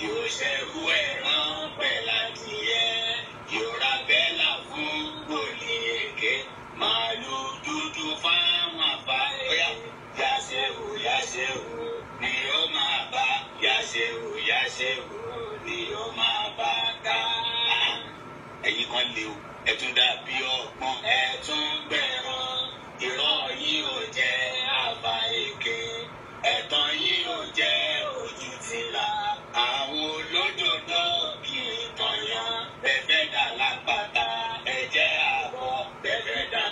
Yóò ṣẹ̀rù ẹran pẹ̀ládìyẹ. Yóò ra bẹ́là fún wòlíì èké. Màálù dúdú fáwọn àbá. Ọ̀yá Yáṣẹ́wò Yáṣẹ́wò ni ó máa bá. Yáṣẹ́wò Yáṣẹ́wò ni ó máa bá ká. Ẹ̀yin kan lè o, ẹ tún dàbí ọgbọ́n, ẹ tún gbẹ̀rán. Irọ́ yìí ò jẹ́ àbá èké, ẹ̀tàn yìí ò jẹ́ ojú tìlà. Àwọn olódodo kì í tọ̀yàn, bẹ́ẹ̀ dà lápáta, ẹ jẹ́ àbọ̀, bẹ́ẹ̀ dà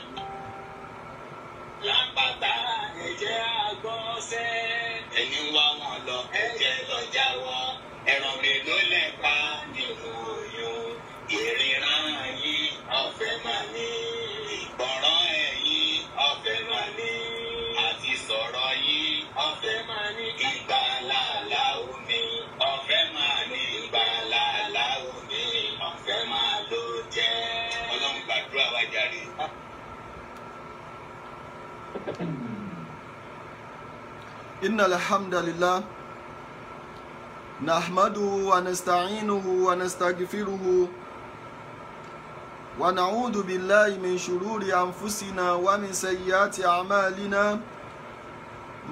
lápáta, ẹ jẹ́ àgbọ̀nsẹ̀. Ẹni wá wọn lọ, ẹ jẹ́ lọ jáwọ́, ẹran mélòó lẹ pa nínú oyún. Ìríran yìí ọ̀fẹ́ máa ní, ìgbọ̀ràn ẹ̀yìn ọ̀fẹ́ máa ní, àti sọ̀rọ̀ yìí ọ̀fẹ́ máa ní, ìgbàlàlà omi ọ̀fẹ́ máa ní, ìgbàlàlà omi ọ̀fẹ́ máa ló jẹ́. Ọlọ́run gbàdúrà wa jàre. إن الحمد لله نحمده ونستعينه ونستغفره ونعوذ بالله من شرور أنفسنا ومن سيئات أعمالنا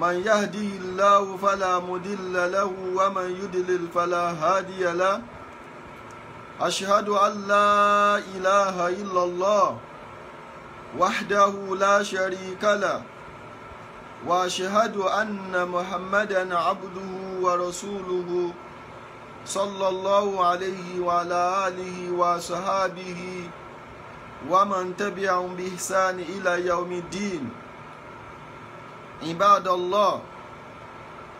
من يهده الله فلا مضل له ومن يضلل فلا هادي له أشهد أن لا إله إلا الله وحده لا شريك له وأشهد أن محمدا عبده ورسوله صلى الله عليه وعلى آله وصحابه ومن تبعهم بإحسان إلى يوم الدين. عباد الله،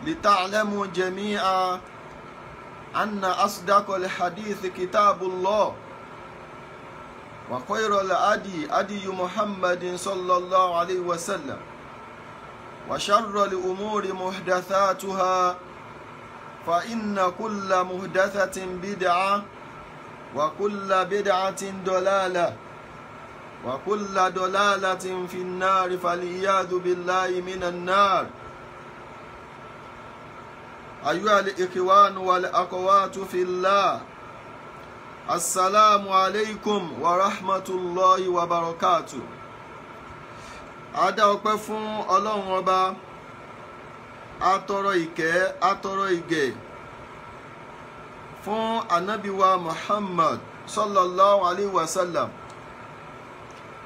لتعلموا جميعا أن أصدق الحديث كتاب الله وخير الهدي هدي محمد صلى الله عليه وسلم وشر الأمور محدثاتها فإن كل محدثة بدعة وكل بدعة ضلالة وكل ضلالة في النار فالعياذ بالله من النار. أيها الإخوان والأخوات في الله، السلام عليكم ورحمة الله وبركاته. A dá ọpẹ́ fún Ọlọ́run ọba, a tọrọ ìkẹ́, a tọrọ ìgẹ̀ fún Ànábì wa Muhammad sallallahu alayhi wa sallam.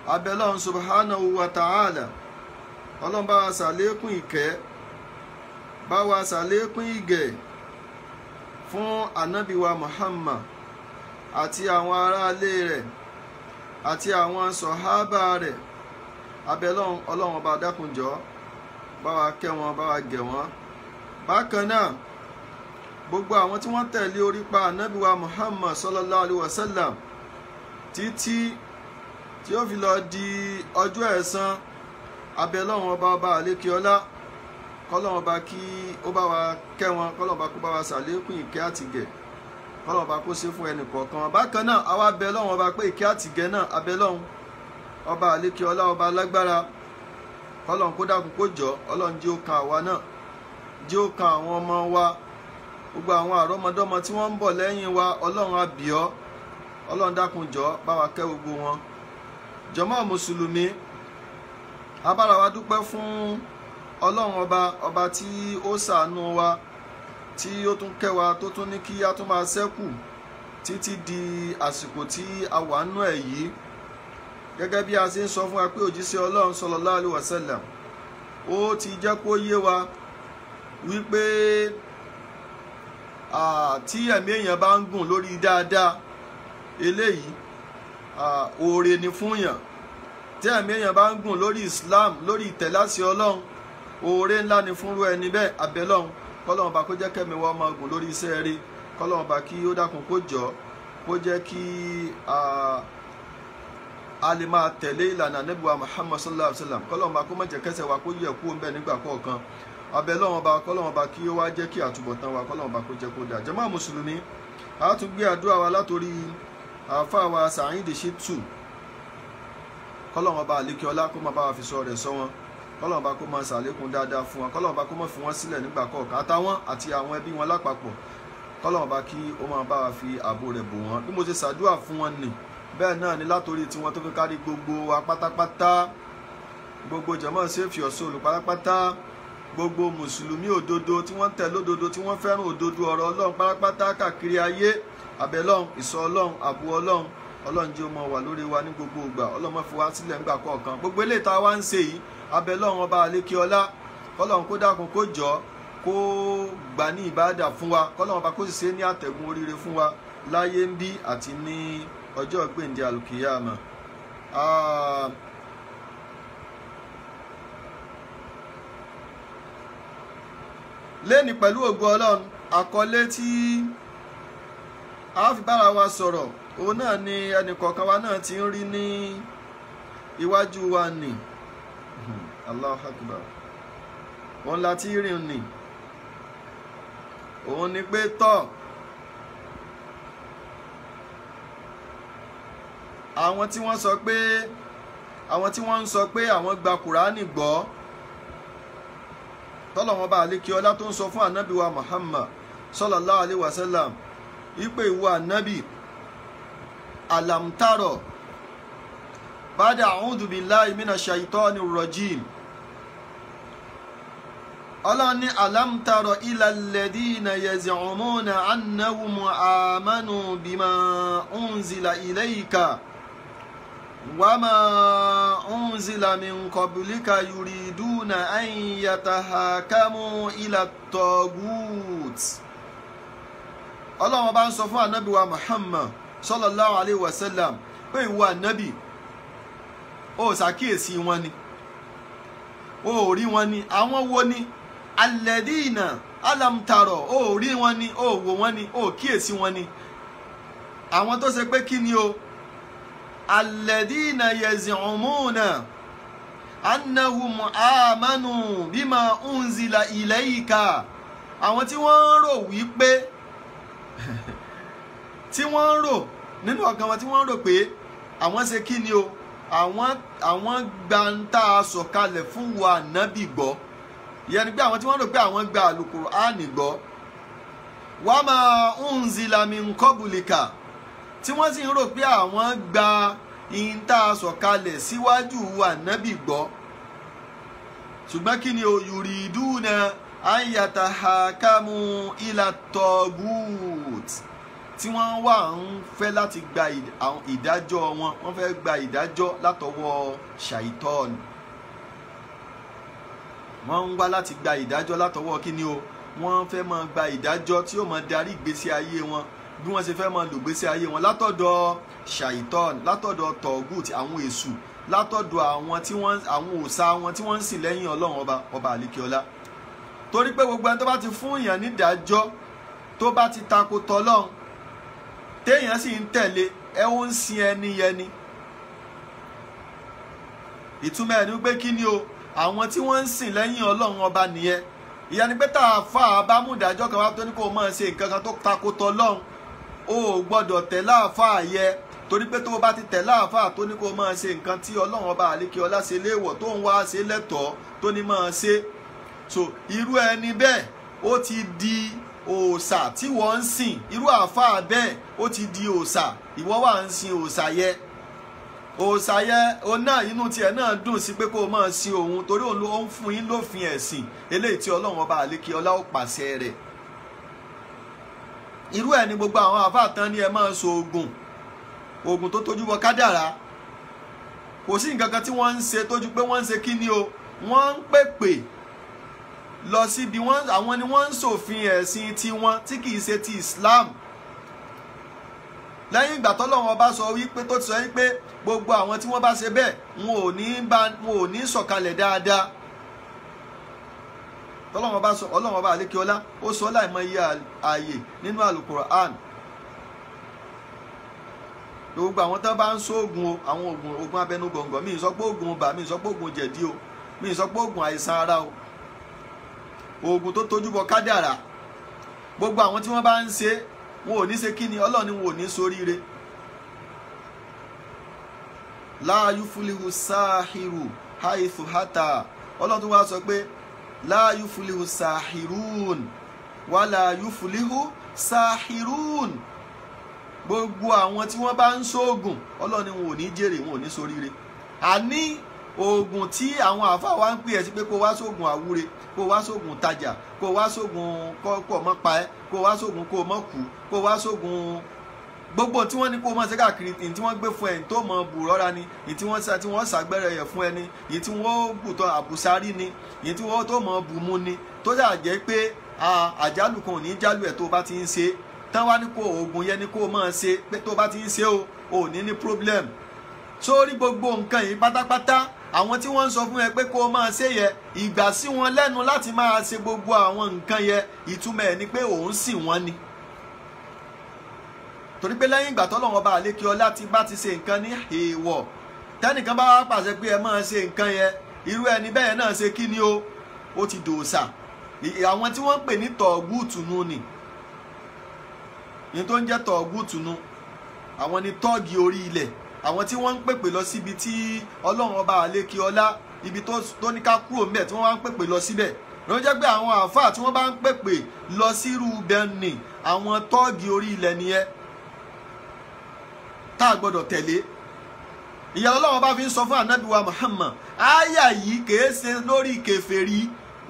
Abẹ́lọ́run subhanahu wa ta'ala, Ọlọ́run bá wa ṣàlékún ìkẹ́, bá wa ṣàlékún ìgẹ̀ fún Ànábì wa Muhammad àti àwọn aráalé rẹ̀ àti àwọn sọ̀hábà rẹ̀. Abẹ́lọ́run Ọlọ́run ọba dákunjọ́ bá wa kẹ́ wọn, bá wa gẹ̀ wọ́n. Bákan náà, gbogbo àwọn tí wọ́n tẹ̀lé orípa Ànábì wa Muhammad sallallahu alayhi wa sallam títí tí ó fi lọ di ọjọ́ ẹ̀san, abẹ́lọ́run ọba ọba àlékiọlá, kọ́lọ́run ọba kí ó bá wa kẹ́ wọn, kọ́lọ́run ọba kó bá wa ṣàlékún ìkẹ́ àtìgẹ̀, kọ́lọ́run ọba kó ṣe fún ẹnì kọ̀ọ̀kan. Bákan náà, àwa abẹ́lọ́run ọba pé ìkẹ́ àtìgẹ̀ náà, abẹ́lọ́run ọba àlékiọlá ọba alágbára, kọ́lọ́run kó dákun kó jọ, Ọlọ́run jẹ́ ó kan àwa náà, jẹ́ ó kan àwọn ọmọ wa, gbogbo àwọn àrọ́mọdọ́mọ tí wọ́n ń bọ̀ lẹ́yìn wa, Ọlọ́run á bì ọ́, Ọlọ́run dákun jọ bá wa kẹ́ gbogbo wọn. Jàmá mùsùlùmí, a bára wa dúpẹ́ fún Ọlọ́run ọba, ọba tí ó ṣàánú wa, tí ó tún kẹ́ wa, tó tún ní kí a tún máa ṣẹ́kù títí di àsìkò tí a wà nú ẹ̀ yìí. Gẹ́gẹ́ bí a ṣe ń sọ fún wa pé òjíṣẹ́ Ọlọ́run sallallahu alaihi wasallam ó ti jẹ́ kó yé wa wípé tí ẹ̀mí èèyàn bá ń gùn lórí dáadáa, eléyìí oore ni fún yàn. Tí ẹ̀mí èèyàn bá ń gùn lórí Islam, lórí ìtẹ̀láṣẹ Ọlọ́run, oore ńlá ni fúnrú ẹni bẹ́ẹ̀. Abẹ́lọ́run kọ́lọ́run bá kó jẹ́ kẹ́mi wa máa gùn lórí iṣẹ́ rí, kọ́lọ́run bá kí ó dákun kó jọ, kó jẹ́ kí a lè máa tẹ̀lé ìlànà Ànábì wa Muhammad sallallahu alayhi wa sallam. Kọ́lọ́run bá kó má jẹ́ kẹ́sẹ̀ wa kó yẹ̀ kú ńbẹ̀ nígbà kọ̀ọ̀kan. Abẹ́lọ́run bá kọ́lọ́run bá kí ó wá jẹ́ kí àtúbọ̀tán wa kọ́lọ́run bá kó jẹ́ kó dáa. Jàmá mùsùlùmí, a tún gbé àdúrà wa látòrí àáfàá wa Saheed Shittu, kọ́lọ́run bá àlékiọlá kó máa bá wa fi sọ rẹ̀ sọ wọn, kọ́lọ́run bá kó máa ṣàlékún dáadáa fún wọn, kọ́lọ́run bá kó máa fi wọ́n sílẹ̀ nígbà kọ̀ọ̀kan, àtàwọn àti àwọn ẹbí wọn lápapọ̀. Kọ́lọ́run ọba kí ó máa bá wa fi ààbò rẹ̀ bò wọ́n. Bí mo ṣe ṣàdúrà fún wọn nì, bẹ́ẹ̀ náà ni látòrí tiwọn tó fi kárí gbogbo wa pátápátá, gbogbo jàmọ́ Save Your Soul pátápátá, gbogbo mùsùlùmí òdodo tí wọ́n tẹ̀ lódodo, tí wọ́n fẹ́ràn òdodo ọ̀rọ̀ Ọlọ́run pátápátá káàkiri ayé. Àbẹ̀lọ́run, ìṣọ́ Ọlọ́run, ààbò Ọlọ́run, Ọlọ́run jẹ́ ó máa wà lórí wa ní gbogbo ìgbà. Ọlọ́run má fi wá sílẹ̀ ńgbà kọ̀ọ̀kan. Gbogbo eléyìí tá a wá ń ṣe yìí, àbẹ̀lọ́run ọba àlékí ọlá, kọ́lọ́run kó dákun kó jọ kó gbà ní ìbáàdà fún wa, kọ́lọ́run ọba kó sì ṣe ní àtẹ̀gùn oríire fún wa láyé ń bí àti ní ọjọ́ gbèǹde àlùkìyàmà. Lẹ́ni pẹ̀lú ògo Ọlọ́run, àkọlé tí a fi bára wa sọ̀rọ̀ òun náà ni ẹnìkọ̀ọ̀kan wa náà ti ń rí ní iwájú wa nì. Allahu Akbar. Òun la ti rí nì. Òun ni pé tọ́ àwọn tí wọ́n sọ pé àwọn tí wọ́n ń sọ pé àwọn gba Kùránì gbọ́, tọ́lọ́wọ́n bá àlékí ọlá tó ń sọ fún ànábì wa Muhammad sallallahu alaihi wasallam wípé ìwọ ànábì alamtaro bada a'udhu billahi minash shaitani rrajim. Ọlọ́run ní alamtaro ilal ladina yaz'umuna annahum amanu bima unzila ilayka wama unzila min qablika yuriduna an yatahakamu ila tagut. Ọlọ́run bá ń sọ fún ànábì wa Muhammad sallallahu alayhi wa sallam pé ìwọ ànábì, ó ṣàkíyèsí wọn ni, ó rí wọn ni. Àwọn wo ni? Alladina alamtaro, ó rí wọn ni, ó wò wọn ni, ó kíyèsí wọn ni. Àwọn tó ṣe pé kí ni o? Alladina yaz'umuna annahum amanu bima unzila ilayka. Àwọn tí wọ́n ń rò wípé tí wọ́n ń rò nínú ọkàn wọn, tí wọ́n ń rò pé àwọn ṣe kí ni o, àwọn gba ń tá a sọ̀kalẹ̀ fún wa nábì gbọ́. Ìyẹn ni pé àwọn tí wọ́n rò pé àwọn gba Àlùkùránì gbọ́, wa ma unzila min qablika, tí wọ́n sì ń rò pé àwọn gba ń tá a sọ̀kalẹ̀ síwájú wa nábì gbọ́. Ṣùgbọ́n kí ni o? Yuriduna an yatahakamu ila tagut, tí wọ́n wà ń fẹ́ láti gba ìdájọ́ wọn, wọ́n fẹ́ gba ìdájọ́ látọwọ́ ṣàìtọ́ọ̀nù. Wọ́n ń wá láti gba ìdájọ́ látọwọ́ kí ni o? Wọ́n fẹ́ máa gba ìdájọ́ tí ó máa darí ìgbésí ayé wọn, bí wọ́n ṣe fẹ́ máa lò ìgbésí ayé wọn látọ̀dọ̀ ṣàìtọ́ọ̀nù, látọ̀dọ̀ tọ̀gùt, àwọn èṣù, látọ̀dọ̀ àwọn tí wọ́n, àwọn òòṣà wọn tí wọ́n ń sìn lẹ́yìn Ọlọ́run ọba ọba àlekíọlá. Torí pé gbogbo ẹni tó bá ti fún èèyàn nídàájọ́ tó bá ti tako tọlọ́run, téèyàn sì ń tẹ̀lé, ẹ ó ń sin ẹni yẹni. Ìtumọ̀ ẹ̀ ni pé kí ni o? Àwọn tí wọ́n ń sìn lẹ́yìn Ọlọ́run ọba nìyẹn. Ìyẹn ni pé tá a fà á bá mú ìdájọ́ kan wá tó ní kó o máa ṣe nǹkan kan tó tako tọlọ́run, o ò gbọ́dọ̀ tẹ̀ láàfáà yẹ. Torí pé tó o bá ti tẹ̀ láàfáà tó ní kó o máa ṣe nǹkan tí Ọlọ́run ọba àlékè ọlá ṣe léèwọ̀ tó ń wá ṣe lẹ́tọ̀ọ́ tó ní máa ṣe, so irú ẹni bẹ́ẹ̀ ó ti di òòṣà tí wọ́n ń sìn. Irú àáfàá bẹ́ẹ̀ ó ti di òòṣà, ìwọ wà ń sin òòṣà yẹ. Òòṣà yẹ òun náà inú tiẹ̀ náà dùn sí pé kó o máa sin òun, torí òun ló ń fún yín lófin ẹ̀sìn eléyìí tí Ọlọ́run ọba àlékè ọlá ó pàṣẹ rẹ̀. Irú ẹ̀ ni gbogbo àwọn àáfàá tán ní ẹ máa so oògùn, oògùn tó tójú bọ kádàrá. Kò sí nǹkan kan tí wọ́n ń ṣe tójú pé wọ́n ń ṣe kí ni o, wọ́n ń pèpè lọ síbi wọ́n, àwọn ni wọ́n ń ṣòfin ẹ̀sìn tiwọn tí kìí ṣe ti Islam. Lẹ́yìn ìgbà tọ́lọ́run ọba sọ wípé tó ti sọ wípé gbogbo àwọn tí wọ́n bá ṣe bẹ́ẹ̀ wọn ò ní sọ̀kalẹ̀ dáadáa. Tọ́lọ́run ọba sọ, Ọlọ́run ọba àlékiọlá ó sọ láìmọye ààyè nínú Al-Qur'an. Gbogbo àwọn tó bá ń ṣoògùn o, àwọn oògùn oògùn abẹnú gọ̀ǹgọ̀, mi ì sọ pé oògùn ibà, mi ì sọ pé oògùn jẹ̀dí o, mi ì sọ pé oògùn àìsàn ara o, oògùn tó tójú bọ kádàrà. Gbogbo àwọn tí wọ́n bá ń ṣe wọn ò ní ṣe kí ni, Ọlọ́run ni wọn ò ní ṣoríire. La yufulihu sáhìrù haithu hata. Ọlọ́run tó wá sọ pé la yufulihu sáhìrún wala yufulihu Sahirun, gbogbo àwọn tí wọ́n bá ń ṣoògùn, Ọlọ́run ní wọn ò ní jèrè, wọn ò ní ṣoríire. Àní oògùn tí àwọn àáfàá wa ń pè ẹ́ sí pé kó wá ṣoògùn àwúre, kó wá ṣoògùn tajà, kó wá ṣoògùn kó mọ́ pa ẹ́, kó wá ṣoògùn kó mọ́ kú, kó wá ṣoògùn gbogbo tí wọ́n ní kó mọ́ ṣe káàkiri, ní tí wọ́n gbé fún ẹ ní tó mọ bù rọ́ra ni, ní tí wọ́n ṣàgbẹ́rẹ́ yẹ̀ fún ẹ ni, ní tí wọ́n bù tọ́ àbùsárí ni, ní tí wọ́n tó mọ bù mu ni, tó ṣáà jẹ́ pé àjálù kan ò ní jálù ẹ̀ tó bá ti ń ṣe. Tán wá ní kó oògùn yẹn ní kó máa ṣe pé tó bá ti ń ṣe o ò ní ní problem. Sórí gbogbo nǹkan yìí pátápátá, àwọn tí wọ́n ń sọ fún ẹ pé kó máa ṣe yẹ, ìgbà sí wọn lẹ́nu láti máa ṣe gbogbo àwọn nǹkan yẹ, ìtumọ̀ ẹ̀ ni pé òun sì wọ́n ni. Torí pé lẹ́yìn ìgbà tọ́lọ́run ọba àlékè ọlá ti bá ti ṣe nǹkan ní èèwọ̀, tẹ́nìkan bá wá pàṣẹ pé ẹ máa ṣe nǹkan yẹ, irú ẹni bẹ́ẹ̀ náà ṣe kí ni o, ó ti dòòṣà. Àwọn tí wọ́n ń pè ní tọ̀gùtù nu ni, ní tó ń jẹ́ tọ̀gùtù nu, àwọn ni tọ́ọ̀gì orí ilẹ̀, àwọn tí wọ́n ń pèpè lọ síbi tí Ọlọ́run ọba àlékè ọlá, ibi tó ní ká kúrò ńbẹ̀ tí wọ́n wá ń pèpè lọ síbẹ̀. Ló jẹ́ pé àwọn àáfàá tí wọ́n bá ń pèpè lọ sírú bẹ́ẹ̀ ni àwọn tọ́ọ̀gì orí ilẹ̀ nìyẹn tá a gbọ́dọ̀ tẹ̀lé. Ìyá Ọlọ́run bá fi ń sọ fún ànábì wa Muhammad, áyà yìí kìí ṣe lórí kèfèrí.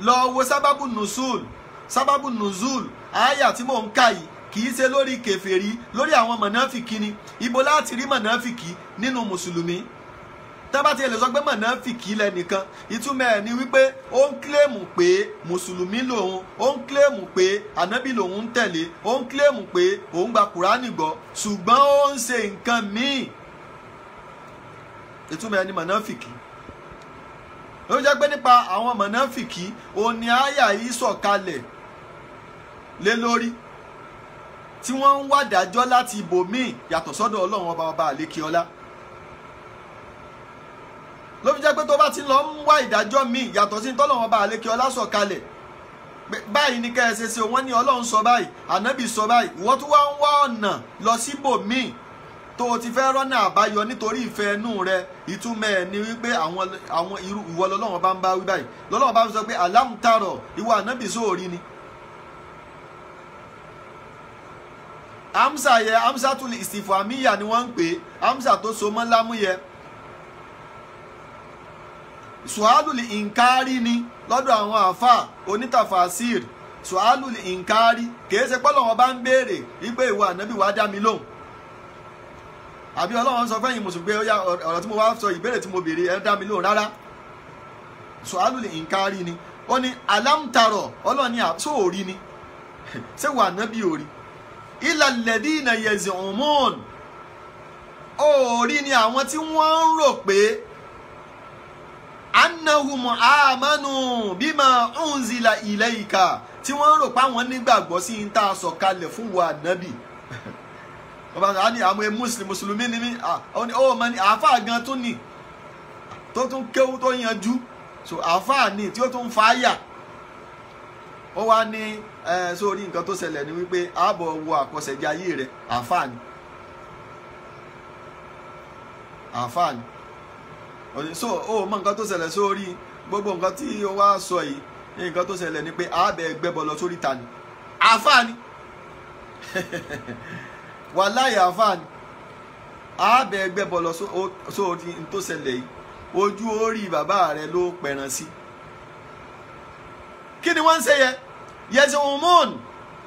Lọ wo sábàbù nùzúl, sábàbù nùzúl áyà tí mò ń kà yìí kìí ṣe lórí kèfèrí, lórí àwọn mọ̀nàfìkì ni. Ibo láti rí mọ̀nàfìkì nínú mùsùlùmí? Tá bá ti lè sọ pé mọ̀nàfìkì lẹ́nìkan, ìtumọ̀ ẹ̀ ni wípé ó ń kílèmù pé mùsùlùmí lòun, ó ń kílèmù pé ànábì lòun ń tẹ̀lé, ó ń kílèmù pé òun gba kùránì gbọ́, ṣùgbọ́n ó ń ṣe nǹkan míì. Ìtumọ̀ ẹ̀ ni mọ̀nàfìkì. Ló jẹ́ pé nípa àwọn mọ̀nàfìkì òun ni àyà yìí sọ̀kalẹ̀ lé lórí, tí wọ́n ń wá dájọ́ láti ibòmíì yàtọ̀ sọ́dọ̀ Ọlọ́run ọba ọba àlékè ọlá. Ló fi jẹ́ pé tó bá ti lọ ń wá ìdájọ́ míì yàtọ̀ sí tọ́lọ́run ọba àlékè ọlá sọ̀kalẹ̀, báyìí ni kẹ́ ẹ ṣe ṣe, wọ́n ní Ọlọ́run sọ báyìí, ànábì sọ báyìí, ìwọ tún wá ń wá ọ̀nà lọ síbòmíì tó o ti fẹ́ rọ́nà àbáyọ nítorí ìfẹ́ inú rẹ. Ìtumọ̀ ẹ̀ ni wípé àwọn irú ìwọ lọ́lọ́run bá ń bá wí báyìí. Lọ́lọ́run bá ń sọ pé alámùtárọ̀, ìwọ ànábì sóòrí ni. Amsa yẹ, amsa tún ìsìfàmíyà ni wọ́n ń pè é, amsa tó so mọ́ lámú yẹ. Suhalul inkari ni lọ́dọ̀ àwọn àáfàá onítàfàsír. Suhalul inkari kìí ṣe pé Ọlọ́run bá ń béèrè wípé ìwọ ànábì wàá dá mi lóhùn, àbí Ọlọ́run sọ fẹ́yìn mùsùlùmí pé ó yá ọ̀rọ̀ tí mo wá sọ, ìbéèrè tí mo béèrè ẹ dá mi lóhùn rárá. Suhalul inkari ni. Ó ní alámtarọ̀, Ọlọ́run ní sóòrí ni, ṣé wà ànábì òrí? Ilalladina yaz'umun, òòrí ni àwọn tí wọ́n ń rò pé annahum amanu bima unzila ilayka, tí wọ́n ń rò pé àwọn nígbàgbọ́ sí ń tá a sọ̀kalẹ̀ fún wa ànábì. Ọba sọ ní àwọn mùsùlùmí ni mí, ó mọ ní àáfàá gan tún ní tó tún kéwú tó yanjú, so àáfàá ni tí ó tún fa àyà. Ó wá ní sórí nǹkan tó ṣẹlẹ̀ ni wípé ààbọ̀ wo àkọsẹ̀jayé rẹ̀, àáfàá ni, àáfàá ni. So ó mọ nǹkan tó ṣẹlẹ̀ sórí gbogbo nǹkan tí ó wá sọ yìí, nǹkan tó ṣẹlẹ̀ ni pé ààbẹ̀ gbẹ́bọ lọ sórí ta ni, àáfàá ni, wàláhì àáfàá ni, ààbẹ̀ gbẹ́bọ lọ sórí n tó ṣẹlẹ̀ yìí, ojú orí bàbá rẹ̀ ló pẹ̀ràn sí. Kí ni wọ́n ń ṣe yẹ? Yẹ̀sùnmùn,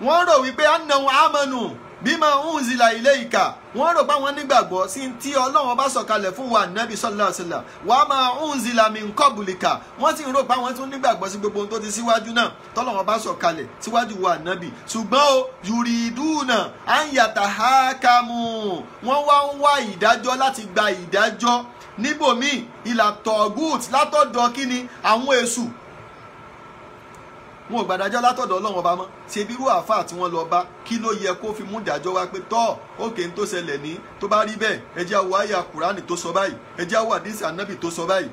wọ́n rò wípé annahum amanu bima unzila ilayka, wọ́n rò pé àwọn nígbàgbọ́ sí tí Ọlọ́run bá sọ̀kalẹ̀ fún wa nàbí sallallahu alaihi wasallam, wa ma unzila min qablika, wọ́n sì ń rò pé àwọn tún nígbàgbọ́ sí gbogbo ohun tó ti síwájú náà tọ́lọ́run bá sọ̀kalẹ̀ síwájú wa nàbí. Ṣùgbọ́n o yuriduna an yatahakamu, wọ́n wá ń wá ìdájọ́ láti gba ìdájọ́ níbòmíì ìlà tọ̀gùt látọ̀dọ̀ kíni àwọn èṣù. Wọn ò gbàdájọ́ látọ̀dọ̀ Ọlọ́run ọba mọ́. Ṣe bí irú àáfàá tí wọ́n lọ bá, kí ló yẹ kó fi mú ìdájọ́ wá pé tọ́ òkè ń tó ṣẹlẹ̀ ní tó bá rí bẹ́ẹ̀, ẹ jẹ́ àwọ̀ àyà kùránì tó sọ báyìí, ẹ jẹ́ àwọ̀ àdìsí ànábì tó sọ báyìí.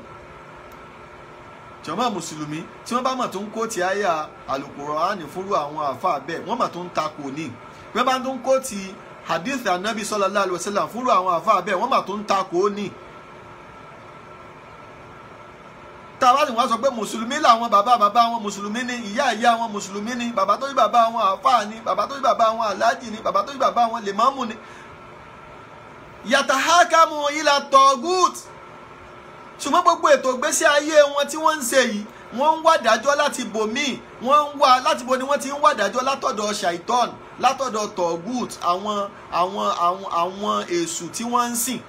Jàmá mùsùlùmí tí wọ́n bá mà tó ń kó ti àyà àlùkùránì fúnrú àwọn àáfàá bẹ́ẹ̀, wọ́n mà tó ń takò ní. Wọ́n bá tó ń kó ti àdìsí ànábì sallallahu alaihi wasallam fúnrú àwọn àáfàá bẹ́ẹ̀, wọ́n mà tó ń takò ní. Tá a bá sì wá sọ pé mùsùlùmí làwọn bàbá bàbá wọn mùsùlùmí ni, ìyá ìyá wọn mùsùlùmí ni, bàbá tó bí bàbá wọn àfáà ni, bàbá tó bí bàbá wọn aláàjì ni, bàbá tó bí bàbá wọn lèmọ́mù ni. Yàtàhákàmù ìlà tọ̀gùt. Ṣùgbọ́n gbogbo ètò ìgbésí ayé wọn tí wọ́n ń ṣe yìí, wọ́n ń wá dájọ́ láti bòmíì, wọ́n ń wá láti bo ni wọ́n ti ń wá dájọ́ látọ̀dọ̀ ṣàìtọ́n, látọ̀dọ̀ tọ̀gùt, àwọn àwọn àwọn àwọn èṣù tí wọ́n ń sìn,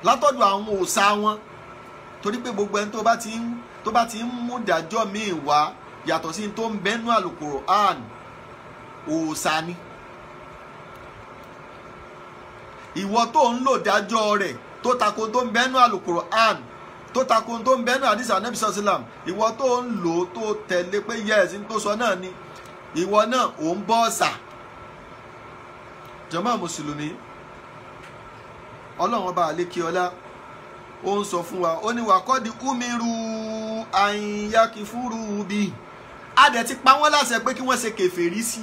látọ̀dọ̀ àwọn òòṣà wọn. Torí pé gbogbo ẹni tó bá ti ń mú dájọ́ míì wá yàtọ̀ sí tó ń bẹ́nu Al-Qur'an, òòṣà ni. Ìwọ tó ń lò dájọ́ rẹ̀ tó tako tó ń bẹ́nu Al-Qur'an, tó tako tó ń bẹ́nu àdìsí Ànábì sallam, ìwọ tó ń lò tó tẹ̀lé pé yẹ́sì tó sọ náà ni, ìwọ náà ò ń bọ́ ọ̀sà. Jàmáà mùsùlùmí, Ọlọ́run ọba àlékiọlá ó ń sọ fún wa, ó ní wàkọ́dí umiru àyìnyákifúrú bí. A dẹ̀ ti pa wọ́n láṣẹ pé kí wọ́n ṣe kèfèrí sí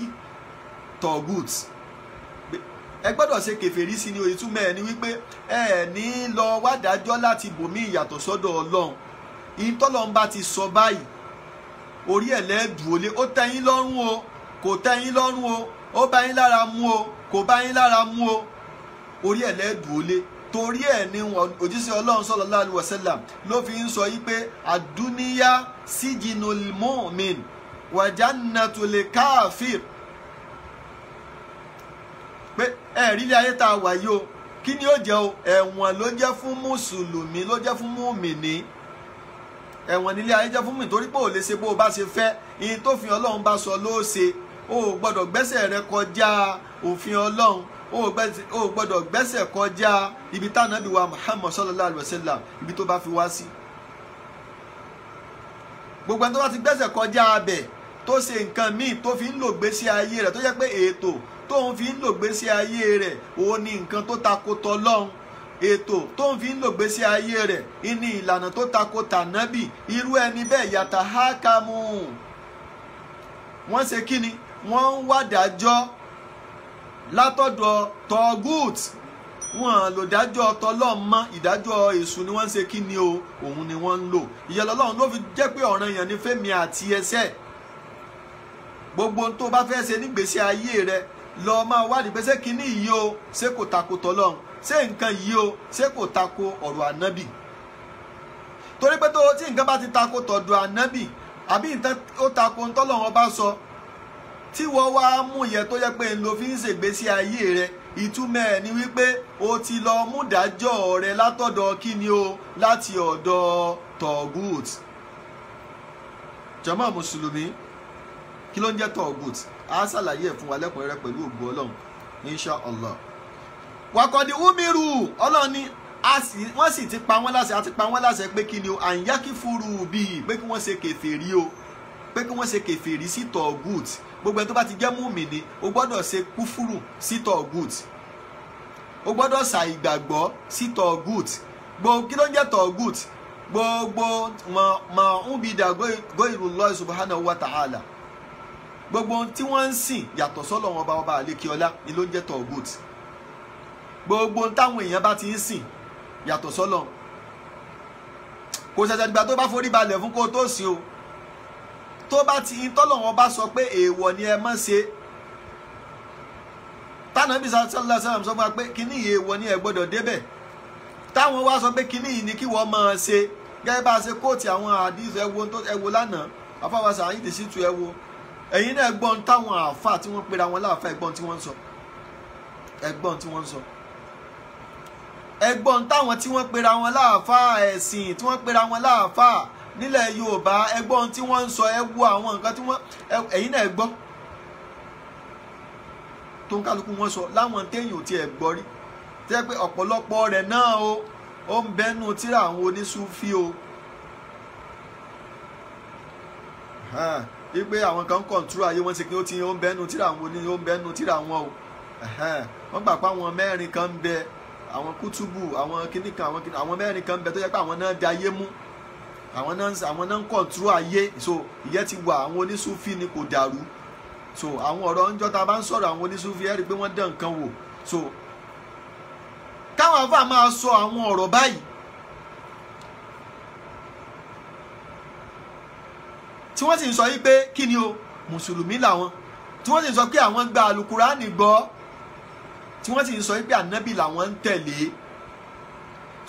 tọ̀gùt. Ẹ gbọ́dọ̀ ṣe kèfèrí sí ni o. Ìtumọ̀ ẹ̀ ni wípé ẹ ní lọ wádàájọ́ láti bòmí ìyàtọ̀ sọ́dọ̀ Ọlọ́run. Ìtọ́lọ́run bá ti sọ báyìí, orí ẹ̀ lẹ́ẹ̀dùn ó lé. Ó tẹ́ yín lọ́rùn o, kò tẹ́ yín lọ́rùn o, ó bá yín lára mu o, kò bá yín lára mu o, orí ẹ̀ lẹ́ẹ̀dùn ó lé. Torí ẹ̀ ni òjíṣẹ́ Ọlọ́run sallallahu alaihi wasallam ló fi ń sọ yí pé àdúníyá sijinul mu'min wa jannatul káfír. Pé ẹ̀rí ilé ayé tá a wà yìí o, kí ni ó jẹ́ o? Ẹ̀wọ̀n ló jẹ́ fún mùsùlùmí, ló jẹ́ fún mùmìnì. Ẹ̀wọ̀n nílé ayé jẹ́ fún mùmìnì, torí pé ò lè ṣe bó o bá ṣe fẹ́. Ìyìn tó fi Ọlọ́run bá sọ ló ṣe. O ò gbọ́dọ̀ gbẹ́sẹ̀ rẹ kọjá òfin Ọlọ́run, o ò gbọ́dọ̀ gbẹ́sẹ̀ kọjá ibi tánàbí wa Muhammad sallallahu alaihi wasallam, ibi tó bá fi wá sí. Gbogbo ẹni tó bá ti gbẹ́sẹ̀ kọjá abẹ, tó ṣe nǹkan míì tó fi ń lò gbésí ayé rẹ̀, tó jẹ́ pé ètò tóun fi ń lò gbésí ayé rẹ̀ òun ni nǹkan tó tako tọlọ́run, ètò tóun fi ń lò gbésí ayé rẹ̀ ní ìlànà tó tako tànábì, irú ẹni bẹ́ẹ̀ yàtà hákàmù. Wọ́n ṣe kí ni? Wọ́n ń wádàájọ́ látọ̀dọ̀ tọ́gùt. Wọ́n lò dájọ́ tọlọ́run mọ́, ìdájọ́ èṣù ni wọ́n ń ṣe kí ni o, òun ni wọ́n ń lò. Ìyẹn lọ́lọ́run ló fi jẹ́ pé ọ̀ranyàn ni fẹ́mi àti ẹsẹ̀. Gbogbo ohun tó bá fẹ́ ṣe nígbésí ayé rẹ, lọ máa wádìí pé ṣé kinní yìí o, ṣé kò tako tọlọ́run, ṣé nǹkan yìí o, ṣé kò tako ọ̀rọ̀ ànábì. Torí pé tó tí nǹkan bá ti tako tọ̀dọ̀ ànábì, àbí nǹkan ó tako ntọ́lọ́run ọba sọ, tí wọ́n wá mú yẹ tó yẹ pé ń lo fi ń ṣègbésí ayé rẹ, ìtumọ̀ ẹ̀ ni wípé o ti lọ mú dájọ́ rẹ látọ̀dọ̀ kíni o, láti ọ̀dọ̀ tọ̀gùt. Jàmáà mùsùlùmí, kí ló ń jẹ́ tọ̀gùt? A ṣàlàyé ẹ̀ fún wa lẹ́kùnrẹ́rẹ́ pẹ̀lú ògo Ọlọ́run insha Allah. Wàkọ̀dí umiru, Ọlọ́run ni wọ́n sì ti pa wọ́n láṣẹ, àti pa wọ́n láṣẹ pé kí ni o, àyákífúrú bíi pé kí wọ́n ṣe kèfèrí o, pé kí wọ́n ṣe kèfèrí sí tọ̀gùt. Gbogbo ẹni tó bá ti jẹ́ mùmìnì, o gbọ́dọ̀ ṣe kúfúrù sí tọ̀gùt, o gbọ́dọ̀ ṣàìgbàgbọ́ sí tọ̀gùt. Gbogbo kí ló ń jẹ́ tọ̀gùt? Gbogbo mà ń bi dà goyrullah subhanahu wa ta'ala, gbogbo ohun tí wọ́n ń sìn yàtọ̀ sọ́lọ̀ wọn ọba ọba àlékiọlá ni ló ń jẹ́ tọ̀gùt. Gbogbo ohun táwọn èèyàn bá ti ń sìn yàtọ̀ sọ́lọ̀, kò ṣẹ̀ṣẹ̀ dìgbà tó bá forí balẹ̀ fún kó tó sìn o. Tó bá ti tọ́lọ̀ wọn bá sọ pé èèwọ̀ ni ẹ má ṣe, tánàbí sallallahu alaihi wasallam sọ fún wa pé kíní yìí èèwọ̀ ni ẹ gbọ́dọ̀ débẹ̀, táwọn wá sọ pé kíní yìí ni kí wọ́n máa ṣe, gẹ́gẹ́ bá a ṣe kóòtù àwọn àdìs ẹwo lánàá, àfáwà Sàáyídì Ṣítù ẹwo, ẹ̀yin náà gbọ́n táwọn àáfà tí wọ́n pera wọn láàfà, ẹgbọ́n tí wọ́n ń sọ, ẹgbọ́n tí wọ́n ń sọ, ẹgbọ́n táwọn tí wọ́n pera wọn láàfà ẹ̀sìn, tí wọ́n pera wọn láàfà nílẹ̀ Yorùbá, ẹgbọ́n tí wọ́n ń sọ, ẹ wo àwọn nǹkan tí wọ́n, ẹ̀yin náà gbọ́ tó ń kálukú wọn sọ láwọn téèyàn ò tiẹ̀ gbọ́ rí, tẹ́ pé ọ̀pọ̀lọpọ̀ rẹ̀ náà o, ó ń bẹ́nu tíra àwọn onísúfí o, wípé àwọn kan ń kọ̀ǹtúrò ayé wọn ti kí ó ti ó ń bẹ́nu tíra àwọn oní, ó ń bẹ́nu tíra wọn o. Wọ́n gbà pé àwọn mẹ́rin kan ń bẹ, àwọn kútùbù, àwọn kíní kan, àwọn mẹ́rin kan ń bẹ tó yẹ pé àwọn náà di ayé mú, àwọn náà ń kọ̀ǹtúrò ayé. So ìyẹn ti wà, àwọn onísúfí ni kò dàrú. So àwọn ọ̀rọ̀ ń jọta bá ń sọ̀rọ̀ àwọn onísúfí, ẹ rí i pé wọ́n dán nǹkan wò. So káwọn àfáà máa sọ àwọn ọ̀rọ̀ báyìí, Tí wọ́n sì ń sọ yí pé kí ni o, mùsùlùmí làwọn, tí wọ́n sì ń sọ pé àwọn gba alukurani gbọ́, tí wọ́n sì ń sọ yí pé ànábì làwọn ń tẹ̀lé.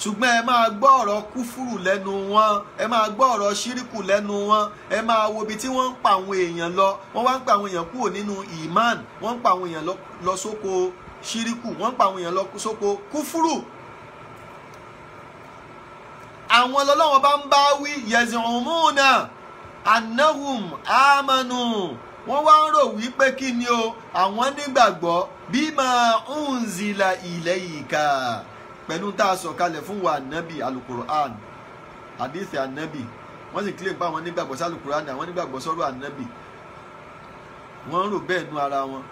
Ṣùgbọ́n ẹ máa gbọ́ ọ̀rọ̀ kúfúrù lẹ́nu wọn, ẹ máa gbọ́ ọ̀rọ̀ ṣíríkù lẹ́nu wọn, ẹ máa wo ibi tí wọ́n ń pa àwọn èèyàn lọ. Wọ́n wá ń pa àwọn èèyàn kúrò nínú ìmán, wọ́n ń pa àwọn èèyàn lọ sóko ṣíríkù, wọ́n ń pa àwọn èèyàn lọ sóko kúfúrù. Àwọn lọ́lọ́wọ́n bá ń bá wí yaz'umuna annahum amanu, wọ́n wá ń rò wípé kí ni o, àwọn nígbàgbọ́ bima unzila ilayka, pẹ̀lú tá a sọ kalẹ̀ fún wa ànábì alukur'an, àdìsí ànábì. Wọ́n sì kílè pa àwọn nígbàgbọ́ sí alukur'an, àwọn nígbàgbọ́ sọ́rọ̀ ànábì. Wọ́n ń rò bẹ́ẹ̀ nú ara wọn,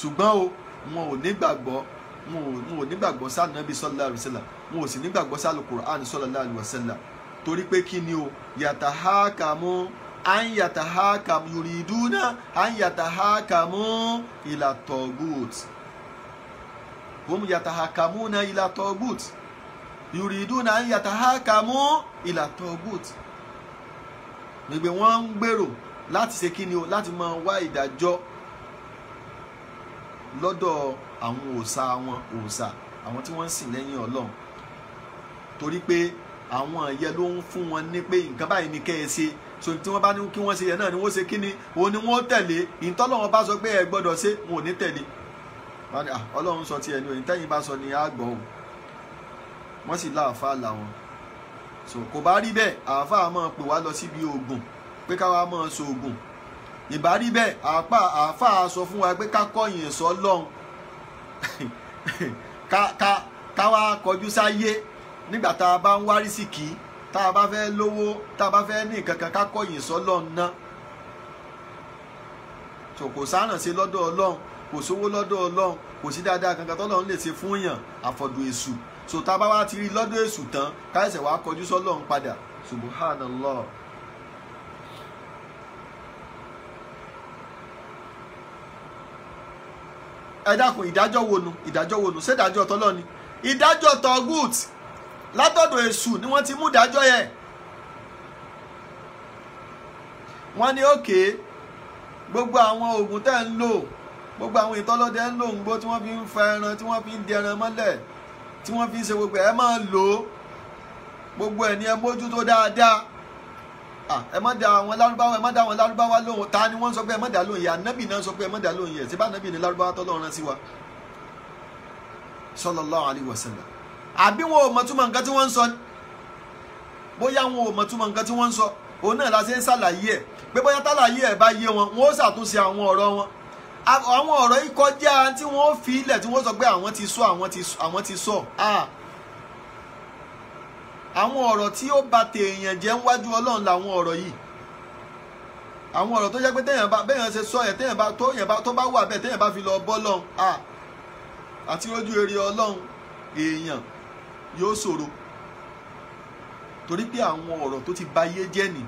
ṣùgbọ́n o wọn ò nígbàgbọ́, wọn ò nígbàgbọ́ sí ànábì sallallahu alaihi wasallam, wọn ò sì nígbàgbọ́ sí alukur'an sallallahu alaihi wasallam. Torí pé kí ni o, yatahakamu an yatahakamu yuriduna an yatahakamu ila tagut. Hum yatahakamuna ila tagut, yuriduna an yatahakamu ila tagut. Nígbè wọ́n ń gbèrò láti ṣe kí ni o, láti máa wá ìdájọ́ lọ́dọ̀ àwọn òòṣà wọn, òòṣà àwọn tí wọ́n ń sìn lẹ́yìn Ọlọ́run. Torí pé àwọn ìyẹn ló ń fún wọn ní pé nǹkan báyìí ni kẹ́ ẹ ṣe. So tí wọ́n bá ní kí wọ́n ṣe yẹn náà ni wọ́n ṣe kí ni òun ni wọ́n tẹ̀lé. Ìtọ́lọ́wọ́n bá sọ pé ẹ gbọ́dọ̀ ṣe, wọn ò ní tẹ̀lé. Ọlọ́run sọ ti ẹnu èyí tẹ́yìn bá sọ ni á gbọ́ o. Wọ́n sì láàfáà làwọn. So kò bá rí bẹ́ẹ̀, àáfàá máa pè wá lọ síbi oògùn pé káwa máa so oògùn. Ìbá rí bẹ́ẹ̀, àáfàá sọ fún wa pé ká kọ̀yìn sọ lọ́hùn, ká wá kọjú sáyé nígbà tá a bá ń wárí síkì, tá a bá fẹ́ lówó, tá a bá fẹ́ ní nǹkan kan, ká kọ̀yìn sọ lọ́hùn ná. So kò sáràn ṣe lọ́dọ̀ Ọlọ́run, kò sówó lọ́dọ̀ Ọlọ́run, kò sí dáadáa kankan tọ́lọ́run lè ṣe fún yàn àfọ̀dù èṣù. So tá a bá wá ti rí lọ́dọ̀ èṣù tán, ká ẹsẹ̀ wá kọjú sọ́lọ́run padà. Subhanallah. Ẹ dákun, ìdájọ́ wo nu? Ìdájọ́ wo nu? Ṣé ìdájọ́ tọ́lọ́ ni? Ìdájọ́ tọ́gùt látọ̀dọ̀ èṣù ni wọ́n ti mú ìdájọ́ yẹn. Wọ́n ní òkè gbogbo àwọn oògùn tẹ́ ń lò, gbogbo àwọn ìtọ́lọ́dẹ ń lò ń gbó, tí wọ́n fi ń fa ẹran, tí wọ́n fi ń di ẹran mọ́lẹ̀, tí wọ́n fi ń ṣe gbogbo ẹ̀ máa lò ó, gbogbo ẹ̀ ní ẹ mójútó dáadáa. Ẹ má da àwọn lárúbáwá, ẹ má da àwọn lárúbáwá lóhùn. Ta ni wọ́n sọ pé ẹ má dá lóhùn yẹn? Ànábì náà sọ pé ẹ má dá lóhùn yẹn. Ṣé bá ànábì ní lárúbáwá tọ́lọ́run rán sí wa sallallahu alaihi wasallam? Àbí wọn ò mọ̀ túmọ̀ nǹkan tí wọ́n ń sọ ni? Bóyá wọn ò mọ̀ túmọ̀ nǹkan tí wọ́n ń sọ, òun náà la ṣe ń ṣàlàyé ẹ̀ pé bóyá tálàyé ẹ̀ bá yé wọn, wọn ó ṣàtúnṣe àwọn ọ̀rọ̀ wọn. Àwọn ọ̀rọ̀ yìí kọjá tí wọ́n fi ilẹ̀ tí wọ́n sọ pé àwọn ti sọ, àwọn ti sọ. Àwọn ọ̀rọ̀ tí ó bà tèèyàn jẹ́ níwájú Ọlọ́run làwọn ọ̀rọ̀ yìí. Àwọn ọ̀rọ̀ tó jẹ́ pé téèyàn bá béèyàn ṣe sọ yẹn, téèyàn bá tó yẹn bá tó bá wà bẹ́ẹ̀, téèyàn bá fi lọ bọ́ lọ́hùn, àti rójú eré Ọlọ́run èèyàn yóò ṣòro. Torí pé àwọn ọ̀rọ̀ tó ti bayé jẹ́ ni,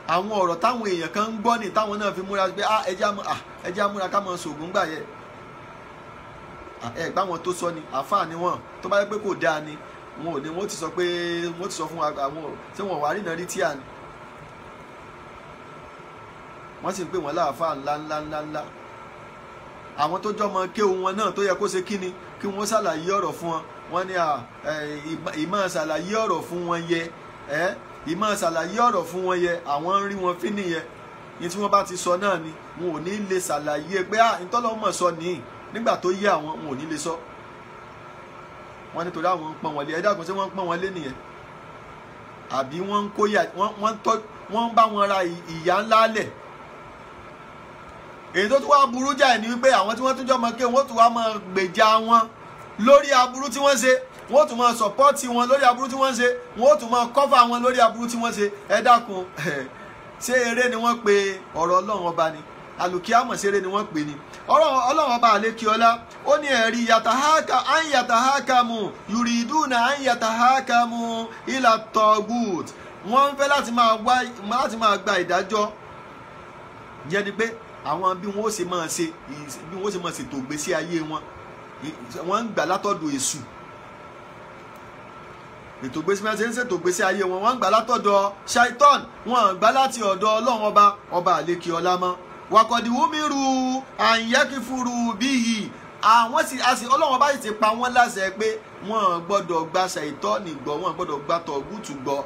àwọn ọ̀rọ̀ táwọn èèyàn kan ń gbọ́ ni táwọn náà fi múra pé ẹjẹ́ amúra ká máa ṣògùn gbà yẹ. Ẹ gbá wọn tó sọ ni, àáfàá ni wọn, tó bá yẹ pé kò dáa ni wọn ò ní, wọn ti sọ pé wọn ti sọ fún àwọn tí wọn wà rìnà rí tíà ni. Wọ́n sì ń pè wọ́n láàfáà ńlá ńlá ńlá ńlá. Àwọn tó jọmọ kéwu wọn náà tó yẹ kó ṣe kíni kí wọ́n ṣàlàyé ọ̀rọ̀ fún wọn, wọ́n ní ìmọ̀ ṣàlàyé ọ̀rọ̀ fún wọn yẹ, ìmọ̀ ṣàlàyé ọ̀rọ̀ fún wọn yẹ, àwọn ń rí wọn fín nìyẹn. Ní tí wọ́n bá ti sọ náà ni wọn ò ní lè ṣàlàyé pé ìtọ́lọ́mọ̀ sọ nìyí, nígbà tó yé àwọn wọn ò ní lè sọ. Wọ́n nítorí àwọn ń pọ́n wọn lé. Ẹ dákun, ṣé wọ́n ń pọ́n wọn lé nìyẹn? Àbí wọ́n ń kóyà, wọ́n ń bá wọn ra ìyà ńlá lẹ̀? Èyí tó tún wá burú jáì ni wípé àwọn tí wọ́n tún jọmọ ké, wọ́n tún wá máa gbèjà wọn lórí aburú tí wọ́n ṣe, wọ́n tún máa sọ̀pọ́tì wọn lórí aburú tí wọ́n ṣe, wọ́n tún máa kọ́fà wọn lórí aburú tí wọ́n ṣe. Ẹ dákun, ṣé eré ni wọ́n pe ọ̀rọ̀ Ọlọ́run ọba ni? Àlùkìyámọ̀ ṣeré ni wọ́n pè ní ọ̀rọ̀ Ọlọ́run ọba àlékiọlá. Ó ní ẹ̀rí yàtàhákà án yàtàhákàmù yuriduna án yàtàhákàmù ìlà tọ̀gùt. Wọ́n ń fẹ́ láti máa gba ìdájọ́. Jẹ́ ni pé àwọn bí wọ́n ó ṣe máa ṣe, bí wọ́n ó ṣe máa ṣètò ìgbésí ayé wọn, wọ́n ń gbà látọ̀dọ̀ èṣù. Ètò ìgbésí máa ṣe ń ṣètò ìgbésí ayé wọn, wọ́n ń gbà látọ̀dọ̀ ṣaitan, wọ́n ń gbà láti ọ̀dọ̀ Ọlọ́run ọba ọba àlekè ọlá mọ́. Wàkọ̀dì wúmírù àyẹ́kífúrú bíyì, àwọn sì àsì Ọlọ́run ọba sì ti pa wọ́n láṣẹ pé wọ́n gbọ́dọ̀ gba ṣàìtọ́nì gbọ́, wọ́n gbọ́dọ̀ gba tọ̀gùtù gbọ́,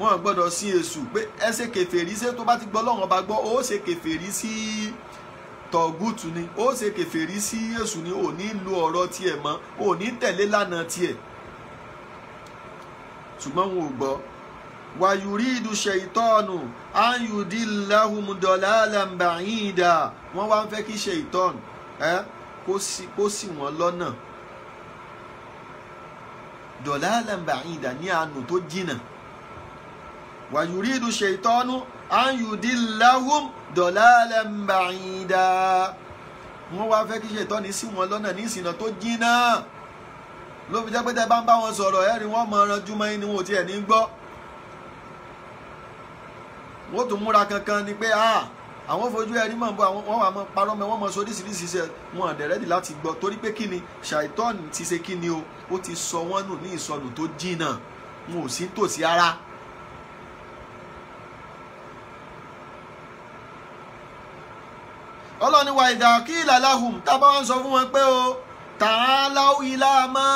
wọ́n gbọ́dọ̀ sí èṣù pé ẹ ṣe kèfèrí ṣé tó bá ti gbọ́ Ọlọ́run ọba gbọ́, ó ṣe kèfèrí sí tọ̀gùtù ni, ó ṣe kèfèrí sí èṣù ni, ò ní lo ọ̀rọ̀ tiẹ̀ mọ́, ò ní tẹ̀lé lánàá tiẹ̀. Ṣùgbọ́n wọn ò gbọ́. Wàyùrídù ṣèitọ́nù áyùdíláhùn dọ̀làlàmbàyìndà, wọ́n wá ń fẹ́ kí ṣèitọ́nù kó sì wọ́n lọ́nà. Dọ̀làlàmbàyìndà ní àánú tó jìnà. Wàyùrídù ṣèitọ́nù áyùdíláhùn dọ̀làlàmbàyìndà, wọ́n wá fẹ́ kí ṣèitọ́nù sì wọ́n lọ́nà ní ìsìnà tó jìnà. Ló fi jẹ́ pé tẹ́ bá ń bá wọn sọ̀rọ̀ ẹ̀rí wọ́n mọ ọ̀ràn júmọ́ yín ni wọn ò tiẹ̀ ní gbọ́. Wọ́n tún múra kankan ni pé àwọn fojú ẹ̀rí mọ̀ ń bọ̀, wọ́n wà mọ́ parọ́ mọ́, wọ́n mọ sọ oríṣiríṣi iṣẹ́ wọn ọ̀dẹ̀ rẹ́dì láti gbọ́. Torí pé kíni ṣàìtọ́ọ̀nù ti ṣe kíni o, ó ti sọ wọ́n nù ní ìsọnù tó jìnnà, wọn ò sí tòsí ara. Ọlọ́ni wa ìdàkílà láhùn, tá a bá wọn sọ fún wọn pé o ta'alaw ila ma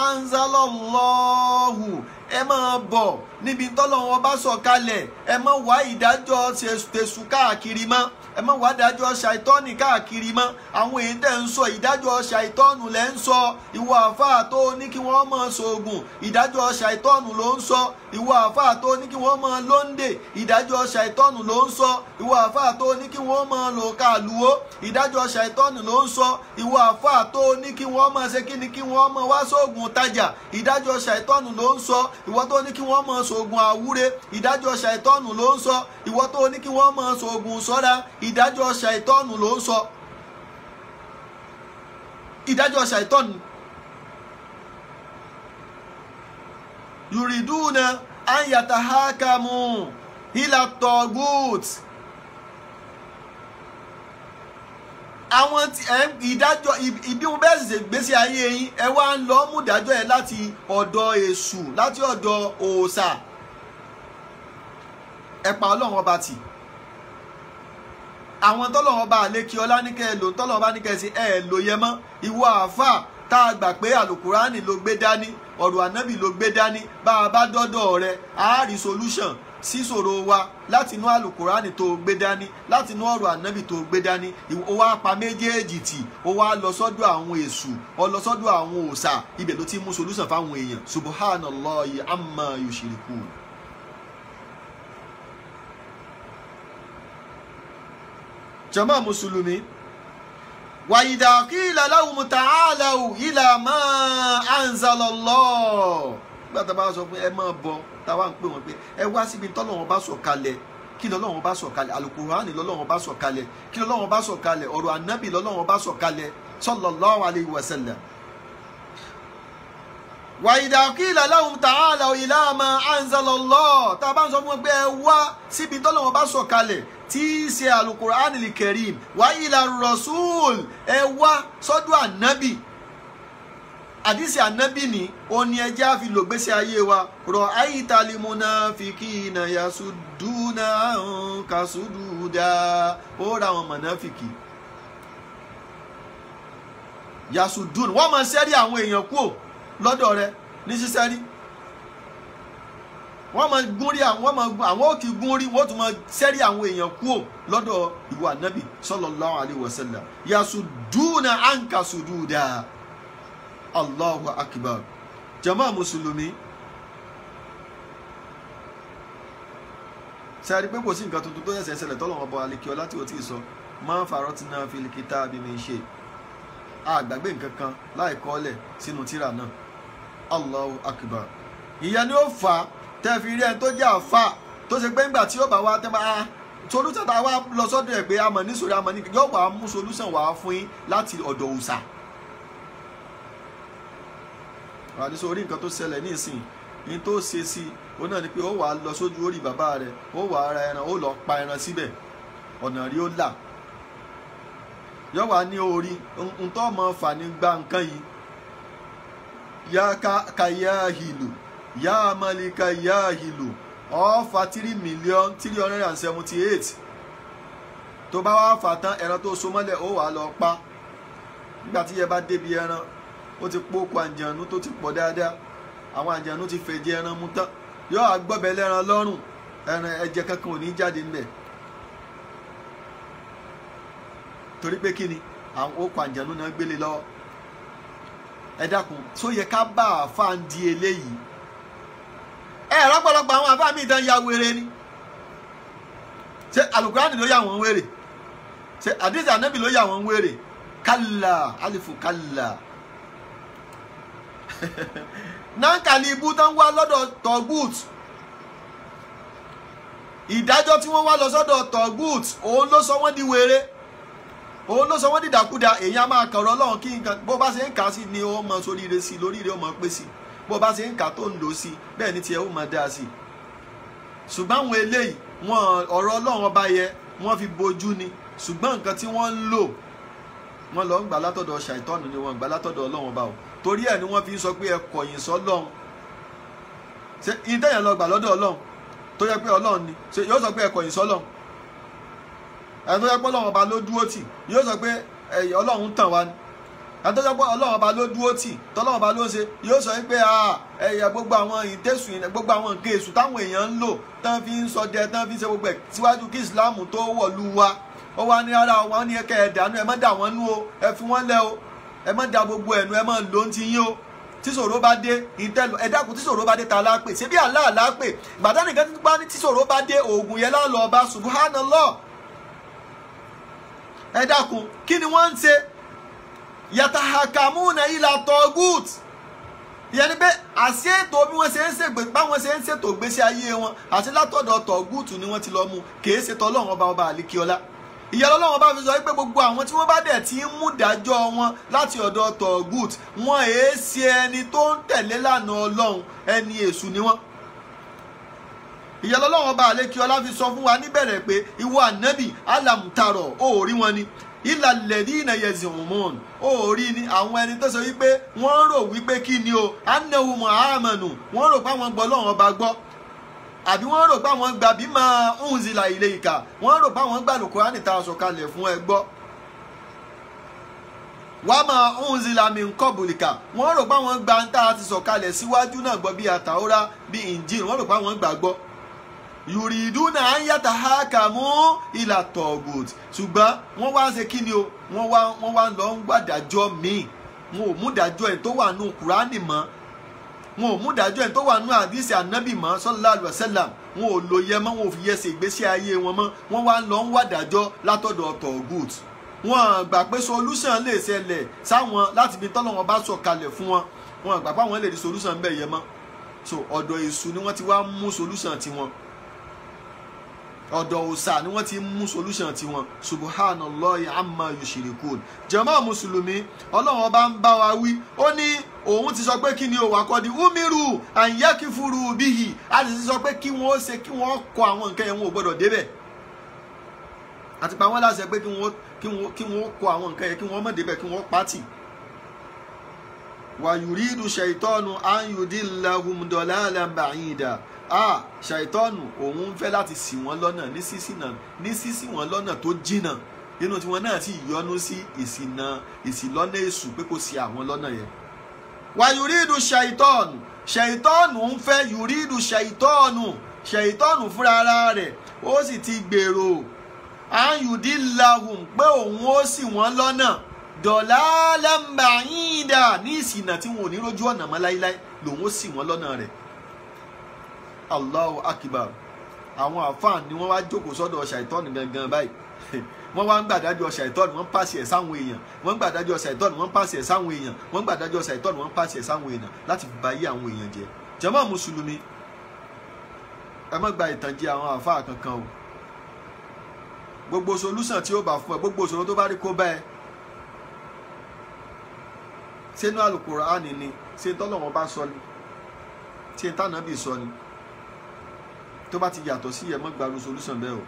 anzalallahu, ẹ máa bọ̀ níbi tọ́lọ́run bá sọ̀ kalẹ̀, ẹ má wá ìdájọ́ tẹ̀sù káàkiri mọ́, ẹ má wá ìdájọ́ ṣàìtọ́nì káàkiri mọ́. Àwọn èyí tẹ̀ ń sọ ìdájọ́ ṣàìtọ́nù lẹ́ ń sọ. Ìwọ àfáà tó ní kí wọ́n máa ṣoògùn, ìdájọ́ ṣàìtọ́nù ló ń sọ. Ìwọ àfáà tó ní kí wọ́n máa lóńdè, ìdájọ́ ṣàìtọ́nù ló ń sọ. Ìwọ àfáà tó ní kí wọ́n máa lò kàlùwó, ìdájọ́ ṣàìtọ́nù ló ń sọ. Ìwọ àfáà tó ní kí wọ́n máa ṣe kíni, kí wọ́n máa wá ṣoògùn tajà, ìdájọ́ ṣàìtọ́nù ló ń sọ. Ìwọ tó ní kí wọ́n máa ṣoògùn àwúre, ìdájọ́ ṣàìtọ́nù ló ń sọ. Ìwọ tó ní kí wọ́n máa ṣoògùn ṣọ́ra, ìdájọ́ ṣàìtọ́nù ló ń sọ. Ìdájọ́ ṣàìtọ́nù. Yuriduna an yatahakamu ila tagut. Àwọn ìdájọ́ ìbí wọn bẹ́ẹ̀ sì ṣe gbésí ayé yín, ẹ wá ń lọ mú ìdájọ́ ẹ láti ọ̀dọ̀ èṣù, láti ọ̀dọ̀ òòṣà. Ẹ pa Ọlọ́run ọba tì. Àwọn tọ́lọ́run ọba àlékí ọlá ní kẹ́ ẹ lò, tọ́lọ́run ọba ní kẹ́ ẹ ṣe, ẹ lò yẹ mọ́. Ìwọ àáfà tá a gbà pé àlùkùránì ló gbé dání, ọ̀rọ̀ ànábì ló gbé dání, bá a bá dọ́dọ̀ rẹ, a rí solution sísòro wa láti inú àlùkùránì tó gbé dání, láti inú ọ̀rọ̀ ànábì tó gbé dání. Ó wá pa méjèèjì tì, ó wá lọ sọ́dọ̀ àwọn èṣù, ó lọ sọ́dọ̀ àwọn òòṣà, ibẹ̀ ló ti mú solution fáwọn èèyàn. Subhanallahi amma yushrikun. Jàmá mùsùlùmí, wa idha qila lahum ta'alaw ila ma anzalallah. Nígbà tá a bá sọ pé ẹ máa bọ̀, tá a wá ń pè wọ́n pé ẹ wá síbi tọ́lọ́run bá sọ̀ kalẹ̀. Kí lọ́lọ́run bá sọ̀ kalẹ̀? Àlùkùránì lọ́lọ́run bá sọ̀ kalẹ̀. Kí lọ́lọ́run bá sọ̀ kalẹ̀? Ọ̀rọ̀ ànábì lọ́lọ́run bá sọ̀ kalẹ̀ sallallahu alayhi wa sallam. Wa idha qila lahum ta'alaw ila ma anzalallah. Tá a bá ń sọ fún wọn pé ẹ wá síbi tọ́lọ́run bá sọ̀ kalẹ̀ tí í ṣe Al-Qur'anil Karim, wa ila rasul, ẹ wá sọ́dọ̀ ànábì. Àdìsí ànábì ni ó ní ẹjẹ́ àfi lò gbèsè ayé wa. Rọ àyítalì munafikina yasuduna anka sududa. Ó ra àwọn mọ̀nàfìkì yasuduna, wọ́n máa ṣẹ́rí àwọn èèyàn kúò lọ́dọ̀ rẹ ní ṣíṣẹ́rí. Wọ́n máa gún rí àwọn òkè gún rí, wọ́n tún máa ṣẹ́rí àwọn èèyàn kúò lọ́dọ̀ ìwọ ànábì sallallahu alaihi wasallam. Yasuduna anka sududa. Allahu akbar. Jàmá mùsùlùmí, ṣe a rí pé kò sí nǹkan tuntun tó ṣẹ̀ṣẹ̀ ṣẹlẹ̀ tọ́lọ́run ọba àlekíọ́lá tí o ti sọ. Ma faratna fil kitabi min shay. A gbàgbé nǹkan kan láì kọ́lẹ̀ sínú tírà náà. Allahu akbar. Ìyẹn ni ó fà á tẹ́ fi rí ẹni tó jẹ́ àfà tó ṣe pé ńgbà tí ó bá wá tẹ́ bá solution tá a wá lọ sọ́dọ̀ ẹ̀ pé a mọ̀ ní sòrí a mọ̀ ní yóò wá mú solution wá fún yín láti ọ̀dọ̀ òòṣà. Wà ní sórí nǹkan tó ṣẹlẹ̀ ní ìsìn ní tó ṣe sí ó náà ni pé ó wà á lọ sójú orí bàbá rẹ̀, ó wà á ra ẹran, ó lọ pa ẹran síbẹ̀, ọ̀nà rí ó là. Yóò wá ní orí ntọ́ ọmọ fà ní gba nǹkan yìí. yá kayahilu yá malika yahilu ó fa 3,378,000. Tó bá wá fà tán, ẹran tó so mọ́lẹ̀ ó wà lọ pa. Nígbà tí yẹ bá débi ẹran, ó ti pókó àǹjànú tó ti pọ̀ dáadáa, àwọn àǹjànú ti fẹ̀jẹ̀ ẹran mu tán, yóò àgbọ̀bẹ̀ lẹ́ran lọ́rùn, ẹran ẹ̀jẹ̀ kankan ò ní jáde ńbẹ̀. Torí pé kí ni àwọn okò àǹjànú náà gbélé lọ́wọ́. Ẹ dákun, tó yẹ ká bá àáfàá ń di eléyìí? Ẹ rọ́pọ̀lọpọ̀ àwọn àáfàá mi ìtàn ya wèrè ni. Ṣé àlùkùránì ló yà wọ́n wèrè? Ṣé àdìsí ànábì ló yà wọ́n wèrè? Kálá alifu kálá. Nankali ibú tán wá lọ́dọ̀ tọ́gùt, ìdájọ́ tí wọ́n wá lọ sọ́dọ̀ tọ́gùt, òun ló sọ wọ́n di wèrè, òun ló sọ wọ́n di dàkúdà. Èèyàn máa kọ̀rọ̀ Ọlọ́run kí nǹkan bó bá ṣe ń kà á sí ni ó mọ sóríire sí, lóríire ó mọ pé sí, bó bá ṣe ń kà á tó ń lò sí, bẹ́ẹ̀ ni tiẹ̀ ó mọ dáa sí. Ṣùgbọ́n àwọn eléyìí, wọn ọ̀rọ̀ Ọlọ́run ọba yẹ wọ́n fi bojú ni, ṣùgbọ́n nǹkan tí wọ́n ń lò, wọ́n lọ ń gbà látọ̀dọ̀ ṣàìtọ́nù ni, wọ́n gbà látọ̀dọ̀ Ọlọ́run ọba o. Torí ẹ̀ ni wọ́n fi ń sọ pé ẹ kọ̀yìn sọ́lọ́run. Ṣé ìtẹ̀yàn lọ gbà lọ́dọ̀ Ọlọ́run tó yẹ pé Ọlọ́run ni, ṣé yóò sọ pé ẹ kọ̀yìn sọ́lọ́run? Ẹni tó yẹ pé Ọlọ́run ọba ló dúró tì, yóò sọ pé Ọlọ́run tàn wá ni. Ẹni tó yẹ pé Ọlọ́run ọba ló dúró tì, tọ́lọ́run ọba ló ń ṣe, yóò sọ pé ẹ̀yà gbogbo àwọn ìtẹ̀sùn, gbogbo àwọn nǹkan èṣù táwọn èèyàn ń lò tán fi ń sọdẹ, tán fi ń ṣe gbogbo ẹ̀ síwájú kí Ìsìláàmù tó wọ̀lú wa. Ó wá ní ara wọn ní ẹkẹ ẹ̀dánú, ẹ má dà wọ́n nú o, ẹ fi wọ́n lẹ̀ o, ẹ má da gbogbo ẹ̀nu, ẹ má lò ń ti yín o. Tíṣòro bá dé ìtẹ́lu, ẹ dákun, tíṣòro bá dé ta lápè? Ṣé bí Allah lápè? Gbàdá nìkan tí bá ní tíṣòro bá dé, oògùn yẹn lálọ́ ọba subhanallah. Ẹ dákun, kí ni wọ́n ń ṣe? Yatahakamuna ila tagut. Ìyẹn ni pé àṣẹ ètò bí wọ́n ṣe ń ṣègbè, báwọn ṣe ń ṣètò ìgbésí ayé wọn, àti látọ̀dọ̀ tọ̀gùtù ni wọ́n ti lọ mú, kìí ṣe tọ́lọ́run ọba ọba àlìkíọ́lá. Ìyẹn Ọlọ́run bá fi sọ pé gbogbo àwọn tí wọ́n bá dẹ̀ ti ń mú dájọ́ wọn láti ọ̀dọ̀ tọ̀gùt, wọn èé ṣe ẹni tó ń tẹ̀lé lànà Ọlọ́run, ẹni èṣù ni wọ́n. Ìyẹn Ọlọ́run ọba àlìkíọ́lá fi sọ fún wa níbẹ̀rẹ̀ pé ìwọ ànábì alamtarọ̀ ó rí wọn ni ìlàlẹ́dínà yẹ̀zìmùmùn ó rí ni àwọn ẹni tó sọ wípé wọ́n rò wípé kí ni o anahu muhammadu, wọ́n rò pé àwọn gbọ́ Ọlọ́run ọba gbọ́, àbí wọ́n rò pé àwọn gbà bí máa ń zìlà ilé ìkà, wọ́n rò pé àwọn gbà Al-Kùránì tá a sọ kalẹ̀ fún ẹ gbọ́, wà máa ń zìlà mi ń kọ́bùlìkà, wọ́n rò pé àwọn gbà ń tá a ti sọ kalẹ̀ síwájú náà gbọ́ bí àtàwọ́rá bí Injil, wọ́n rò pé àwọn gbà gbọ́. Yuriduna an yatahakamu ila tọ̀gùt, ṣùgbọ́n wọ́n wá ń ṣe kí ni o, wọ́n wá lọ ń gbàdájọ́ míì, wọn ò mú dájọ́ ẹ̀ tó wà nù Kùránì mọ́, wọn ò mú dájọ́ ẹ̀ tó wà nù àdìsí ànábì mọ́ sallallahu alaihi wasallam, wọn ò lo yẹ mọ́, wọn ò fi yẹ ṣe ìgbésí ayé wọn mọ́, wọ́n wá lọ ń wàdájọ́ látọ̀dọ̀ tọ̀gùt. Wọn gbà pé solution lè ṣẹlẹ̀ sáwọn láti fi tọ́lọ́wọ́n bá sọ̀ kalẹ̀ fún wọn, wọn gbà pé àwọn lè rí solution bẹ́ẹ̀ yẹ mọ́. So ọ̀dọ̀ èṣù ni wọ́n ti wá mú solution tiwọn, ọ̀dọ̀ òòṣà ni wọ́n ti mú solution tiwọn. Subhanallahi amma yushirikun. Jàmá mùsùlùmí, Ọlọ́run ọba ń bá wa wí, ó ní òun ti sọ pé kí ni o wà kọ́ di umiru an yakfuru bihi, a sì ti sọ pé kí wọ́n ṣe kí wọ́n kọ àwọn nǹkan yẹn, wọn ò gbọ́dọ̀ débẹ̀. Àti pa wọ́n láṣẹ pé kí wọ́n kọ àwọn nǹkan yẹn, kí wọ́n má débẹ̀, kí wọ́n pátì. Wa yuridu shaytanu an yudillahum dalalan ba'ida. Ṣàìtọ́nù òun ń fẹ́ láti ṣì wọ́n lọ́nà ní sísì wọ́n lọ́nà tó jìnà, inú tiwọn náà sì yọnu sí ìṣìnà ìṣìlọ́nà èṣù pé kò sí àwọn lọ́nà yẹn. Wà yùrídù ṣàìtọ́nù, ṣàìtọ́nù ń fẹ́ yùrídù ṣàìtọ́nù, ṣàìtọ́nù fúnra ara rẹ̀ ó sì ti gbèrò ayùdílahùn pé òun ó ṣì wọ́n lọ́nà dalalan ba'ida ní ìṣìnà tí wọn ò ní rójú ọ̀nà mọ́ láíláí, lòun ó ṣì wọ́n lọ́nà rẹ̀. Allahu Akbar. Àwọn àfáà ni wọ́n wá jókòó sọ́dọ̀ ṣàìtọ́nù gangan báyìí, wọ́n wá ń gbàdájọ́ ṣàìtọ́nù, wọ́n ń pàṣẹ ẹ̀ sáwọn èèyàn, wọ́n ń gbàdájọ́ ṣàìtọ́nù, wọ́n ń pàṣẹ ẹ̀ sáwọn èèyàn, wọ́n ń gbàdájọ́ ṣàìtọ́nù, wọ́n ń pàṣẹ ẹ̀ sáwọn èèyàn láti fi ba ayé àwọn èèyàn jẹ́. Jàmá mùsùlùmí, ẹ má gba ìtànjẹ àwọn àfáà kankan o. Gbogbo solution tí ó bá fún ẹ, gbogbo ìṣòro tó bá rí kó bá ẹ, sínú Al-Kùránì ni, ṣé tọ́lọ́run bá sọ ni, ṣé tánàbì sọ ni, tó bá ti yàtọ̀ sí ẹ má gba solution bẹ́ẹ̀ o.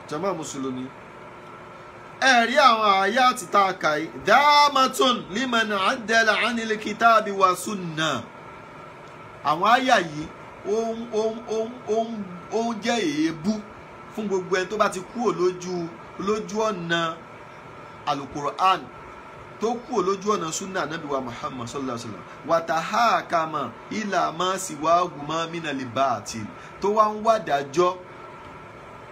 Jàmá mùsùlùmí, Ẹ̀rí àwọn àyà àti tá a kà yìí dáàmàtún liman àdẹ́là ánil kitabi wa sunna. Àwọn àyà yìí ó ń jẹ́ èébú fún gbogbo ẹni tó bá ti kúrò lójú ọ̀nà alukur'an, tó kúrò lójú ọ̀nà sunna anabi wa Muhammad sallallahu alaihi wa sallam, wàtàhàkàmà ìlà má siwahuma minal baatil, tó wá ń wá dájọ́,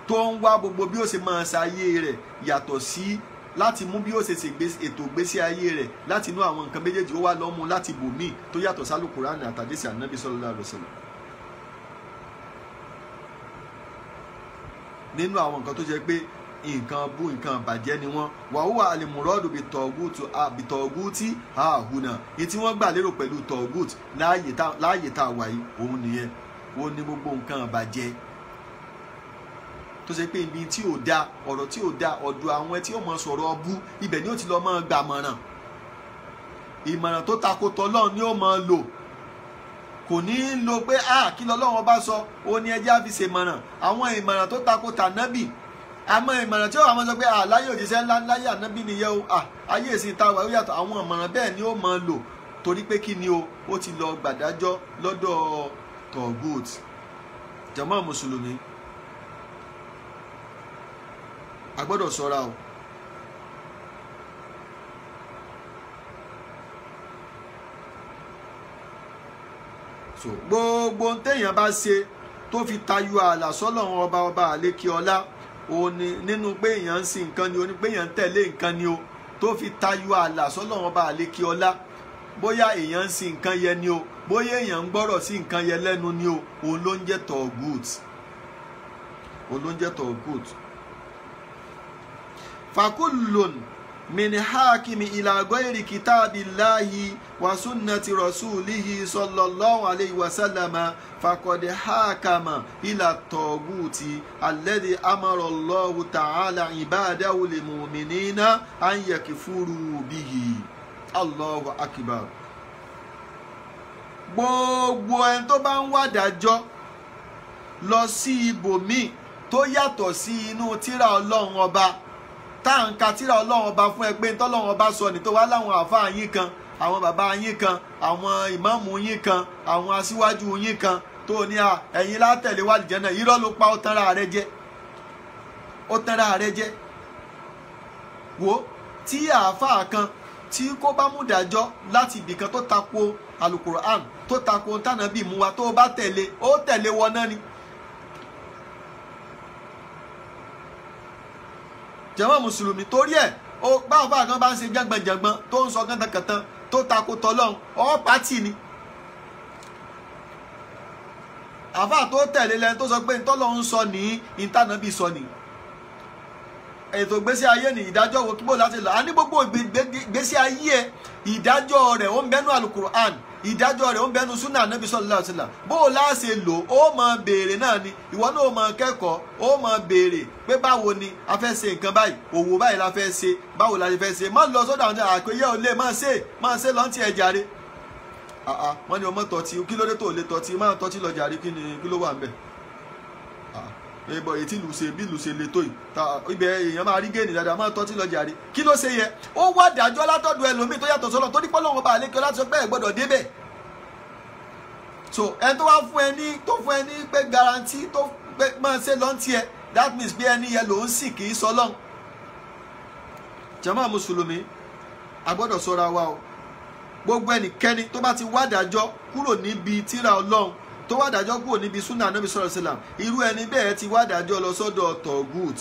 tó ń wá gbogbo bí ó ṣe máa ṣayé rẹ̀ yàtọ̀ sí láti mú bí ó ṣe ètò ìgbésí ayé rẹ̀ láti inú àwọn nǹkan méjèèjì, ó wá lọ́ mú láti bòmíì tó yàtọ̀ sálùkùránì àtàdésì ànábì sallallahu alaihi wasallam. Nínú àwọn nǹkan tó jẹ́ pé nǹkan bú nǹkan bàjẹ́ ni wọ́n, wàhùwà àlèmúrọ́dù bìtọ̀gùtì àhùnà, ní tí wọ́n gbà lérò pẹ̀lú tọ̀gùt láàyè tá a wà yìí òun nìyẹn, ó ní gbogbo nǹkan bàjẹ́ tó ṣe pé ibi tí ò da, ọ̀rọ̀ tí ò da, ọ̀dọ̀ àwọn tí ó mọ sọ̀rọ̀ ọbú ibẹ̀ ni ó ti lọ mọ gbàmọ̀ràn, ìmọ̀ràn tó tako tọlọ́run ni ó mọ lò, kò ní í lo pé a kí lọ́lọ́run bá sọ ó ní ẹjẹ́ á fi ṣèmọ̀ràn, àwọn ìmọ̀ràn tó tako tànábì, àmọ́ ìmọ̀ràn tí ó wà mọ́ sọ pé àláyé òjíṣẹ́ ńlá láyé ànábì nìyẹn o, ayé ìsìn ta wà ó yàtọ̀, àwọn ìmọ̀ràn bẹ́ẹ̀ ni ó mọ lò, torí pé kí ni o, ó ti lọ gbàdájọ́ lọ́dọ̀ tọ̀gùt. Jàmá mùsùlùmí, a gbọ́dọ̀ ṣọ́ra o. So gbogbo téèyàn bá ṣe tó fi tayọ ààlà sọ́lọ́run ọba ọba àlékí ọlá, òun ni nínú pé èèyàn ń sin nǹkan ni o, ní pé èèyàn ń tẹ̀lé nǹkan ni o, tó fi tayọ ààlà sọ́lọ́run ọba àlékí ọlá, bóyá èèyàn ń sin nǹkan yẹn ni o, bóyá èèyàn ń gbọ́rọ̀ sí nǹkan yẹn lẹ́nu ni o, òun ló ń jẹ́ tọ̀gùt, òun ló ń jẹ́ tọ̀gùt. Fakullun min hakimi ila ghairi kitabillahi wa sunnati rasulihi sallallahu alayhi wa sallama faqad hakama ila taguti alladhi amara Allahu ta'ala ibadahu lil mu'minina an yakfuru bihi. Allahu akbar. Gbogbo ẹni tó bá ń wá dájọ́ lọ sí ibòmíì tó yàtọ̀ sí inú tírà Ọlọ́run ọba, tá à ń ka tírà Ọlọ́run ọba fún ẹ pé ntọ́lọ́run ọba sọ ní tó wá láwọn àáfàá yín kan, àwọn bàbá yín kan, àwọn ìmáàmù yín kan, àwọn aṣíwájú yín kan, tó ní à ẹ̀yin látẹ̀lé wà lìjẹ́ náà, irọ́ ló pa, ó tanra rẹ jẹ, ó tanra rẹ jẹ. Wo tí àáfàá kan tí kò bá mú dájọ́ láti ibìkan tó tako alukur'an, tó tako tànàbí mú wa, tó bá tẹ̀lé, ó tẹ̀lé wọn náà ni. Jàmá mùsùlùmí, torí ẹ̀ ó báwọn bá kan bá ń ṣe jàngbọ̀njàngbọ̀n tó ń sọ kàntàkàntàn tó tako tọlọ́run, ọ́ pàtì ni. Àfáà tó tẹ̀lé lẹ́nu tó sọ pé ntọ́lọ́run sọ ní ìtànàbí sọ ní. Ètò ìgbésí ayé ní ìdájọ́ wo kí bó láti lọ. A ní gbogbo ìgbésí ayé ẹ, ìdájọ́ rẹ̀ ó ń bẹ́nu alukur'an, ìdájọ́ rẹ̀ ó ń bẹ́nu súnà anábì sallallahu alaihi wasallam. Bó o láṣẹ lò ó máa béèrè náà ni, ìwọ náà ó máa kẹ́kọ̀ọ́, ó máa béèrè pé báwo ni a fẹ́ ṣe nǹkan báyìí, òwò báyìí la fẹ́ ṣe, báwo la fẹ́ ṣe. Má lọ sọ́dọ̀ àwọn àpéyẹ ò lè máa ṣe lọ́ntì ẹ̀ jàre. Wọ́n ní ọmọ tọ́tí, kí ló dé tó lè tọ́tí, máa tọ́tí lọ jàre, kí ni kí ló wà ń bẹ̀? Ẹbọ ètí lù ṣe bí lù ṣe le tó yìí, ibẹ̀ èèyàn máa rí géènì dáadáa, máa tọ́tí lọ jàre, kí ló ṣe yẹ? Ó wá dájọ́ látọ̀dọ̀ ẹlòmíì tó yàtọ̀ sọ́lọ̀, torí pé Ọlọ́run ọba àlékè láti sọ pé ẹ gbọ́dọ̀ débẹ̀. So ẹni tó wá fún ẹ ní, tó fún ẹ ní pé garanti tó pé máa ṣe lọ́ntì ẹ, that means pé ẹni yẹn lòún sì kì í sọ lọ́hùn. Jàmá mùsùlùmí, a gbọ́dọ̀ ṣọ́ra wa o. Gbogbo ẹnikẹ́ni tó bá ti wá dájọ́ kúrò níbi tírà Ọlọ́run, tó wá dájọ́ kúrò níbi súnà Ànábì sallallahu alaihi wasallam, irú ẹni bẹ́ẹ̀ ti wá dájọ́ lọ sọ́dọ̀ tọ̀gùt.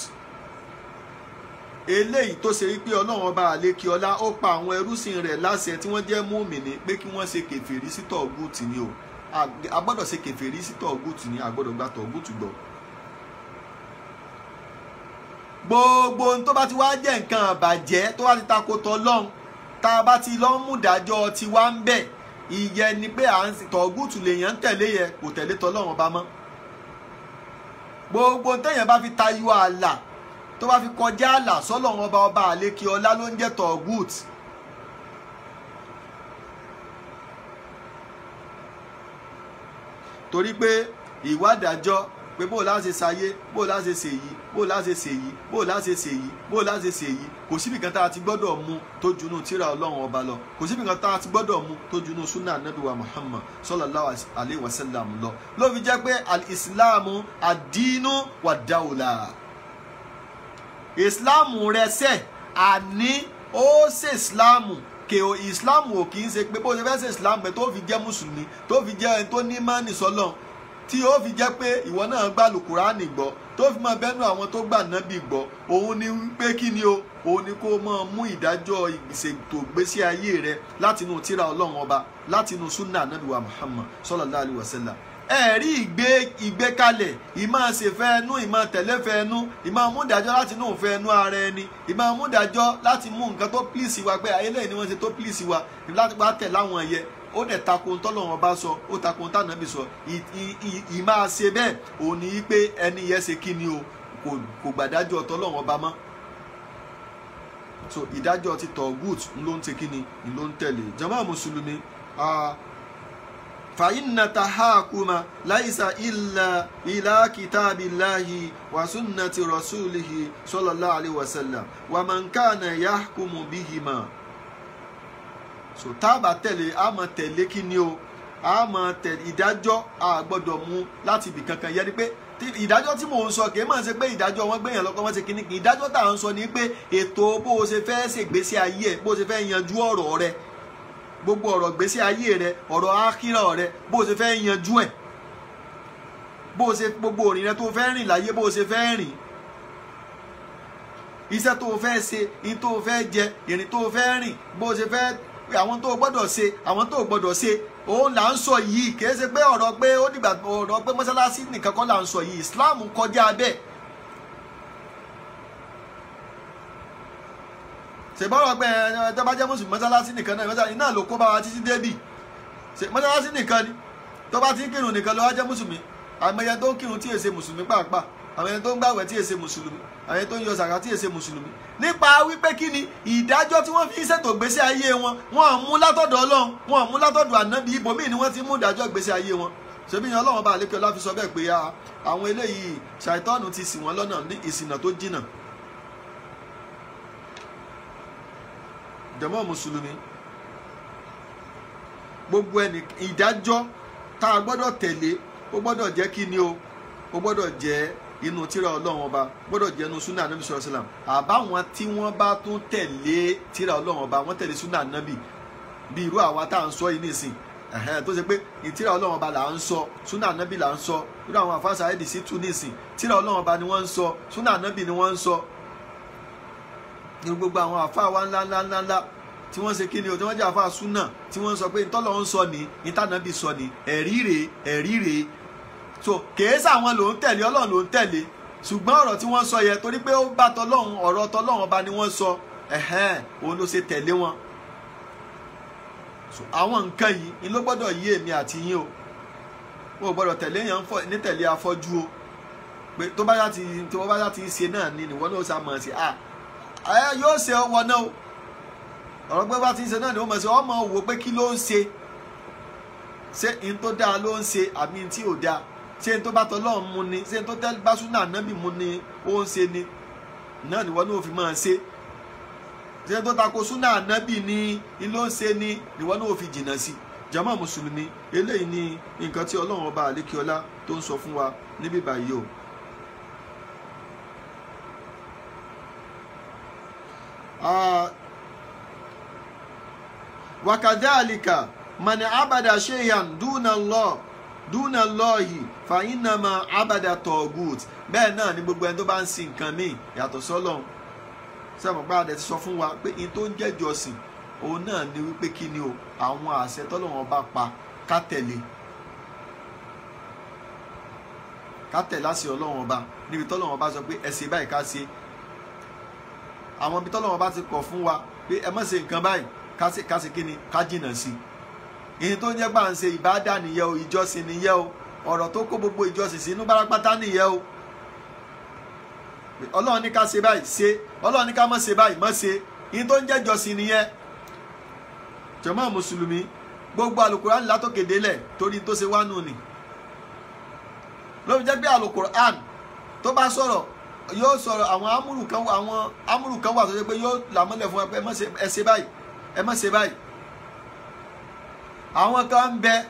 Eléyìí tó ṣe wípé Ọlọ́run ọba àlékí ọlá ó pa àwọn ẹrúsìn rẹ̀ láṣẹ tí wọ́n jẹ́ mùmínì pé kí wọ́n ṣe kèfèrí sí tọ̀gùt ni o. A gbọ́dọ̀ ṣe kèfèrí sí tọ̀gùt ni, a gbọ́dọ̀ gba tọ̀gùt gbọ́. Gbogbo ohun tó bá ti wá jẹ́ nǹkan àbàjẹ́ tó bá ti tako tọlọ́run, tá a bá ti lọ́ mú dájọ́ tiwa ń bẹ̀, ìyẹn ni pé à ń tọ̀gùtù lèèyàn ń tẹ̀lé yẹ, kò tẹ̀lé tọlọ́run ọba mọ́. Gbogbo téèyàn bá fi tayọ ààlà, tó bá fi kọjá ààlà sọ́lọ́run ọba ọba àlékí ọlá ló ń jẹ́ tọ̀gùt. Torí pé ìwádàjọ́ pé bó o láṣẹ ṣayé, bó o láṣẹ ṣèyí, bó o láṣẹ ṣèyí, bó o láṣẹ ṣèyí, bó o láṣẹ ṣèyí, kò síbi kan tá a ti gbọ́dọ̀ mú tó junú tírà Ọlọ́run ọba lọ, kò síbi kan tá a ti gbọ́dọ̀ mú tó junú súnà Ànábì wa Muhammad sallallahu alayhi wa sallam lọ. Ló fi jẹ́ pé al-islamu ad-dinu wa dawla, ìsìláàmù rẹ sẹ́ àní ó ṣe ìsìláàmù kè o. Ìsìláàmù ò kì í ṣe pé bó ṣe fẹ́ ṣe ìsìláàmù tó fi jẹ́ mùsùlùmí, tó fi jẹ́ ẹni tó ní mánì sọ́lọ́run, tí ó fi jẹ́ pé ìwọ náà gbà lùkùránì gbọ́, tó fi máa bẹ́nu àwọn tó gbà nábì gbọ́, òun ni pé kí ni o, òun ni kó máa mú ìdájọ́ ìṣètò ìgbésí ayé rẹ látinú tírà Ọlọ́run ọba, látinú súnà Ànábì wa Muhammad sallallahu alaihi wasallam. Ẹ̀rí ìgbékalẹ̀, ìmáa ṣèfẹ́ ẹnu, ìmáa tẹ̀léfẹ́ ẹnu, ìmáa mú ìdájọ́ láti inú ìfẹ́ ẹnu ara ẹni, ìmáa mú ìdájọ́ láti mú nǹkan tó pílìsì wa pé eléyìí ni wọ́n ṣe tó pílìsì wa láti wá tẹ̀ láwọn ẹ̀yẹ, ó dẹ̀ tako ohun tọ́lọ́run ọba sọ, ó tako ohun tànàbí sọ. Ìmáa ṣe bẹ́ẹ̀ òun ni pé ẹni yẹn ṣe kí ni o, kò gbàdájọ́ tọ́lọ́run ọba mọ́. So ìdájọ́ ti tọ̀gùt ló ń ṣe kí ni ló ń tẹ̀lé. Jàmá mùsùlùmí, fàyínà tahakuma láìsà ilà ilà kìtàbíláhi wà sunnati rasulihi sallallahu alaihi wasallam wà man kana yahkumu bihima. So tá a bá tẹ̀lé, a máa tẹ̀lé kí ni o, a máa tẹ̀lé ìdájọ́, a gbọ́dọ̀ mú láti ibì kankan. Yẹn ni pé ìdájọ́ tí mò ń sọ kìí máa ṣe pé ìdájọ́ wọn gbẹ̀yàn lọ́kọ́ wọn ṣe kíní. Ìdájọ́ tá à ń sọ ni pé ètò bó o ṣe fẹ́ ṣègbésí ayé ẹ̀, bó o ṣe fẹ́ yanjú ọ̀rọ̀ rẹ, gbogbo ọ̀rọ̀ gbésí ayé rẹ, ọ̀rọ̀ ákírà rẹ, bó o ṣe fẹ́ yanjú ẹ̀, bó o ṣe gbogbo òrìn rẹ tó fẹ́ rìn láyé, bó o ṣe fẹ́ rìn, iṣẹ́ tó o fẹ́ ṣe, ìrìn tó o fẹ́ jẹ, ìrìn tó o fẹ́ rìn, bó o ṣe fẹ́, àwọn tó o gbọ́dọ̀ ṣe, àwọn tó o gbọ́dọ̀ ṣe, òun là ń sọ yìí. Kìí ṣe pé ọ̀rọ̀ pé ó dìgbà ọ̀rọ̀ pé mọ́sálásí nìkan kọ́ là ń sọ yìí. Islam kọjá bẹ́ẹ̀. Ṣèbọ̀rọ̀ pé ẹ tó bá jẹ́ mùsùlùmí mọ́sálásí nìkan náà, mọ́sálásí náà ló kó bá wa títí débì. Ṣe mọ́sálásí nìkan ni tó bá ti ń kírun nìkan ló wá jẹ́ mùsùlùmí? Àmọye tó ń kírun tí èsè mùsùlùmí pàápàá, àmọye tó ń gbàwẹ̀ tí èsè mùsùlùmí, àmọye tó ń yọ sàkà tí èsè mùsùlùmí. Nípa wípé kí ni ìdájọ́ tí wọ́n fi ń ṣètò ìgbésí ayé wọn, wọ́n á mú látọ̀dọ̀ Ọlọ́run, wọ́n á mú látọ̀dọ̀ Ànábì, ibòmíì ni wọ́n ti mú ìdájọ́ ìgbésí ayé wọn. Ṣebí yẹn Ọlọ́run bá àlékè ọlá fi sọ bẹ́ẹ̀ pé àwọn eléyìí ṣàìtọ́nù ti ṣì wọ́n lọ́nà ní ìṣìnà tó jìnà. Jàmá mùsùlùmí, gbogbo ẹni ìdájọ́ tá a gbọ́dọ̀ tẹ̀lé, ó gbọ́dọ̀ jẹ́ kí ni o, ó gbọ́dọ̀ jẹ́ inú tírà Ọlọ́run ọba, gbọ́dọ̀ jẹ́ inú súnà Ànábì sallallahu alaihi wasallam. Àbáwọn tí wọ́n bá tún tẹ̀lé tírà Ọlọ́run ọba, wọ́n tẹ̀lé súnà Ànábì, bí irú àwa tá à ń sọ yìí nísìn, tó ṣe pé tírà Ọlọ́run ọba là ń sọ, súnà Ànábì là ń sọ. Irú àwọn àfáàsà ẹ̀dì sí tú nísìn, tírà Ọlọ́run ọba ni wọ́n ń sọ, súnà Ànábì ni wọ́n ń sọ. Ní gbogbo àwọn àfáà wa ńlá ńlá ńlá ńlá tí wọ́n ṣe kíni o, tí wọ́n jẹ́ àfáà súnà, tí wọ́n sọ pé ntọ́lọ́ ń sọ ní ìtànàbì sọ ní, ẹ̀rí rèé, ẹ̀rí rèé. So kèésà àwọn ló ń tẹ̀lé, Ọlọ́run ló ń tẹ̀lé, ṣùgbọ́n ọ̀rọ̀ tí wọ́n sọ yẹ torí pé ó bá tọlọ́run, ọ̀rọ̀ tọlọ́run ọba ni wọ́n sọ, ẹ̀hẹ́n, òun ló ṣe tẹ̀lé wọn. So àwọn nǹkan yìí ni ló gbọ́dọ̀ yí èmi àti yín o. Wọn ò gbọ́dọ̀ tẹ̀lé yẹn ní tẹ̀lé afọ́jú o, pé tó bá láti tó bá láti ṣe náà ni ìwọ náà ṣá mọ̀ sí à ẹ yóò ṣe ọwọ́ náà o. Ọ̀rọ̀ pé bá ti ń ṣe náà ni ó mọ̀ sí, ọmọ wò pé kí ló ń ṣe, ṣé n tó dáa ló ń ṣe àbí n tí ò dáa, ṣé n tó bá tọlọ́run mu ni, ṣé n tó tẹ́ bá súnà Ànábì mu ni ó ń ṣe ni náà níwọ náà fi máa ṣe, ṣé n tó tako súnà Ànábì ni ló ń ṣe ni níwọ náà fi jìnnà sí. Jàmá mùsùlùmí, eléyìí ni nǹkan tí Ọlọ́run ọba àlékiọlá tó ń sọ fún wa níbí báyìí o. Wakadhalika man abada shay'an duna Allah duna Allahi fa innama abada tagut. Bẹ́ẹ̀ náà ni gbogbo ẹni tó bá ń sin nǹkan míì yàtọ̀ sọ́lọ́run. Sẹ́wọ̀n pé adẹ ti sọ fún wa pé in tó ń jẹ́jọsìn òun náà ni wípé kí ni o, àwọn àṣẹ tọ́lọ́run bá pa ká tẹ̀lé, ká tẹ̀lé àṣẹ Ọlọ́run ọba níbi tọ́lọ́run ọba sọ pé ẹ ṣe báyìí ká ṣe, àwọn ibi tọ́lọ́run ọba ti kọ̀ fún wa pé ẹ má ṣe nǹkan báyìí ká ṣe kí ni, ká jìnnà sí i. Ìyẹn tó ń jẹ́ gbà ń ṣe ìbádà nìyẹn o, ìjọsìn nìyẹn o, ọ̀rọ̀ tó kó gbogbo ìjọsìn sínú bárapátá nìyẹn o. Ọlọ́run ní ká ṣe báyìí ṣe, Ọlọ́run ní ká má ṣe báyìí má ṣe, ìyẹn tó ń jẹ́ ìjọsìn nìyẹn. Jàmá mùsùlùmí, gbogbo Àlùkùránì látòkè délẹ̀ torí tó ṣe wá nù ni. Ló fi jẹ́ pé Al-Qur'an tó bá sọ̀rọ̀ yóò sọ̀rọ̀ àwọn amúrù kan wà tó ṣe pé yóò làmọ́lẹ̀ fún wa pé ẹ ṣe báyìí, ẹ má ṣe báyìí. Àwọn kan ń bẹ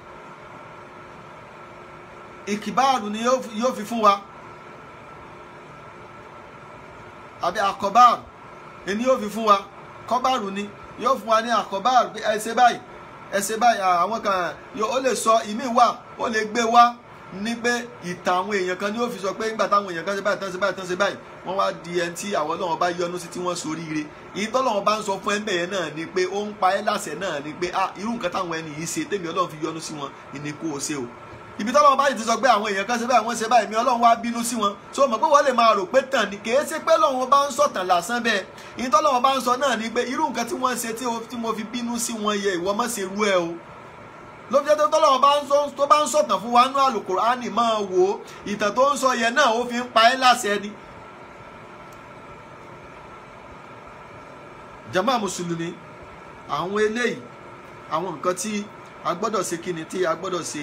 ìkìbáàrù ni yóò fi fún wa, àbí àkọ́báàrù ni yóò fi fún wa, kọ́báàrù ni yóò fún wa ní àkọ́báàrù pé ẹ ṣe báyìí, ẹ ṣe báyìí. Àwọn kan ó lè sọ ìmí wà, ó lè gbé wá ní pé ìtàn àwọn èèyàn kan ni ó fi sọ pé nígbà táwọn èèyàn kan ṣe báyìí tán ṣe báyìí tán ṣe báyìí, wọ́n wá di ẹni tí àwọn Ọlọ́run bá yọ́nú sí tí wọ́n soríire. Ìyí tọ́lọ́run bá ń sọ fún ẹ̀ńbẹ̀ yẹn náà ni pé ó ń pa ẹ́ láṣẹ náà ni pé ah irú nǹkan táwọn ẹni yìí ṣe tèmi Ọlọ́run fi yọ́nú sí wọn ìní kó o ṣe o. Ibi tọ́lọ́run bá yìí ti sọ pé àwọn èèyàn kan ṣe báyìí wọ́n ṣe báyìí mi Ọlọ́run wá bínú sí wọn, so mọ̀ pé wọ́n lè máa rò pé tàn ni, kì í ṣe pé Ọlọ́run bá ń sọ̀tàn lásán bẹ́ẹ̀. Ìyí tọ́lọ́run bá ń sọ náà ni pé irú nǹkan tí wọ́n ṣe tí mo fi bínú sí wọn yẹ ìwọ má ṣe rú ẹ o. Ló fi jẹ́ tó tọ́lọ́run tó bá ń sọ̀tàn fún wa nú Al-Qur'ani máa wò ó, ìtàn tó ń sọ yẹn náà ó fi ń pa ẹ́ láṣẹ ni. Jàmá mùsùlùmí, àwọn eléyìí àwọn nǹkan tí a gbọ́dọ̀ ṣe kíni tí a gbọ́dọ̀ ṣe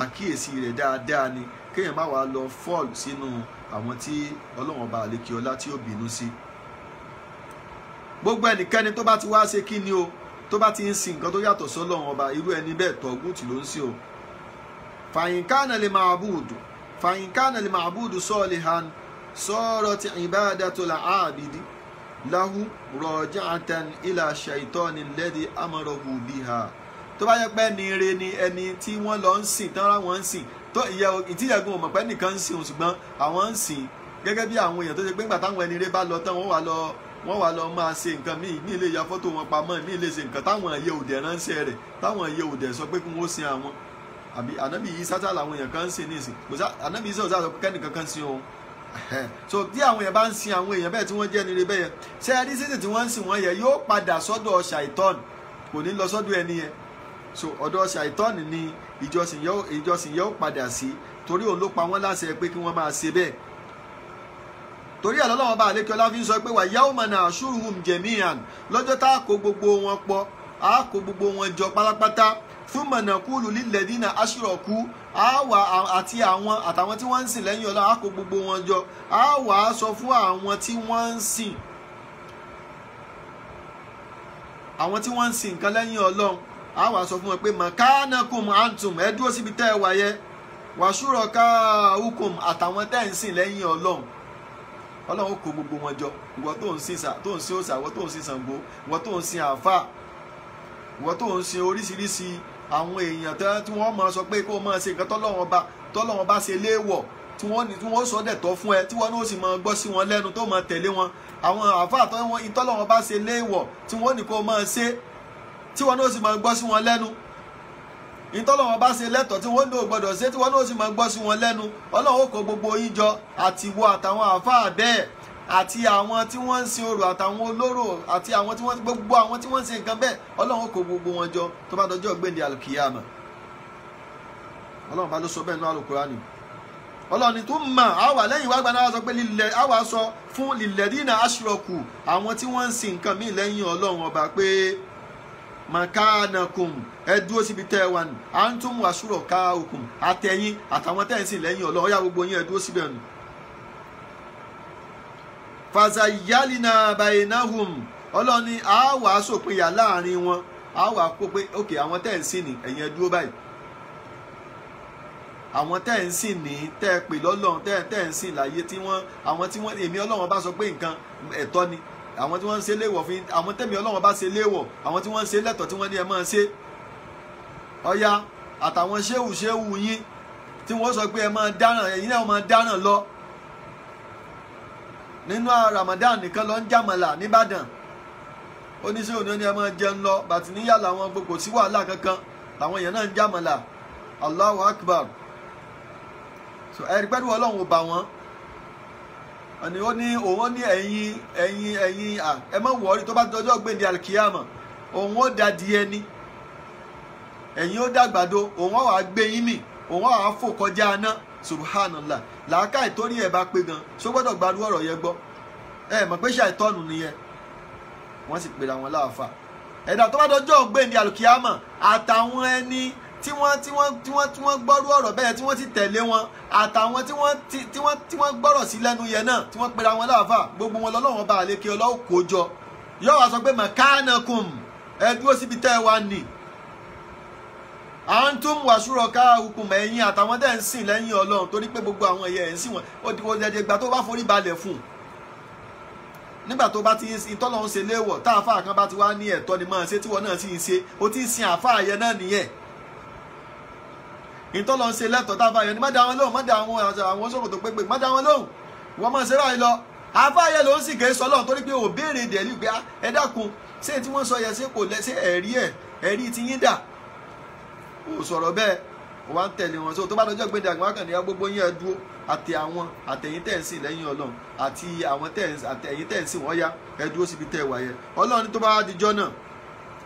àkíyèsí rẹ̀ dáadáa ni, kéèyàn má wàá lọ fọ́ọ̀lù sínú àwọn tí Ọlọ́run ọba àlekè ọlá tí ó bínú sí. Gbogbo ẹnikẹ́ni tó bá ti wá ṣe kíni o, tó bá ti ń sin nǹkan tó yàtọ̀ sọ́lọ́run ọba, irú ẹni bẹ́ẹ̀ tọ́gùtì ló ń sìn o. Fàyínkánà lè máa búùdù, fàyínkánà lè máa búùdù salihan sarat ibadatul abidi lahu raja'atan ila shaitani alladhi amarahu biha. Tó bá yẹ pé ẹni re ni ẹni tí wọ́n lọ ń sìn tán ráwọn ń sìn tó ìyẹ ìtìyẹ̀gùn ò mọ̀ pé nìkan ń sìn òun, ṣùgbọ́n àwọn ń sìn gẹ́gẹ́ bí àwọn èèyàn tó ṣe pé ńgbà táwọn ẹni re bá lọ tán wọ́n wá lọ máa ṣe nǹkan míì, míì lè ya fọ́tò wọn pamọ́, míì lè ṣe nǹkan táwọn ẹ̀yẹ òdẹ̀ ránṣẹ́ rẹ̀, táwọn ẹ̀yẹ òdẹ̀ sọ pé kí wọ́n sin àwọn. Àbí ànábì yìí sátá làwọn èèyàn kan ń sìn nísìn, kò sá ànábì yìí sọ̀rọ̀ sọ pé kẹ́nìkan kan sin òun. So tí àwọn èèyàn bá ń sin àwọn èèyàn bẹ́ẹ̀ tí wọ́n jẹ́ nire bẹ́ẹ̀, ṣé ẹ rí sísìn tí wọ́n ń sìn wọ́n yẹ yóò padà sọ́dọ̀ ṣàìtọ́n, kò ní lọ sọ́dọ̀ ẹni yẹn. So ọ̀dọ̀ ṣàìtọ́n ni ìjọsìn yóò padà sí, torí òun ló pa wọ́n láṣẹ pé kí wọ́n máa ṣe bẹ́ẹ̀. Torí ẹ̀ lọ́lọ́wọ́ bá àlékè ọlá fi ń sọ pé wà yawma nahshuruhum jami'an, lọ́jọ́ tá a kó gbogbo wọn pọ̀, a kó gbogbo wọn jọ pátápátá, thumma naqulu lilladhina ashraku, a wà àti àwọn àtàwọn tí wọ́n ń sìn lẹ́yìn Ọlọ́run, a kó gbogbo wọn jọ, a wà á sọ fún àwọn tí wọ́n ń sìn, àwọn tí wọ́n ń sìn nǹkan lẹ́yìn Ọlọ́run, a wà á sọ fún wọn pé makanakum antum, ẹ dúró síbi tẹ́ ẹ wà yẹ, wa shurakaukum, àtàwọn tẹ́ ń sìn lẹ́yìn Ọlọ́run. Ọlọ́run kó gbogbo wọn jọ, ìwọ tó ń sin òòṣà, ìwọ tó ń sin Ṣàngó, ìwọ tó ń sin àáfà, ìwọ tó ń sin oríṣiríṣi àwọn èèyàn tí wọ́n máa sọ pé kó máa ṣe nǹkan tọ́lọ́run bá ṣe léèwọ̀, tí wọ́n sọ dẹ̀ tọ́ fún ẹ, tí wọ́n náà sì máa gbọ́ sí wọn lẹ́nu tó máa tẹ̀lé wọn. Àwọn àáfà tọ́lọ́run bá ṣe léèwọ̀ tí wọ́n ní kó máa ṣe, tí wọ́n náà sì máa gbọ́ sí wọn lẹ́nu. Ìtọ́lọ́wọ́n bá ṣe lẹ́tọ̀ọ́ tí wọ́n ní ò gbọ́dọ̀ ṣe, tí wọ́n náà sì máa gbọ́ sí wọn lẹ́nu. Ọlọ́run ó kó gbogbo yín jọ, àti ìwọ àtàwọn àáfàá bẹ́ẹ̀, àti àwọn tí wọ́n ń sin orò, àtàwọn olóró, àti àwọn tí wọ́n gbogbo àwọn tí wọ́n ń ṣe nǹkan bẹ́ẹ̀, Ọlọ́run ó kó gbogbo wọn jọ tó bá dọjọ́ gbèǹde alùkìyàmà. Ọlọ́run bá ló sọ bẹ́ẹ̀ nínú Al-Kùránì. Ọlọ́run ni tó mọ̀ á wà lẹ́yìn wá gbaná sọ pé lílẹ̀ á wà sọ fún lilladina ashraku, àwọn tí wọ́n ń sin nǹkan míì lẹ́yìn Ọlọ́run ọba pé makanakum, ẹ dúró síbi tẹ́ ẹ wà ní, antum wa shurakaukum, àtẹ̀yìn àtàwọn tẹ́ ẹ̀ ń sìn lẹ́yìn Ọlọ́run, ó yá gbogbo yín ẹ dúró síbẹ̀ nù. Fazayyalina bainahum, Ọlọ́run ni a wà á sòpinya láàrin wọn, a wà á kó pé ok àwọn tẹ́ ẹ̀ ń sìn ní ẹ̀yin ẹ dúró báyìí, àwọn tẹ́ ẹ̀ ń sìn ní tẹ́ ẹ pè lọ́lọ́run, tẹ́ ẹ̀ ń sìn láyé tí wọ́n, àwọn tí wọ́n èmi Ọlọ́run bá sọ pé nǹkan ẹ̀tọ́ ni, àwọn tí wọ́n ń ṣe léèwọ̀ fún, àwọn tẹ́mi Ọlọ́run bá ṣe léèwọ̀, àwọn tí wọ́n ń ṣe lẹ́tọ̀ọ́ tí wọ́n ní ẹ máa ṣe. Ọ̀ya àtàwọn ṣéwù ṣéwù yín tí wọ́n sọ pé ẹ máa dáràn, ẹ̀yin náà máa dáràn lọ. Nínú Ramadan nìkan lọ ń jàmàlà nìbàdàn, oníṣẹ́ òní ni ẹ máa jẹun lọ, bàtí níyà làwọn gbogbo sí wàhálà kankan, làwọn èèyàn náà ń jàmàlà. Allahu Akbar. So ẹ̀rí pẹ́lú Ọlọ́run ò bà wọ́n. Ẹni ó ní òun ní ẹ̀yin ẹ̀yin ẹ̀yin ẹ má wọrí, tó bá dọjọ́ gbèǹde alikiyama òun ó da di ẹni, ẹ̀yin ó dàgbàdo, òun ó wàá gbé yín mì, òun ó wàá fò kọjá aná. Subhanallah. Làákà ìtorí ẹ̀ bá pé gan, ṣó gbọ́dọ̀ gbadú ọ̀rọ̀ yẹn gbọ́? Ẹ mọ̀ pé ṣàìtọ́nù nìyẹn, wọ́n sì pèrè àwọn láàfà. Ẹ̀dá tó bá dọjọ́ gbèǹde alikiyama àtàwọn ẹni tí wọ́n gbọ́rú ọ̀rọ̀ bẹ́ẹ̀ tí wọ́n ti tẹ̀lé wọn àtàwọn tí wọ́n gbọ́rọ̀ sí lẹ́nu yẹn náà tí wọ́n pera wọn láàfà gbogbo wọn lọ́lọ́wọ́n bá àlékè ọlọ́wọ́ kó jọ yóò wá sọ pé makanakum ẹ dúró síbi tẹ́ ẹ wá nì antum wàṣúrọ̀ ká hukum ẹ̀yin àtàwọn tẹ́ ń sìn lẹ́yìn Ọlọ́run torí pé gbogbo àwọn ẹ̀yẹ ẹ̀ ń sìn wọn ó di ìgbà tó bá forí balẹ̀ fún un nígbà tó bá ti ń tọ́lọ́ ń ṣe léèwọ̀ tá àfáà kan bá ti wá ní ẹ̀tọ́ ni máa ṣe tíwọ́ náà sì ń ṣe ó ti ń sin àfáà yẹn náà nìyẹn ìtọ́lọ́ ń ṣe lẹ́tọ̀ọ́ tá àfáà yẹn ni má dá wọn lóhùn má dá àwọn ṣòkòtò pépè má dá wọn lóhùn wọ́n máa ṣe báyìí lọ àfáà yẹn ló ń sì kéé sọlọ́run torí pé ò béèrè dẹ̀lú pé ẹ dákun ṣé tí wọ́n sọ yẹn ṣé kò lẹ́ ṣé ẹ̀rí ẹ̀ ẹ̀rí ti yín dà ó sọ̀rọ̀ bẹ́ẹ̀ ó wá ń tẹ̀lé wọn so tó bá dọjọ́ gbẹ̀dẹ̀ àgbọ̀n akànnì gbogbo yín ẹ dúró àti àwọn àtẹ̀yìn tẹ̀ ń sìn lẹ́yìn Ọlọ́run àti àwọn àtẹ̀yìn tẹ̀ ń sìn wọ́n yá ẹ dúró síbi tẹ̀ wá yẹ Ọlọ́run tó bá dijọ́ náà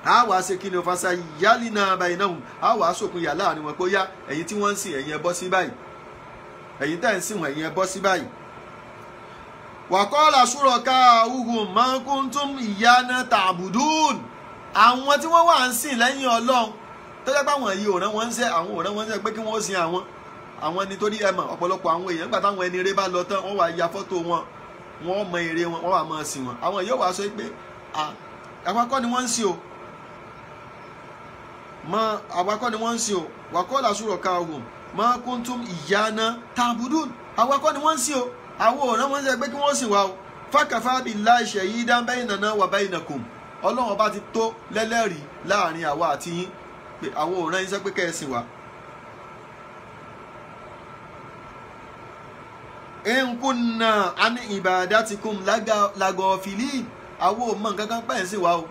a wàá ṣe kí ni òfàṣà yálì náà báyìí náà a wàá sòkun yà láàrin wọn pé ó yá ẹ̀yin tí wọ́n ń sìn ẹ̀yin ẹ bọ́ sí báyìí ẹ̀yin tẹ̀ ń sìn wọ́n ẹ̀yin ẹ bọ́ sí báyìí. Wàkọ́lá ṣúrọ̀ká uhu mọ́kúntún ìyáná tàbùdùn àwọn tí wọ́n wà ń sìn lẹ́yìn Ọlọ́run tó jẹ́ pé àwọn yìí ò rán wọn ń sẹ́ àwọn ò rán wọn ń sẹ́ pé kí wọ́n sin àwọn àwọn nítorí ẹ mọ̀ ọ̀pọ̀lọpọ̀ àwọn èèyàn nígbà táwọn ẹni eré bá lọ tán wọ́n wá ya fọ́tò wọn wọ́n mọ eré wọn wọ́n wá máa sìn wọn àwọn yóò wá sọ pé àwa kọ́ ni wọ́n ń sìn o mọ àwa kọ́ ni wọ́n ń sìn o wàkọ́lá ṣúrọ̀ká uhu mọ́kúntún ìyáná tàbùdùn àwa kọ́ ni wọ́n ń sìn o àwọn òràn wọn ṣe pé kí wọ́n sì wá o fákàfà billahi shahidan baynana wa baynakum Ọlọ́run ọba ti tó lẹ́lẹ́rìí láàrin àwa àti yín pé àwọn òràn yín ṣe pé kẹ́ ẹ sìn wá. in kunna an ibadatikum lagafilin àwọn ò mọ nǹkan kan pẹ́ ń sìn wá o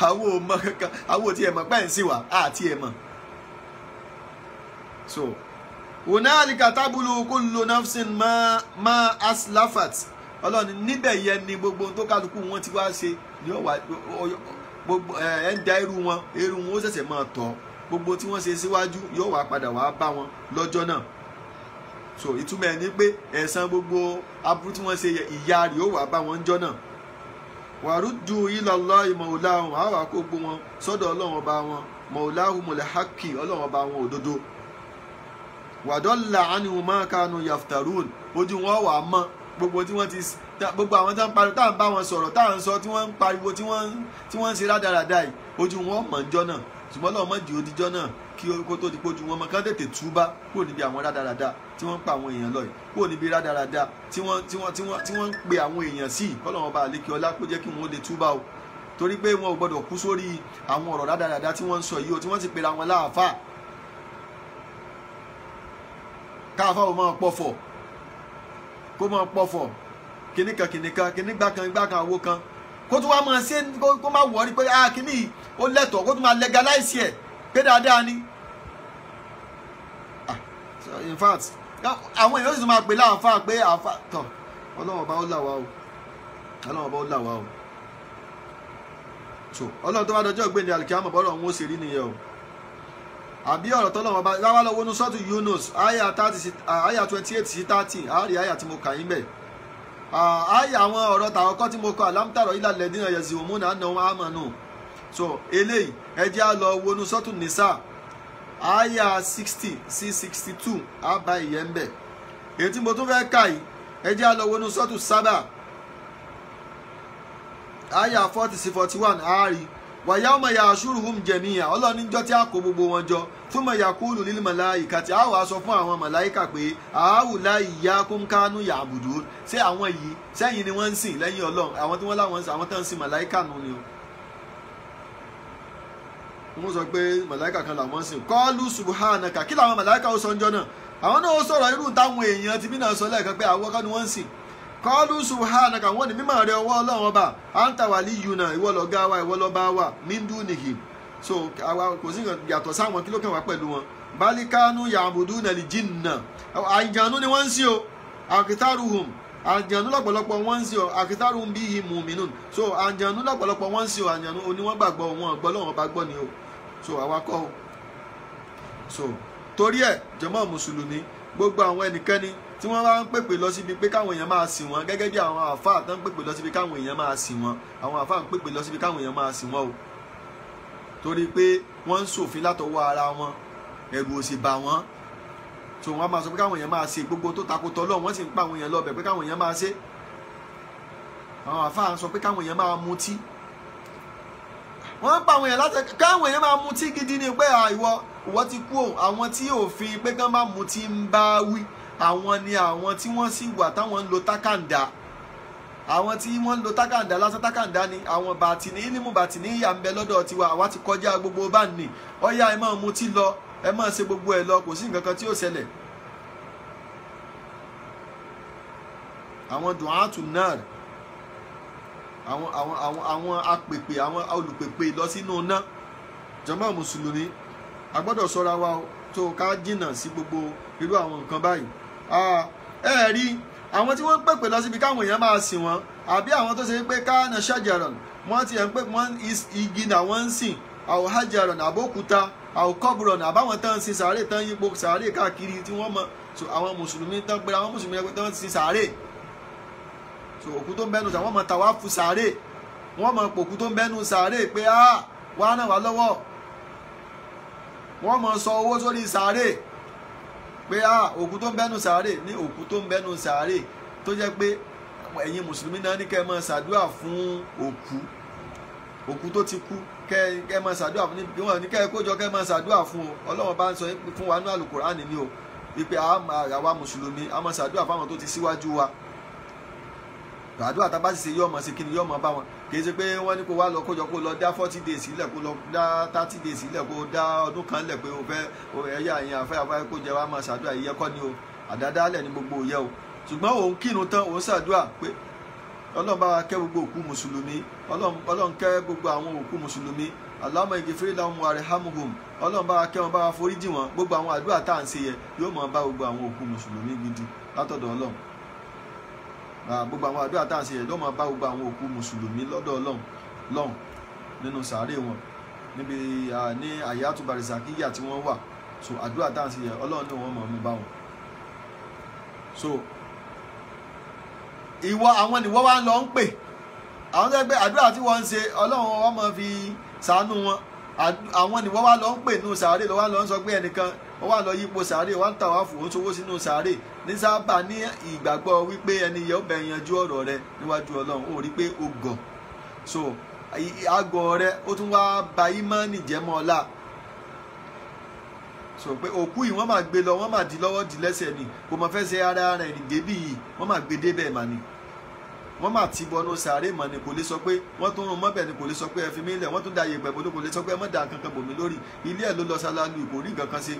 àwọn ò mọ kankan àwọn ò tiẹ̀ mọ̀ pẹ́ ń sìn wá àti ẹ̀ mọ̀. So hunalika tabulu kullu nafsin ma aslafat Ọlọ́run níbẹ̀ yẹn ni gbogbo ohun tó kálukú wọn ti wá ṣe ni ó wà gbogbo ẹ̀ ń da irú wọn irú wọn ó ṣẹ̀ṣẹ̀ máa tọ̀ gbogbo tí wọ́n ṣe síwájú yóò wá padà wá bá wọn lọ́jọ́ náà. So ìtumọ̀ ẹ̀ ni pé ẹ̀san gbogbo aburú tí wọ́n ṣe ìyà rẹ̀ yóò wá bá wọn jọ́ náà. Wàrúdù ilallahi mawlahum àwọn àkókò wọn sọ́dọ̀ Ọlọ́run ọba wọn mawlahumul haqqi Ọlọ́run ọba wọn òdodo wàdọ́là ánìhùn máa kánú yaftarun ojú wọn wà mọ́ gbogbo tí wọ́n ti gbogbo àwọn tó ń pariwo tá à ń bá wọn sọ̀rọ̀ tá à ń sọ tí wọ́n ń pariwo tí wọ́n ń ṣe rádaràda yìí ojú wọn mọ̀ njọ́ náà ṣùgbọ́n lọ́wọ́ mọ̀ di odijọ́ náà kí kó tó di pójú wọn mọ̀ kán tètè túbá kúrò níbi àwọn rádaràda tí wọ́n ń pa àwọn èèyàn lọ yìí kúrò níbi rádaràda tí wọ́n ń pe àwọn èèyàn sí kọ́lọ́wọ́n bá àlékè ọlá kó jẹ́ kí wọ́n lè túbá o torí pé wọn ò gbọ́dọ̀ kú sórí àwọn ọ̀rọ̀ rádaràda tí wọ́n ń sọ yìí o tí wọ́n ti pera wọn láàfáà káfá ò máa pọ̀fọ̀ kó máa pọ̀fọ̀ kìnìkan kìnìkan kìnìgbà kan ìgbà kan àwo kan kó tún wá máa ṣe kó máa wọ̀rí pé ah kìnì ó lẹ́tọ̀ọ́ kó tún máa legalize ẹ̀ pé dáadáa ni. In fact àwọn èèyàn sì tún máa pè láàfáà pé àfáà tọ̀ Ọlọ́run ọba ó là wá o Ọlọ́run ọba ó là wá o so Ọlọ́run tó bá dọjọ́ ìgbéǹde àlùkìyámọ̀ bọ́lọ̀ òun ó ṣe rí nìyẹn o àbí ọ̀rọ̀ tọ́lọ́wọ́ bá láwá lọ́wọ́ ní sọ́ọ̀tù Yunus àyà 28 sí 30 àárí àyà tí mo kà yín bẹ̀. Àyà àwọn ọ̀rọ̀ tàwọn kọ́ tí mo kọ alámtàrọ̀ ilà lẹ́dínà yẹ̀sì òmùnà àná àmọ̀nù. So eléyìí ẹ jẹ́ á lọ wọnú sọ́ọ̀tù Nìsà àyà 60 sí 62 á bá ìyẹn ń bẹ̀. Èyí tí mo tún fẹ́ kà yìí ẹ jẹ́ á lọ wọnú sọ́ọ̀tù Sábà àyà 40 sí 41 àárí wàyà ọmọ ya aṣúrùhùn jẹ̀míyà Ọlọ́run níjọ́ tí a kó gbogbo wọn jọ fún mọ̀yàkúlù lílì màláìka tí a wàá sọ fún àwọn màláìka pé àáwùlá ìyá kúńkánú yàbùdù ṣé àwọn yìí sẹ́yìn ni wọ́n ń sìn lẹ́yìn Ọlọ́run àwọn tí wọ́n láwọn ń sìn àwọn tó ń sìn màláìka nù ni o. Wọ́n sọ pé màláìka kan làwọn ń sìn kọ́lù subhanaka kí làwọn màláìka ó sọ ńjọ́ náà àwọn náà ó sọ̀rọ̀ irú táwọn èèyàn ti bí náà sọ lẹ́ẹ̀kan pé àwọn kan ni wọ́n ń sìn kọ́lù subhanaka wọ́n ní mímọ̀ rẹ ọwọ́ Ọlọ́run ọba anta waliyuna ìwọ lọ̀gá wa ìwọ lọ́ba wa min dunihim so àwa kò sí yàtọ̀ sáwọn kí ló kàn wá pẹ̀lú wọn balikanu ya'buduna al-jinna àjànú ni wọ́n ń sìn o akitaruhum àjànú lọ́pọ̀lọpọ̀ wọ́n ń sìn o akitaruhum bihi mu'minun so àjànú lọ́pọ̀lọpọ̀ wọ́n ń sìn o àjànú oníwọ́n gbàgbọ́ wọn gbọ́ lọ́wọ́n bá gbọ́ ni o so àwa kọ́ o so torí ẹ̀ jàmá mùsùlùmí gbogbo àwọn ẹnikẹ́ni tí wọ́n bá ń pèpè lọ síbi pé káwọn èèyàn máa sìn wọ́n gẹ́gẹ́ bí àwọn àáfàá tó ń pèpè lọ síbi káwọn èèyàn máa sìn wọ́n àwọn àáfàá ń pèpè lọ síbi káwọn èèyàn máa sìn wọ́n o Torí pé wọ́n ń ṣòfin látọwọ́ ara wọn, ẹ̀rù ò sì bà wọ́n. So wọ́n á máa sọ pé káwọn èèyàn máa ṣe gbogbo tó takò tọ́lọ́, wọ́n sì ń pa àwọn èèyàn lọ́bẹ̀ pé káwọn èèyàn máa ṣe. Àwọn àfáà ń sọ pé káwọn èèyàn máa mutí, wọ́n ń pa àwọn èèyàn láti káwọn èèyàn máa mutí gidi ni pé ìwọ ìwọ ti kú òun. Àwọn tí òfin pé kán máa mutí ń bá wí, àwọn ni àwọn tí wọ́n sì wà táwọn ń lo tákàndá. Àwọn tí wọ́n ń lo tákàndá lásán, tákàndá ni àwọn bàtì ní ílímù bàtì ní ìyà ń bẹ lọ́dọ̀ tiwa. Àwa ti kọjá gbogbo bá ní ọ̀yá, ẹ máa mutí lọ, ẹ máa ṣe gbogbo ẹ lọ, kò sí nǹkan kan tí ó ṣẹlẹ̀. Àwọn dùnátù náà, àwọn àwọn àwọn àwọn apèpè, àwọn olùpèpè lọ sínú iná. Jàmá mùsùlùmí, a gbọ́dọ̀ ṣọ́ra wa tó ká jìnnà sí gbogbo irú àwọn nǹkan báyìí. Ẹ rí àwọn tí wọ́n ń pèpè lọ síbi káwọn èèyàn máa sìn wọ́n, àbí àwọn tó ṣe pé káànà ṣàjàràn, wọ́n ti ẹ̀ ń pè wọ́n igi làwọn ń sìn, àwọn hajaran àbókúta, àwọn kọ́bùrọ̀nà, àbáwọn tán ń sin sàárè, tán yípo sàárè káàkiri tí wọ́n mọ. So àwọn mùsùlùmí tán pé àwọn mùsùlùmí tán ń sin sàárè, so òkú tó ń bẹ́nu sàárè wọ́n mọ tàwáfù sàárè, wọ́n mọ pòkú tó ń bẹ́nu sàárè pé á wàá náà wà lọ́wọ́, wọ́n mọ sọ owó sórí sàárè pé á òkú tó ń bẹ́nu sàárè ní òkú tó ń bẹ́nu sàárè, tó jẹ́ pé ẹ̀yin mùsùlùmí náà ní kẹ́ ẹ máa ṣàdúrà fún òkú, òkú tó ti kú, kẹ́ ẹ máa ṣàdúrà fún, ní wọn ní kẹ́ ẹ kójọ kẹ́ ẹ máa ṣàdúrà fún o. Ọlọ́run bá ń sọ fún wa ní Àlùkùránì ni o wípé àwa mùsùlùmí a máa ṣàdúrà fáwọn tó ti síwájú wa. Àdúrà tá a bá sì ṣe yóò mọ̀ sí kí ni yóò mọ̀ bá wọn. Kì í ṣe pé wọ́n ní kó wá lọ kójọ kó lọ dá 40 days sílẹ̀, kó lọ dá 30 days sílẹ̀, kó dá ọdún kan lẹ̀ pé o fẹ́ ẹ̀yà ẹ̀yìn àfẹ́ àfẹ́ kó jẹ wá máa ṣàdúrà. Ìyẹn kọ́ ni o, àdádálẹ̀ ni gbogbo òye o. Ṣùgbọ́n òun kírun tán, òun ṣàdúrà pé Ọlọ́run bá wa kẹ́ gbogbo òkú mùsùlùmí, Ọlọ́run kẹ́ gbogbo àwọn òkú mùsùlùmí, Allahumma ighfir lahum warhamhum, Ọlọ́run bá wa kẹ́ wọn, bá wa foríjì wọn. Gbogbo àwọn àdúrà tá à ń ṣe yẹ yóò máa bá gbogbo àwọn òkú mùsùlùmí gidi látọ̀dọ̀ Ọlọ́run. Gbogbo àwọn àdúrà tá à ń ṣe yẹ yóò máa bá gbogbo àwọn òkú mùsùlùmí lọ́dọ̀ Ọlọ́run lọ́hùn nínú sàárè wọn níbi ní àyàtú barisakíyà tí wọ́n wà. So àdúrà tá à ń ṣe yẹ Ọlọ́run ní wọ́n máa mú bá wọn. So ìwọ àwọn ìwọ wa lọ ń pè àwọn tó yẹ pé àdúrà tí wọ́n ń ṣe Ọlọ́run wọn máa fi ṣàánú wọn. Àwọn ìwọ wa lọ ń pè nínú sàárè, lọ wá lọ ń sọ pé ẹnìkan wọ́n wá lọ yípo sàárè, wọ́n ń tà wá fò ń sowó sínú sàárè ní sábà ní ìgbàgbọ́ wípé ẹni yẹn ó bẹ yanjú ọ̀rọ̀ rẹ níwájú Ọlọ́run. Ó rí pé ó gọ̀, so àgọ̀ rẹ ó tún wá ba ìmánì jẹ́ mọ́ ọlá. So pé òkú yìí wọ́n máa gbé lọ, wọ́n máa di lọ́wọ́ di lẹ́sẹ̀ ni, kò mọ̀ fẹ́ ṣe ara rẹ̀ ní débì yìí, wọ́n máa gbé débẹ̀ mà ni, wọ́n máa ti bọnú sàárè mà ni. Kò lè sọ pé wọ́n tún rún mọ́bẹ̀ ni, kò lè sọ pé ẹ fi mí lẹ̀, wọ́n tún da yèèpẹ̀ bò ló, kò lè sọ pé ẹ má da nǹkan kan bò mí lórí. Ilé ẹ̀ ló lọ sálálù, kò rí nǹkan kan ṣe.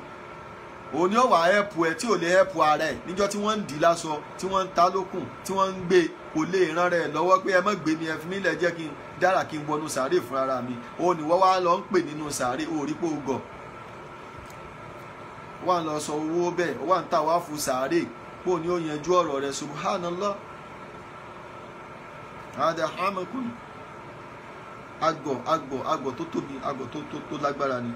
Òun ni ó wà ẹ̀pù ẹ̀ tí ò lè ẹ̀pù ara ẹ̀ níjọ́ tí wọ́n ń dì láṣọ, tí wọ́n ń ta lókùn, tí wọ́n ń gbé, kò lè ràn rẹ̀ lọ́wọ́ pé ẹ má gbé mi, ẹ fi mí lẹ̀, jẹ́ kí n dára kí n wọnú sàárè fún ara mi. Òun ni wọ́n wá lọ ń pè nínú sàárè, ó rí pé ó gọ̀, wà ń lọ sọ owó bẹ́ẹ̀, wà ń tà wá fún sàárè kó ní ó yanjú ọ̀rọ̀ rẹ̀. Subhanallah, hada hamakun. Àgọ̀ àgọ̀ àgọ̀ tó tóbi, àgọ̀ tó tó lágbára ni.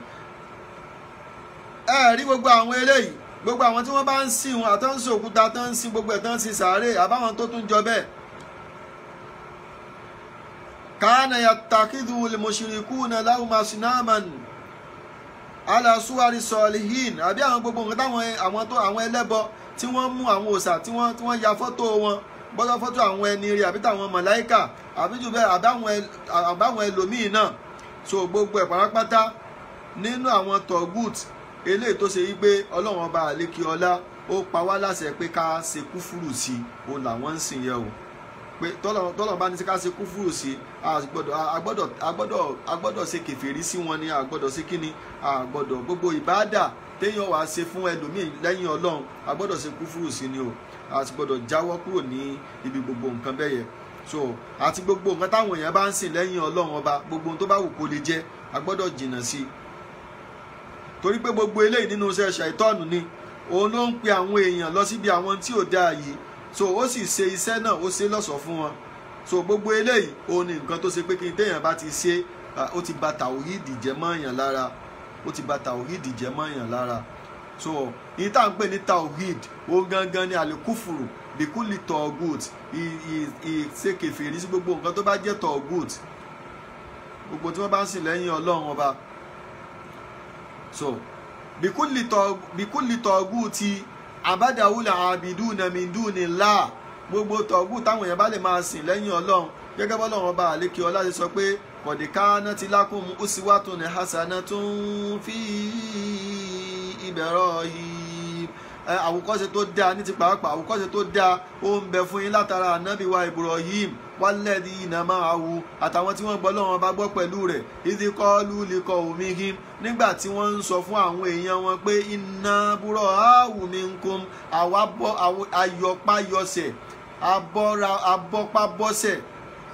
Ẹ rí gbogbo àwọn eléyìí, gbogbo àwọn tí wọ́n bá ń sìn wọn, àtọ́ ń sin òkúta, tó ń sin gbogbo ẹ̀, tó ń sin sàárè, àbáwọn tó tún jọ bẹ́ẹ̀. Kana yattakhidhu al-mushrikuna lahum asnaman ala suwari salihin, àbí àwọn gbogbo nǹkan táwọn àwọn tó àwọn ẹlẹ́bọ tí wọ́n mú àwọn òòṣà tí wọ́n ya fọ́tò wọn, bọ́lá fọ́tò àwọn ẹni rí àbí táwọn màláíkà àbí jù bẹ́ẹ̀ àbáwọn ẹlòmíì náà. So gbogbo ẹ̀ pátápátá nínú àwọn tọ̀gùt eléyìí tó ṣe yí pé Ọlọ́run ọba àlékí ọlá ó pa wá láṣẹ pé ká ṣe kúfúrù sí i, òun làwọn ń sìn yẹn o. Pé tọ́lọ́run bá ní ká ṣe kúfúrù sí i, a gbọ́dọ̀ ṣe kèfèrí sí wọn ni, a gbọ́dọ̀ ṣe kíni, a gbọ́dọ̀ gbogbo ìbáàdà téèyàn wàá ṣe fún ẹlòmíì lẹ́yìn Ọlọ́run, a gbọ́dọ̀ ṣe kúfúrù sí ni o, a sì gbọ́dọ̀ jáwọ́ kúrò ní ibi gbogbo nǹkan bẹ́ẹ̀ yẹn. So àti gbogbo nǹkan táwọn èèyàn bá ń sìn lẹ́yìn Ọlọ́run ọba, gbogbo ohun tó bá wù kó lè jẹ́, a gbọ́dọ̀ jìnnà sí i. Torí pé gbogbo eléyìí nínú iṣẹ́ ṣàìtọ́ọ̀nù ni, òun ló ń pe àwọn èèyàn lọ síbi àwọn tí ò dáa yìí. So ó sì ṣe iṣẹ́ náà, ó ṣe lọ́ṣọ̀ọ́ fún wọn. So gbogbo eléyìí òun ni nǹkan tó ṣe pé kí n téèyàn bá ti ṣe, ó ti bà tàwíìdì jẹ́ mọ́ èèyàn lára, ó ti bà tàwíìdì jẹ́ mọ́ èèyàn lára. So ìyí tá à ń pè ní tàwíìd, òun gangan ni àlékúfùrù bìkúlì tọ̀gùt, ìṣe kèfèrí sí gbogbo nǹkan tó bá jẹ́ tọ̀gùt, gbogbo tí wọ́n bá ń sìn lẹ́yìn Ọlọ́run ọba. So bikulli tọ̀gùtì abadawula abiduna min dunillah, gbogbo tọ̀gù táwọn èèyàn bá lè máa sìn lẹ́yìn Ọlọ́run, gẹ́gẹ́ bọ́lọ́run ọba àlékè ọlá ṣe sọ pé kọ̀díkánà ti lakum uswatun hasanatun fi Ibrahim. Àwòkọ́ṣe tó dáa ní ti pàápàá, àwòkọ́ṣe tó dáa ó ń bẹ fún yín látara ànábì wa Ibrahim walladhina ma'ahu, àtàwọn tí wọ́n gbọ́ Ọlọ́run bá gbọ́ pẹ̀lú rẹ̀, idh qalu liqawmihim, nígbà tí wọ́n ń sọ fún àwọn èèyàn wọn pé inna bura'u minkum, àwa bọ́ ayọ̀páyọsẹ̀ abọ́pábọ́sẹ̀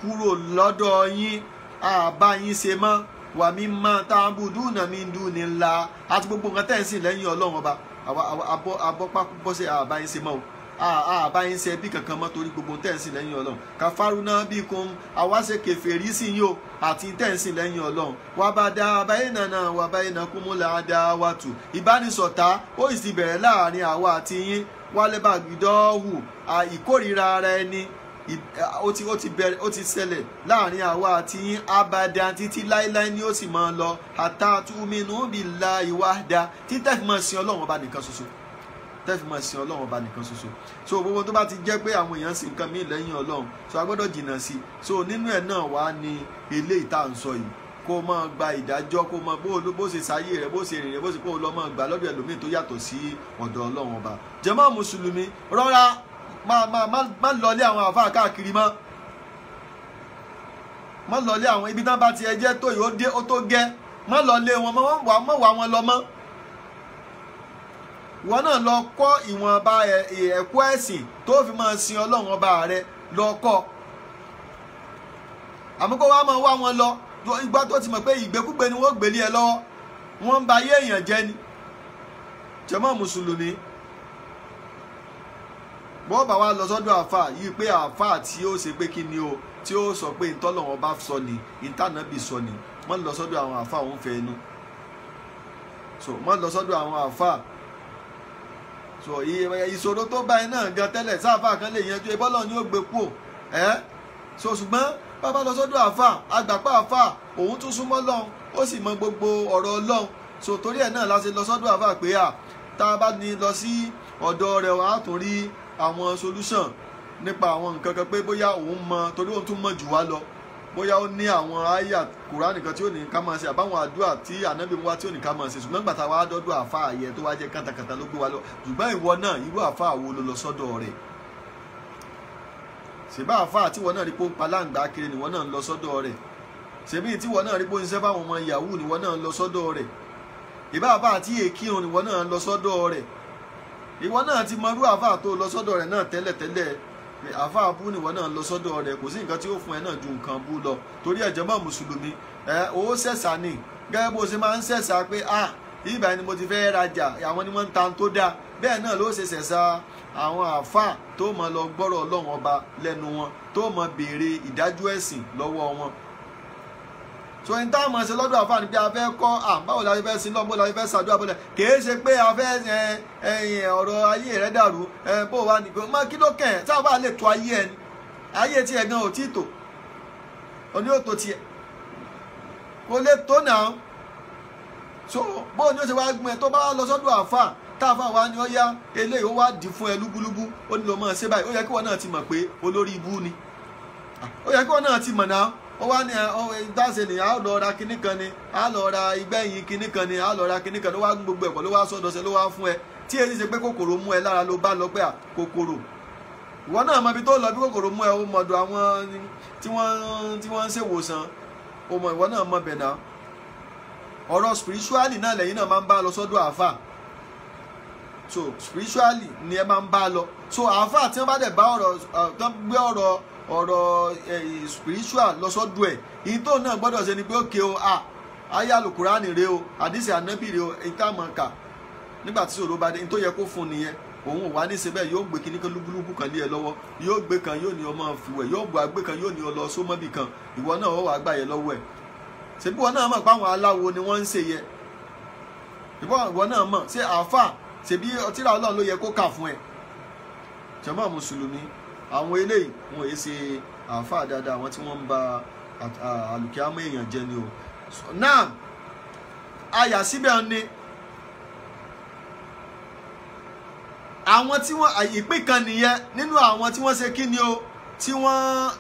kúrò lọ́dọ̀ yín, àbá yín ṣe mọ́, wa mimma ta'buduna min dunillah, àti gbogbo nǹkan tẹ́ ń sìn lẹ́yìn Ọlọ́run ọba, abọ́pábọ́sẹ̀ àbá yín ṣe mọ́ o, àbá yín ṣe bí kankan mọ́ torí gbogbo tẹ́ ń sìn lẹ́yìn Ọlọ́run. Kafaruna bikum, àwa ṣe kèfèrí sí yín o àti tẹ́ ń sìn lẹ́yìn Ọlọ́run. Wa bada baynana wa baynakumul adawatu, ìbánisọ̀tá ó sì bẹ̀rẹ̀ láàrin àwa àti yín. Wálé bàgídọ́hù, ìkórìíra ara ẹni ó ti bẹ̀rẹ̀, ó ti ṣẹlẹ̀ láàrin àwa àti yín, abadan, títí láíláí ni ó sì máa lọ, hatta tu'minu billahi wahda, títẹ́ fi máa sin Ọlọ́run ọba nìkan ṣoṣo, tẹ́ fi máa sin Ọlọ́run ọba nìkan ṣoṣo. So gbogbo tó bá ti jẹ́ pé àwọn èèyàn sin nǹkan míì lẹ́yìn Ọlọ́run, so a gbọ́dọ̀ jìnnà sí i. So nínú ẹ̀ náà wá ní eléyìí tá à ń sọ yìí, kó máa gba ìdájọ́, kó máa bó ṣe sáyé rẹ̀, bó ṣe rìn rẹ̀, bó ṣe kó lọ máa gbà lọ́dọ̀ ẹlòmíì tó yàtọ̀ sí ọ̀dọ̀ Ọlọ́run ọba. Jàmá mùsùlùmí, rọra má lọlé àwọn àfáà káàkiri mọ́, má lọlé àwọn ibi tán bá ti ẹjẹ́ tó yìí ó dé ó tó gẹ́, má lọlé wọn mọ́, má wá wọn lọ mọ́. Ìwọ náà lọ kọ́ ìwọ̀nba ẹ̀kọ́ ẹ̀sìn tó fi máa sin Ọlọ́run ọba rẹ, lọ kọ́. Àmọ́ kó wá máa wá wọn lọ, ìgbà tó ti mọ̀ pé ìgbékúgbé ni wọ́n gbélé ẹ lọ́wọ́, wọ́n ń ba ayé èèyàn jẹ́ ni. Jàmá mùsùlùmí, bọ́ bá wa lọ sọ́dọ̀ àáfà yìí pé àáfà tí ó ṣe pé kí ni o, tí ó sọ pé ìtọ́lọ́wọ́n bá sọ ni, ìtànàbì sọ ni, wọ́n lọ sọ́dọ̀ àwọn àáfà òun fẹ́ inú. So wọ́n lọ sọ́dọ̀ àwọn àáfà. So ìṣòro tó bá iná gan tẹ́lẹ̀ sáfà kan lè yanjú, ebọ́lọ́ ni ó gbé kú ẹ́. So ṣùgbọ́n bàbá lọ sọ́dọ̀ àáfà, àgbàpá àáfà òun tún súnmọ́ Ọlọ́run, ó sì mọ gbogbo ọ̀rọ̀ Ọlọ́run. So torí ẹ̀ náà la ṣe lọ sọ́dọ̀ àáfà pé à tá a bá ní lọ sí ọ̀dọ̀ rẹ̀ á tún rí àwọn solution nípa àwọn nǹkan kan pé bóyá òun mọ, torí òun tún mọ̀ jù wá lọ, bóyá ó ní àwọn àyà Kùránì kan tí ó ní ká máa ṣe, àbáwọn àdúrà tí ànábì wá tí ó ní ká máa ṣe. Ṣùgbọ́n gbàtà wá dọ́dọ̀ àáfà yẹ tó wá jẹ́ kàtàkàtà ló gbé wa lọ. Ṣùgbọ́n ìwọ náà irú àáfà wo ló lọ sọ́dọ̀ rẹ̀? Ṣèbá àáfà tíwọ náà rí pé ó ń paláǹgbá kiri níwọ náà ń lọ sọ́dọ̀ rẹ̀? Ṣèbí tíwọ náà rí pé ó ń ṣiṣẹ́ fáwọn ọmọ yahoo níwọ náà ń lọ sọ́dọ̀ rẹ̀? Ìbá àáfà àti èkírun níwọ náà ń lọ sọ́dọ̀ rẹ̀? Ìwọ náà ti mọ irú àáfà tó lọ sọ́dọ̀ rẹ̀ náà tẹ́lẹ̀tẹ́lẹ̀. Àáfà bú níwọ náà lọ sọ́dọ̀ rẹ̀, kò sí nǹkan tí ó fún ẹ náà ju nǹkan bú lọ. Torí ẹ̀ jàmá mùsùlùmí, ẹ ó ṣẹ̀ṣà ni, gẹ́gẹ́ bó ṣe máa ń ṣẹ̀ṣà pé à ìgbà ni mo ti fẹ́ rajà, àwọn ni wọ́n ń ta tó dáa, bẹ́ẹ̀ náà ló ṣe ṣẹ̀ṣà àwọn àáfà tó mọ lọ gbọ́rọ̀ Ọlọ́run ọba lẹ́nu wọn, tó mọ béèrè ìdájọ́ ẹ̀sìn lọ́wọ́ wọn. So n tá a mọ̀ ṣe lọ́dọ̀ àfáà ni pé a fẹ́ kọ́ à báwo la fẹ́ sin lọ́gbọ́n la fẹ́ ṣàdúrà bọ́lẹ̀, kìí ṣe pé a fẹ́ ọ̀rọ̀ ayé rẹ̀ dàrú, bó wà ní pé má kí ló kẹ̀ tá a bá lè tó ayé ẹni, ayé tiẹ̀ gan ò tí tò, òní ò tó tiẹ̀, kò lè tó náà. So bóun ni ó ṣe wá gbọ́n ẹ tó bá lọ sọ́dọ̀ àfáà, tá àfáà wa ni ó yá eléyìí ó wá dì fún ẹ lúbúlúbú, ó ní lọ mọ̀ ṣe báyìí, ó yẹ kí wọn náà ti mọ̀ pé olórí ibú ni, ó yẹ kí wọn náà ti mọ̀ náà. Ó wá ní dáṣe ni a lọ ra kinní kan ni, a lọ ra igbẹ́yìn kinní kan ni, a lọ ra kinní kan, ló wá gbogbo ẹ̀kọ́ ló wá sọ́dọ̀ọ́sẹ̀ ló wá fún ẹ, tí èyí ṣe pé kòkòrò mú ẹ lára ló bá lọ pé à kòkòrò, ìwọ náà mọ ibi tó lọ bí kòkòrò mú ẹ, ó mọ̀dọ̀ àwọn tí wọ́n ń ṣèwòsàn, ó mọ ìwọ náà mọ bẹ̀ náà. Ọ̀rọ̀ spiritually náà lẹ́yìn náà máa ń bá lọ sọ́dọ̀ àáfà. So spiritually ni ẹ máa ń bá lọ. So àáfà tí wọ́n bá dẹ̀ bá ọ̀rọ̀ tán gbé ọ̀rọ̀ spiritual lọ sọ́dọ̀ ẹ̀, ìyí tó náà gbọ́dọ̀ ṣe ni pé ókè o, à ayé alukurani rè o, àdìsí ànábì rè o, ìta mọ̀ ká nígbà tí ṣòro bá dé, ní tó yẹ kó fún nìyẹn. Òun ò wá ní ṣe bẹ́ẹ̀, yóò gbé kíní kan lúbúlúbú kan lé ẹ lọ́wọ́, yóò gbé kan yóò ní ọmọ fìwẹ̀, yóò gbé agbé kan yóò ní ọ lọ sómọ́bì kan, ìwọ náà ó wàá gbà yẹ lọ́wọ́ ẹ̀. Ṣebí ìwọ náà mọ̀ pé àwọn aláwo ni wọ́n ń ṣe yẹ, ìwọ náà mọ̀ ṣé àáfà, ṣebí tírà Ọlọ́run ló yẹ kó kà fún ẹ. Jàmá mùsùlùmí, àwọn eléyìí wọn èyí ṣe àáfà dáadáa, àwọn tí wọ́n ń ba àlùkìyámọ̀ èèyàn jẹ́ ni o. Náà àyà síbẹ̀ ni Àwọn tí wọ́n ìpín kan nìyẹn nínú àwọn tí wọ́n ṣe kí ni o, tí wọ́n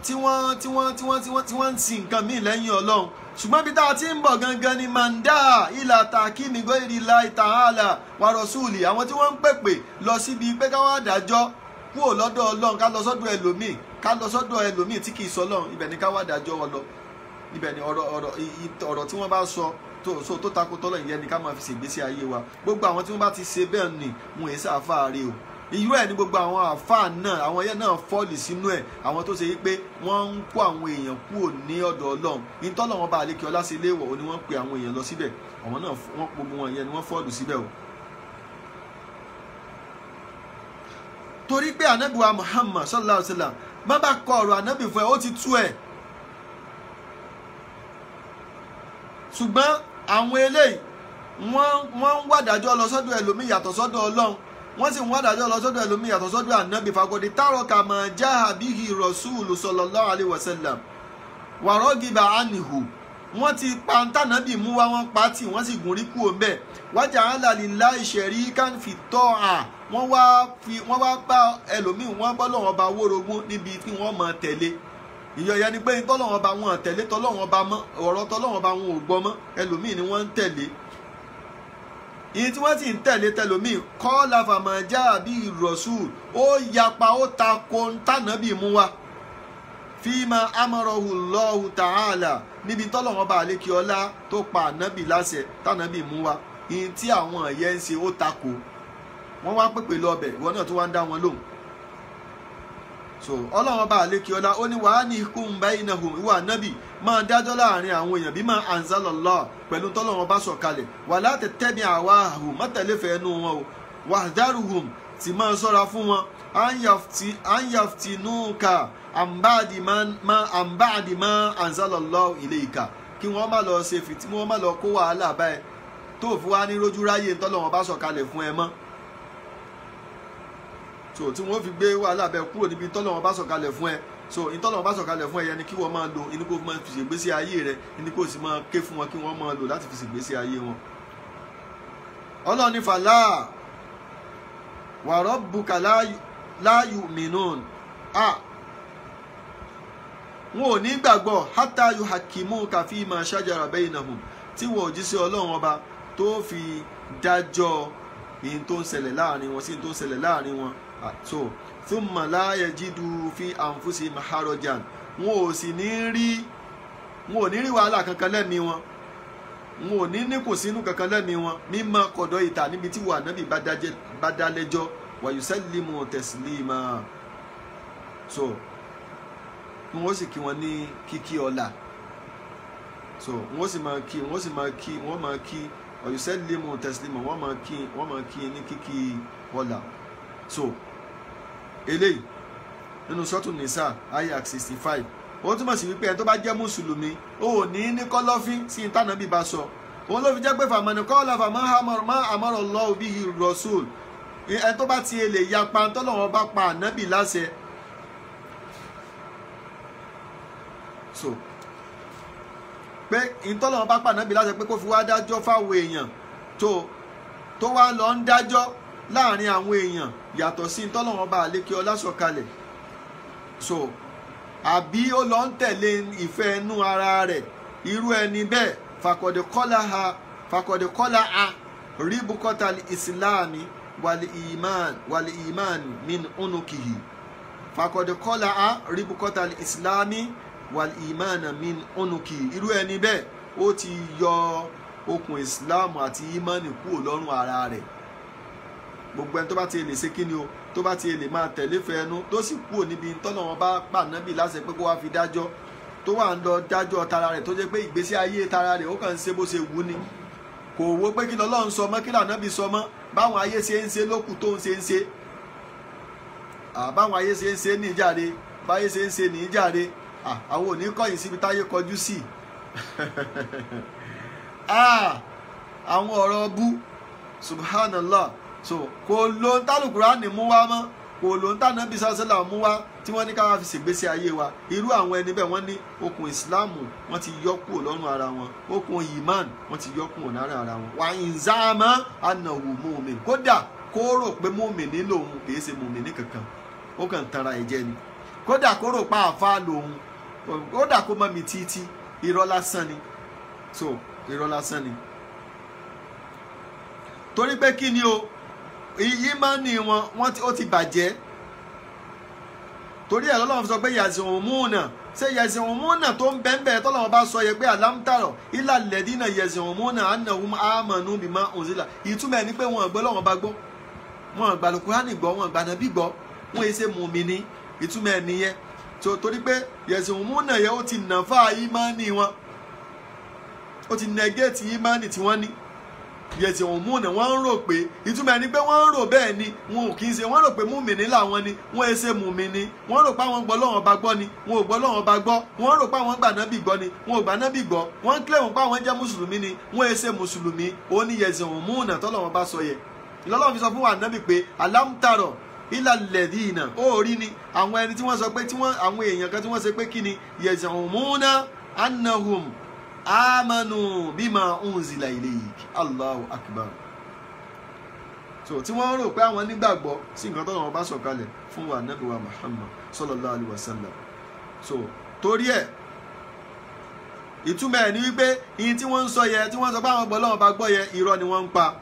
ń sin nǹkan míì lẹ́yìn Ọlọ́run. Ṣùgbọ́n bí tá a ti ń bọ̀ gangan ni manda ìlà takimi goyiri lai ta'ala wa rasuli, àwọn tí wọ́n ń pèpè lọ síbi pé ká wá dájọ́ kúrò lọ́dọ̀ Ọlọ́run, ká lọ sọ́dọ̀ ẹlòmíì, ká lọ sọ́dọ̀ ẹlòmíì tí kì í sọ Ọlọ́run, ibẹ̀ ni ká wá dájọ́ wọn lọ. Ibẹ̀ ni ọ̀rọ̀ tí wọ́n bá sọ tó tako tọ́lọ̀, ìyẹn ni ká máa fi ṣègbésí ayé wa. Gbogbo àwọn tí wọ́n bá ti ṣe bẹ́ẹ̀ ni wọn èé ṣàfáàrí o. Irú ẹ̀ ní gbogbo àwọn àfáà náà, àwọn yẹn náà fọ́ọ̀lì sínú ẹ̀, àwọn tó ṣe yí pé wọ́n ń kó àwọn èèyàn kúrò ní ọ̀dọ̀ Ọlọ́run. Ní tọ́lọ̀ wọn bá àlékè ọlá sí ilé ìwọ̀ ni wọ́n ń pe àwọn èèyàn lọ síbẹ̀, àwọn náà wọ́n gbogbo wọn yẹn ni wọ́n fọ́ọ̀lù síbẹ̀ o. Torí pé ànábì wa Muhammad sallallahu alaihi wasallam má bá kọ ọ̀rọ̀ ànábì fún ẹ, ó ti tú ẹ̀. Ṣùgbọ́n àwọn eléyìí wọ́n ń wádàjọ́ lọ sọ́dọ̀ ẹlòmíì yàtọ̀ sọ́dọ̀ Ọlọ́run, wọ́n sì ń wádàjọ́ lọ sọ́dọ̀ ẹlòmíì yàtọ̀ sọ́dọ̀ ànábì. Fagodi tárọ̀kà mà jáhà bíhi rọ̀ṣúùlù sallallahu alaihi wasallam wàrọ́gìbà ànìhù, wọ́n ti pa ntànábì mú wá, wọ́n pa tì, wọ́n sì gùn rí kú òǹbẹ̀. Wájà alàlìlá ìṣẹ̀rí kánfì tọ́ à, wọ́n wá bá ẹlòmíì, wọ́n bọ́ lọ́wọ́ bá wórogún níbi tí wọ́n mọ̀ tẹ̀lé. Ìyọ̀yẹ́ ni pé tọ́lọ́wọ́n bá wọn tẹ̀lé tọ́lọ́wọ́n bá mọ́, ọ̀rọ̀ tọ́lọ́wọ́n bá wọn ò gbọ́ mọ́, ẹlòmíì ni wọ́n ń tẹ̀lé. Ìyí tí wọ́n sì ń tẹ̀lé tẹlòmíì kọ́ láfàmọ́já àbí ìrọ̀sùn, ó yapa, ó ta ko ntànábì mú wa. Fíìmà amọ̀rọ̀hù lọ́hù tààlà, níbi tọ́lọ́wọ́n bá àlékí ọlá tó pa ànábì láṣẹ tànábì mú wa. Ìyí tí àwọn ẹ̀yẹ ń ṣe ó ta ko, wọ́n wá pèpè lọ ọbẹ̀, ìwọ náà tó wá ń dá wọn lóhùn. So Ọlọ́run bá àlékí ọlá ó ní wàá ní hukum bainahum, ìwà ànábì máa dájọ́ láàrin àwọn èèyàn bí máa anzalallah, pẹ̀lú tọ́lọ́run bá sọ̀kalẹ̀. Wala tattabi ahwaahum, má tẹ̀lé fẹ́ẹ́nu wọn o. Wahdharuhum, tí máa sọ́ra fún wọn. An yaftinuka an ba'di ma anzalallahu ilayka, kí wọ́n má lọ ṣe fìtí, wọ́n má lọ kó wàhálà báyìí tó fi wá ní rójú ráyè tọ́lọ́run bá sọ̀kalẹ̀ fún ẹ mọ́. So tí wọ́n fi gbé wàhálà bẹ kúrò níbi tọ́lọ́run bá sọ̀kalẹ̀ fún ẹ. So ìtọ́lọ́run bá sọ̀kalẹ̀ fún ẹ yẹn ni kí wọ́n máa lò, inú kó máa fi ṣègbésí ayé rẹ, inú kó sì máa ké fún wọn kí wọ́n máa lò láti fi ṣègbésí ayé wọn. Ọlọ́run ní fàlà wa rabbuka la yu'minun, wọn ò ní gbàgbọ́ hatta yuhakkimuka fima shajara bainahum, tí wọn ò jíṣẹ́ Ọlọ́run ọba tó fi dájọ́ ìyìn tó ń ṣẹlẹ̀ láàrin wọn sí ìyìn tó ń ṣẹlẹ̀ láàrin wọn. So thumma la yajidu fi anfusihim harajan, wọn ò sì ní rí, wọn ò ní rí wàhálà kankan lẹ́mìí wọn, wọn ò ní ní kò sínú kankan lẹ́mìí wọn. Mímọ́ kọ̀dọ̀ ìta níbi tí wà nábì bá dá lẹ́jọ́, wa yusallimu taslima. So wọn ó sì kí wọn ní kíkí ọlá. So wọn ó sì máa kí, wọn ó sì máa kí, wọn máa kí wa yusallimu taslima, wọn máa kí, wọn máa kí ní kíkí ọlá. So eléyìí nínú sọ́tún nìsà ayah 65, ó túmọ̀ sí wípé ẹni tó bá jẹ́ mùsùlùmí ó ní ní kọ́lọ́fín sí ìtànàbí bá sọ. Òun ló fi jẹ́ pé fàmọ́ni kọ́lá fàmọ́ amara Allahu bihi rasul, ẹni tó bá ti lè yapa tọ́lọ́wọ́n bá pa ànábì láṣẹ. So pé ìtọ́lọ́wọ́n bá pa ànábì láṣẹ pé kó fi wá dájọ́ fáwọn èèyàn tó wá lọ ń dájọ́ láàrin àwọn èèyàn yàtọ̀ sí tọ́lọ́wọ́n bá àlékè ọlá sọ̀kalẹ̀. So àbí ó lọ ń tẹ̀lé ìfẹ́ inú ara rẹ̀, irú ẹni bẹ́ẹ̀ fàkọ̀dẹ̀kọ́lá a ríbukọ́ta ìsìláàmì wàlì ìmán min unukihi, fàkọ̀dẹ̀kọ́lá a ríbukọ́ta ìsìláàmì wàlì ìmán min unukihi, irú ẹni bẹ́ẹ̀ ó ti yọ okùn ìsìláàmù àti ìmánì kúrò lọ́rùn ara rẹ̀. Gbogbo ẹni tó bá ti lè ṣe kíni o, tó bá ti lè máa tẹ̀lé fẹ́ẹ́nu, tó sì kúrò níbi tọ́lọ́run bá pa nábì láṣẹ pé kó wá fi dájọ́, tó wà ń lọ dájọ́ tara rẹ̀, tó jẹ́ pé ìgbésí ayé tara rẹ̀ ó kàn ń ṣe bó ṣe wù ni, kò wo pé kí lọ́lọ́run sọ mọ́, kí lànábì sọ mọ́, báwọn ayé ṣe ń ṣe lókù tó ń ṣe ń ṣe, báwọn ayé ṣe ń ṣe ní ìjàre, báyé ṣe ń ṣe ní ìjàre, àwọn ò ní kọ̀yìn síbi táyé kọjú sí. Àwọn ọ̀rọ̀ bú, subhanallah. So kò ló ń tálùkùránì mú wá mọ́, kò ló ń tànàbí sásẹ́là mú wá tí wọ́n ní ká wá fi ṣègbésí ayé wa. Irú àwọn ẹni bẹ́ẹ̀ wọ́n ní okùn ìsìláàmù wọ́n ti yọ kúrò lọ́rùn ara wọn, okùn ìmán wọ́n ti yọ kúrò lára ara wọn. Wà ń záàmọ́ ànàwò mu'min, kódà Kó rò pé mùmìnì lòun kìí ṣe mùmìnì kankan, ó kàn tanra ẹ̀ jẹ ni. Kódà kó rò pa àfa lòun, kódà kó mọ̀ mí títí, irọ́ lásán ni. So irọ́ lásán ni. Torí pé kí ni o, ìmánì wọn ó ti bàjẹ́. Torí ẹ̀ lọ́lọ́run sọ pé yaz'umuna, ṣé yaz'umuna tó ń bẹ́ńbẹ́ tọ́lọ́run bá sọ yẹ pé alamtaro ila alladhina yaz'umuna annahum amanu bima unzila. Ìtumọ̀ ẹ̀ ni pé wọn gbọ́ Ọlọ́run bá gbọ́, wọn gbà Al-Qur'ani gbọ́, wọn gbà Nábì gbọ́, wọn yẹ ṣe mùmíní. Ìtumọ̀ ẹ̀ nìyẹn. Torí pé yaz'umuna yẹ ó ti nàfà ìmánì wọn, ó ti nẹgẹ́tì ìmánì tí wọ́n ní. Yaz'umuna wọ́n ń rò pé, ìtumọ̀ ẹni pé wọ́n ń rò bẹ́ẹ̀ ni, wọn ò kì í ṣe, wọ́n rò pé mùmíní làwọn ni, wọ́n ẹ ṣe mùmíní. Wọ́n rò pé àwọn gbọ́ Ọlọ́run bá gbọ́ ni, wọn ò gbọ́ Ọlọ́run bá gbọ́. Wọ́n rò pé àwọn gbà Nábì gbọ́ ni, wọn ò gbà Nábì gbọ́. Wọ́n ń kílẹ̀ wọn pé àwọn jẹ́ mùsùlùmí ni, wọ́n ẹ ṣe mùsùlùmí. Ó ní yaz'umuna tọ́lọ́run bá sọ yẹ. Lọ́lọ́run fi sọ fún wa Nábì pé alam tara ila alladhina, ó rí ni àwọn ẹni tí wọ́n sọ pé tí wọ́n, àwọn èèyàn kan tí wọ́n ṣe pé kí ni yaz'umuna annahum amanu bima unzila ilayk. Allahu akbar. So tí wọ́n rò pé àwọn nígbàgbọ́ sí nǹkan tọ́lọ́run bá sọ̀kalẹ̀ fún wa Nábì wa Muhammad sallallahu alaihi wasallam. So torí ẹ̀ ìtumọ̀ ẹ̀ ni wípé ìyìn tí wọ́n ń sọ yẹ, tí wọ́n sọ pé àwọn gbọ́ Ọlọ́run bá gbọ́ yẹ, irọ́ ni wọ́n ń pa.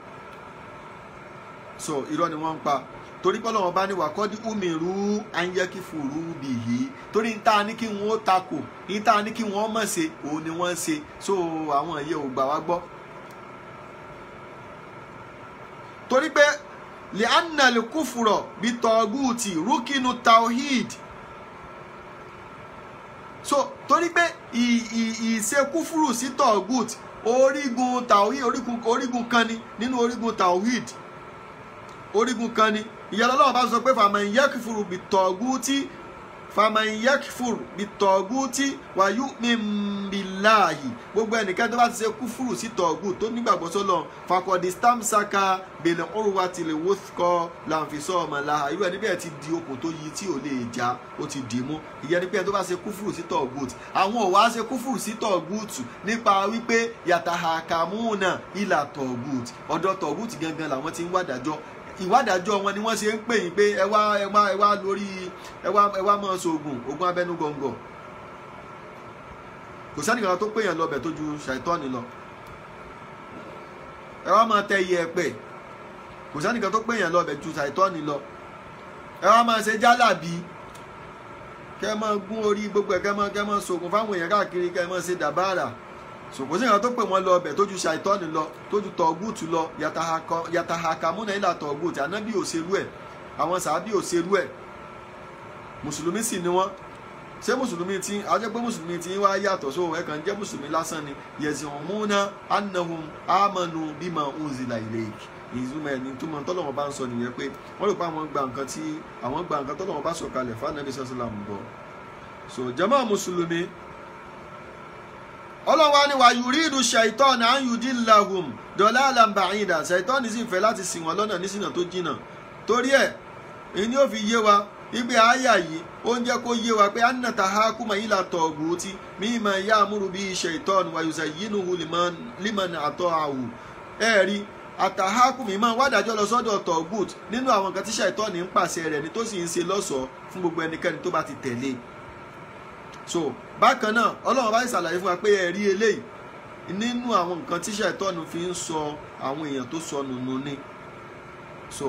So irọ́ ni wọ́n ń pa. Torí pé Ọlọ́run bá ní wà kọ́dí umiru anyakifuru bihi, torí ń tá a ní kí wọ́n ó takò, ń tá a ní kí wọ́n mọ̀ ṣe, òun ni wọ́n ń ṣe. So àwọn ìyẹn ò gbà wá gbọ́. Torí pé li'anna al-kufra bi-taguti rukinu tawhid. So torí pé ìṣe kúfúrù sí tọ̀gùt orígun tawhid, orígun kan ni nínú orígun tawhid, orígun kan ni. Ìyẹn Ọlọ́run bá sọ pé faman yakfuru bit-taguti, faman yakfuru bit-taguti wa yu'min billahi. Gbogbo ẹnikẹ́ni tó bá ti ṣe kúfúrù sí tọ̀gùt tó nígbàgbọ́ sọ́lọ́run, faqad istamsaka bil urwatil wuthqa lanfisama laha. Irú ẹni bẹ́ẹ̀ ti di okùn tó yí tí ò lè já, ó ti dì mú. Ìyẹn ni pé ẹni tó bá ṣe kúfúrù sí tọ̀gùt, àwọn ò wá ṣe kúfúrù sí tọ̀gùt nípa wípé yatahakamuna ila tọ̀gùt, ọ̀dọ̀ tọ̀gùt gangan làwọn ti ń wádàjọ́. Ìwádàjọ́ wọn ni wọ́n ṣe ń pè yín pé ẹ wá ẹ wá ẹ wá lórí ẹ wá ẹ wá máa ṣoògùn ogun abẹ́nú gọ̀ǹgọ̀. Kò sẹ́nìkan tó pè yàn lọ́bẹ̀ tó ju ṣàìtọ́ni lọ. Ẹ wá máa tẹ iyẹ̀pẹ̀, kò sẹ́nìkan tó pè yàn lọ́bẹ̀ ju ṣàìtọ́ni lọ. Ẹ wá máa ṣe jálàbí, kẹ́ máa gún orí gbogbo ẹ̀, kẹ́ máa ṣoògùn fáwọn èèyàn káàkiri, kẹ́ máa ṣe dàbáàrà. Kò sí nǹkan tó pè wọ́n lọ ọbẹ̀ tó ju ṣàìtọ́ni lọ, tó ju tọ̀gùtù lọ. Yatahakamuna ila tọ̀gùtù. Ànábì ò ṣerú ẹ̀, àwọn sàábì ò ṣerú ẹ̀, mùsùlùmí sì ni wọ́n. Ṣé mùsùlùmí tí a jẹ́ pé mùsùlùmí tí wá yàtọ̀? So ẹ̀ kàn jẹ́ mùsùlùmí lásán ni. Yaz'umuna annahum amanu bima unzila ilayk. Ìzúmọ̀ ẹni tó mọ tọ́lọ́wọ́n bá ń sọ nìyẹn pé wọ́n rò pé àwọn gba nǹkan tí àwọn gba nǹkan tọ́lọ́wọ́n bá sọ kalẹ̀ fún Ànábì sallallahu alaihi wasallam gbọ́. So jàmáà mùsùlùmí, Ọlọ́run wa ni wà yùrídù ṣàìtọ́nù à ń yudillahum dalalan ba'ida. Ṣàìtọ́nù sì fẹ́ láti ṣì wọ́n lọ́nà nísìnà tó jìnà. Torí ẹ̀ ìní ò fi yé wa ibi àyà yìí, ó ń jẹ́ kó yé wa pé anna tahakuma ila tọ̀gùtì mimma ya'muru bihi ṣàìtọ́nù wa yuzayyinuhu liman ata'ahu. Ẹ rí àtàhákùmí máa wádàjọ́ lọ sọ́dọ̀ tọ̀gùt nínú àwọn nǹkan tí ṣàìtọ́nù ń pàṣẹ rẹ̀ ni tó sì ń ṣe lọ́ṣọ̀ọ́ fún gbogbo ẹnikẹ́ni tó bá ti tẹ̀lé. So bákan náà Ọlọ́run bá ṣàlàyé fún wa pé ẹ̀rí eléyìí nínú àwọn nǹkan tí ṣàìtọ́nù fi ń sọ àwọn èèyàn tó sọnù nù ni. So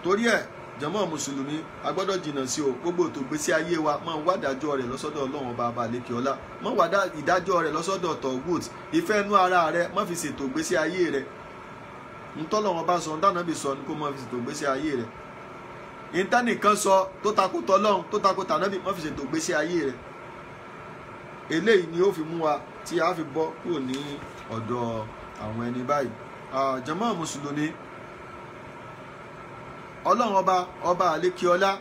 torí ẹ̀ jàmọ́ mùsùlùmí, a gbọ́dọ̀ jìnnà sí o. Gbogbo ètò ìgbésí ayé wa máa wá ìdájọ́ rẹ̀ lọ́sọ́dọ̀ Ọlọ́run ọba àbàlẹ́kẹ̀ ọlá, máa wá ìdájọ́ rẹ̀ lọ́sọ́dọ̀ tọ̀gùt. Ìfẹ́ inú ara rẹ̀ má fi ṣètò ìgbésí ayé rẹ̀. Ntọ́lọ́run bá sọ, ntànàbì sọ ni kó má fi ṣètò ìgbésí ayé rẹ̀. Ìtànìkan sọ tó takò tọlọ́run tó takò tànàbì, má fi ṣètò ìgbésí ayé rẹ̀. Eléyìí ni ó fi mú wa tí a fi bọ́ kúrò ní ọ̀dọ̀ àwọn ẹni báyìí. Jàmá mùsùlùmí, Ọlọ́run ọba ọba àlékiọlá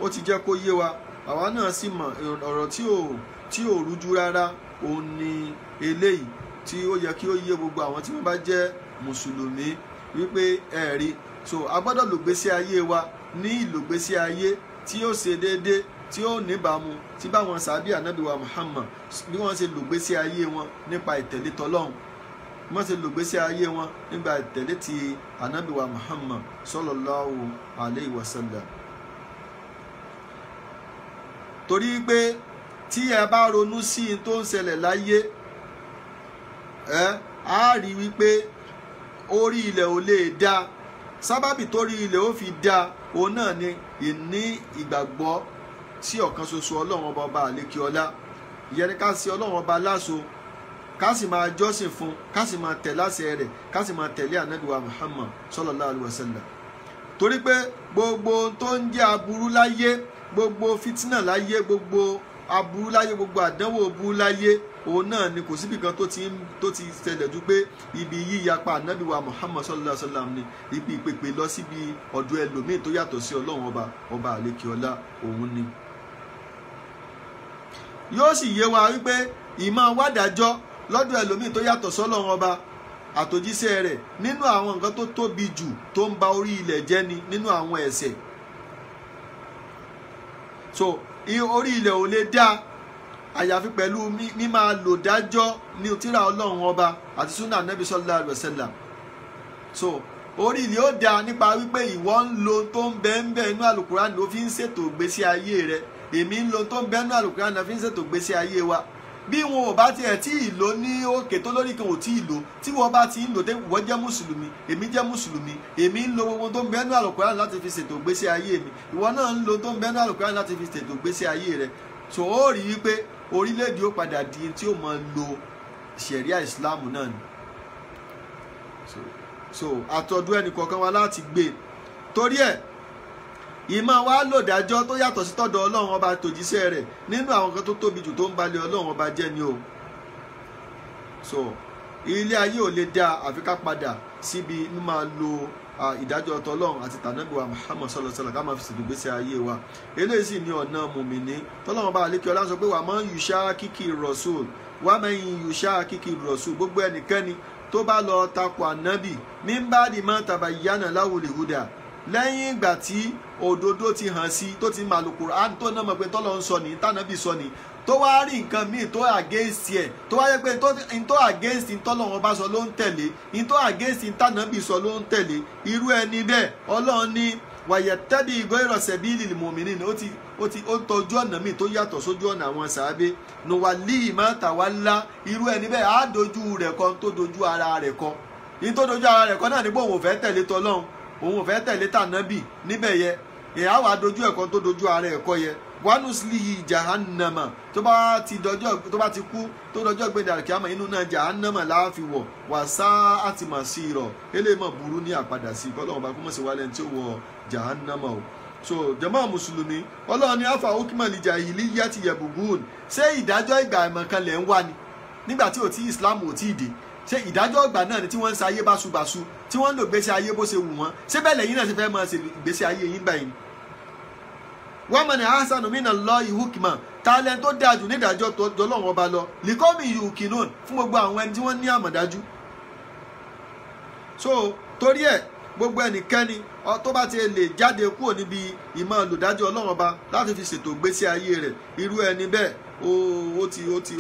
ó ti jẹ́ kó yé wa, àwa náà sì mọ̀ ọ̀rọ̀ tí ò rújú rárá òun ni eléyìí tí ó yẹ kí ó yé gbogbo àwọn tí wọ́n bá jẹ́ mùsùlùmí wípé ẹ̀rí. So a gbọ́dọ̀ lògbésí ayé wa ní ìlògbésí ayé tí ó ṣe déédéé, tí ó níbàámu tí báwọn sàbí ànábì wa Muhammad bí wọ́n ṣe lògbésí ayé wọn nípa ìtẹ̀lé tọlọ́hun. bí wọ́n ṣe lò gbésí ayé wọn nígbà ìtẹ̀lé ti ànábì wa Muhammad sallallahu alayhi wa sallam. Torí pé tí ẹ bá ronú sí i tó ń ṣẹlẹ̀ láyé, ẹ á rí wípé orí ilẹ̀ ò lè dá. Sábàbí torí ilẹ̀ ó fi dá òun náà ni ìní ìgbàgbọ́ sí ọ̀kan ṣoṣo Ọlọ́run ọba ọba àlékí ọlá. Ìyẹn ni ká sí Ọlọ́run ọba láṣo, ká sì máa jọ́sìn fún, ká sì máa tẹ̀ láṣẹ rẹ̀, ká sì máa tẹ̀lé ànábì wa Muhammad sallallahu alaihi wasallam. Torí pé gbogbo tó ń jẹ́ aburú láyé, gbogbo fìtínà láyé, gbogbo aburú láyé, gbogbo àdánwò burú láyé, òun náà ni kò síbi kan tó ti ṣẹlẹ̀ ju pé ibi yíyapa ànábì wa Muhammad sallallahu alaihi wasallam ni ibi ìpèpè lọ síbi ọ̀dọ̀ ẹlòmíì tó yàtọ̀ sí Ọlọ́run ọba ọba àlékè ọlá òun ni. Yóò sì yé wa wípé ìmọ̀ wádàjọ́ lọ́dọ̀ ẹlòmíì tó yàtọ̀ sọ́lọ́run ọba àtòjíṣẹ́ rẹ̀ nínú àwọn nǹkan tó tóbi jù tó ń ba orí ilẹ̀ jẹ́ ni nínú àwọn ẹ̀ṣẹ̀. So orí ilẹ̀ ò lè dá àyàfi pẹ̀lú mímáa lò dájọ́ ní tírà Ọlọ́run ọba àti súnà Nábì sallallahu alaihi wasallam. So orí ilẹ̀ ó dá nípa wípé ìwọ ń lo tó ń bẹ ń bẹ inú Àlùkùránì ló fi ń ṣètò ìgbésí ayé rẹ, èmi ń lo tó ń bẹ inú Àlùkùránì ló fi ń ṣètò ìgbésí ayé wa. Bí wọn ò bá tiẹ̀ tí ì lò ní òkè tó lórí kan ò tí ì lò, tí wọ́n bá ti ń lò, wọ́n jẹ́ mùsùlùmí, èmi jẹ́ mùsùlùmí, èmi ń lo gbogbo tó ń bẹ nínú Àlùkùránì láti fi ṣètò ìgbésí ayé mi, ìwọ náà ń lo tó ń bẹ nínú Àlùkùránì láti fi ṣètò ìgbésí ayé rẹ. So ó rí i pé orílẹ̀-èdè ó padà di tí ó máa lo ṣẹ̀ríà ìsìláàmù náà ni. So àtọ̀dọ̀ ẹnì kọ̀ọ̀kan wa láti gbé. Torí ẹ̀ ìmọ̀ wa lòdájọ́ tó yàtọ̀ sí tọ̀dọ̀ Ọlọ́run ọba tòjíṣẹ́ rẹ̀ nínú àwọn kan tó tóbi jù tó ń balẹ̀ Ọlọ́run ọba jẹ́ ni o. So ilé ayé ò lè dá àfi ká padà síbi mímáa lo ìdájọ́ tọlọ́run àti tànábì wa Muhammad sallallahu alaihi wasallam ká máa fi ṣètò ìgbésí ayé wa. Eléyìí sì ni ọ̀nà mùmìnì tọ́lọ́run ọba àlékè ọlá sọ pé wà máa ń yùṣá kíkì rọ̀ṣùl, wà máa ń yùṣá kíkì rọ̀ṣùl, gbogbo ẹnikẹ́ni tó bá lọ takò ànábì mímbàdì máa tabayyana lahul huda, lẹ́yìn ìgbà tí òdodo ti hàn sí, tó ti mọ Àlùkùránì, tó náà mọ̀ pé tọ́lọ́ ń sọ ní tànábì sọ ní, tó wá rí nǹkan míì tó against ẹ̀, tó wá yẹ pé n tó against tọ́lọ́ wọn bá sọ ló ń tẹ̀lé, n tó against tànábì sọ ló ń tẹ̀lé, irú ẹni bẹ́ẹ̀ Ọlọ́run ní wàyẹ̀tẹ́bí ghayra sabilil mu'minin, ó ń tọ́jú ọ̀nà míì tó yàtọ̀ sójú ọ̀nà àwọn sàábé, nuwallihi ma tawalla, irú ẹni bẹ́ẹ̀ á dojú rẹ̀ kọ tó dojú ara rẹ̀ kọ. Ní tó dojú ara rẹ̀ kọ náà ní pé òun ò fẹ́ tẹ̀lé tọ́lọ́run, òun ò fẹ́ tẹ̀lé tànábì níbẹ̀ yẹ, ìyá wa dojú ẹ̀kọ́ tó dojú ara ẹ̀kọ́ yẹ, wanuslihi jahannama, tó bá ti dọjọ́, tó bá ti kú tó dọjọ́ gbẹ̀dẹ̀ àkíyàmọ̀ inú náà jahannama láàfi wọ̀, wà sá àti mà sí rọ̀, eléyìí mọ̀ burú ní àpadà sí, kọ́lọ́run bá kú mọ̀ sí wálẹ̀ tí ó wọ jahannama o. So jàmá mùsùlùmí, Ọlọ́run ní afa hukmal jahiliyyati yabghun, ṣé ìdájọ́ ìgbà àìmọ̀kan lẹ̀ ń wá ni nígbà tí ò tí Islam ò tí ì dé? Ṣé ìdájọ́ ìgbà náà ni tí wọ́n ń ṣe ayé báṣubàṣu, tí wọ́n ń lò gbèsè ayé bó ṣe wù wọ́n? Ṣé bẹ́ẹ̀ lẹ́yìn náà ṣe fẹ́ máa ṣe ìgbésí ayé yín báyìí? Wa man ahsanu minallahi hukman, talent tó dáa jù nídàájọ́ tọ́lọ́run ọba lọ, likomi yuqinun, fún gbogbo àwọn ẹni tí wọ́n ní àmọ̀dájú. So torí ẹ̀ gbogbo ẹnikẹ́ni tó bá ti lè jáde kúrò níbi ìmọ̀ lòdájọ́ Ọlọ́run ọba láti fi ṣètò ìgbésí ayé rẹ̀, irú ẹni bẹ́ẹ̀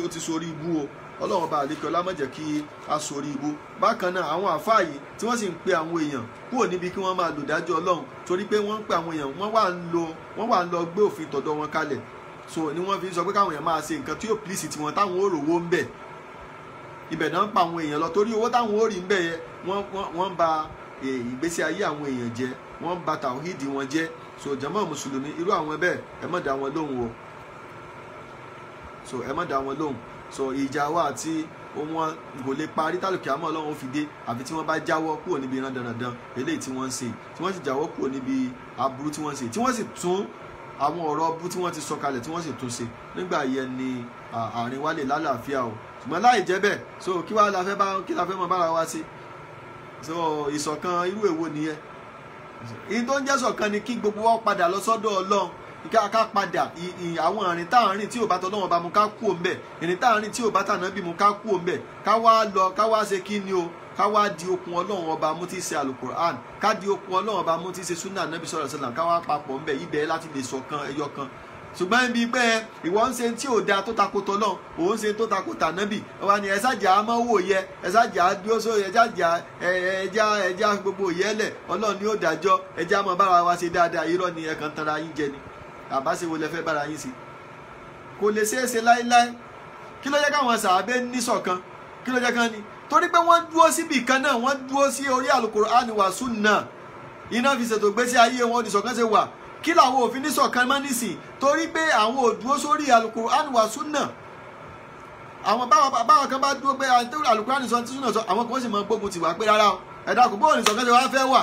ó ti sorí ibú o. Ọlọ́run ọba àlékè ọlá má jẹ́ kí a sorí ibú. Bákan náà àwọn àfáà yìí tí wọ́n sì ń pe àwọn èèyàn kúrò níbi kí wọ́n máa lòdájọ́ Ọlọ́run, torí pé wọ́n ń pe àwọn èèyàn, wọ́n wà ń lọ gbé òfin tọ̀dọ̀ wọn kalẹ̀. So ni wọ́n fi ń sọ pé káwọn èèyàn máa ṣe nǹkan tí yóò pìlìsì tiwọn táwọn ò rówó ń bẹ̀. Ibẹ̀ náà ń pa àwọn èèyàn lọ torí owó táwọn ò rí ń bẹ̀ yẹn, wọ́n ń ba ìgbésí ayé àwọn èèyàn jẹ́, wọ́n ń ba tàwíìdì wọn jẹ́. So jàmá mùsùlùmí, irú àwọn bẹ́ẹ̀ ẹ má dá wọn lóhùn o. So ẹ má dá wọn lóhùn. So ìjà wa àti wọn kò lè parí tálùkì àmọ́ Ọlọ́run ó fi dé, àfi tí wọ́n bá jáwọ́ kúrò níbi ìran dandan eléyìí tí wọ́n ń ṣe, tí wọ́n sì jáwọ́ kúrò níbi aburú tí wọ́n ń ṣe, tí wọ́n sì tún àwọn ọ̀rọ̀ ọbú tí wọ́n ti sọ kalẹ̀ tí wọ́n sì tún ṣe. Nígbà yẹn ni àárín wa lè lálàáfíà o. Ṣùgbọ́n láì jẹ́ bẹ́ẹ̀, so kí wàá la fẹ́ bá, kí la fẹ́ mọ bára wa ṣe? So ìṣọ̀kan irú èwo nìyẹn? Ìyẹn tó ń jẹ́ ṣọ̀kan ni kí gbogbo wa padà lọ sọ́dọ̀ Ọlọ́run, ká padà àwọn ìrìn tá à ń rìn tí ò bá tọ́lọ́run bá mu ká kú òun bẹ̀, ìrìn tá à ń rìn tí ò bá tànábì mu ká kú òun bẹ̀, ká wá lọ, ká wá ṣe kí ni o, ká wá di okùn Ọlọ́run ọba mú tí í ṣe Alukur'an, ká di okùn Ọlọ́run ọba mú tí í ṣe sunna Nabi sallallahu alaihi wasallam, ká wá papọ̀ ńbẹ̀, ibẹ̀ láti lè ṣọ̀kan ẹyọ kan. Ṣùgbọ́n ibi pé ìwọ ń ṣe tí ò da tó tako tọ́lọ́, òun ṣe tó tako tànábì, wà ní ẹ̀sájà á mọ́ wò yẹ, ẹ̀sájà á dúró sórí, ẹ̀sájà ẹ̀já gbogbo yẹlẹ̀, Ọlọ́run ni ó dájọ́, ẹ̀já mọ́ bára wa ṣe dáadáa. Irọ́ ni, ẹ̀kan tanra yín jẹ ni. Àbáṣe wo lẹ fẹ́ bára yín ṣe? Kò lè ṣeé ṣe láéláé. Kí ló jẹ́ káwọn sàábé níṣọ̀kan? Kí ló jẹ́ kán ni? Torí pé wọ́n dúró síbì kan náà, wọ́n dúró sí orí Al-Qur'ani wa Sunnah, iná fi ṣètò gbésí ayé wọn, oníṣọ̀kan ṣe wà. Kí làwọn òfin níṣọ̀kan mọ́ nísìn? Torí pé àwọn ò dúró sórí Al-Qur'an wa Sunnah. Àwọn báwọn kan bá dúró pé Al-Qur'an sọ tí Sunnah sọ, àwọn kan sì máa gbógun tì wá pé rárá o, ẹ dákun, bóun níṣọ̀kan ṣe wá fẹ́ wà?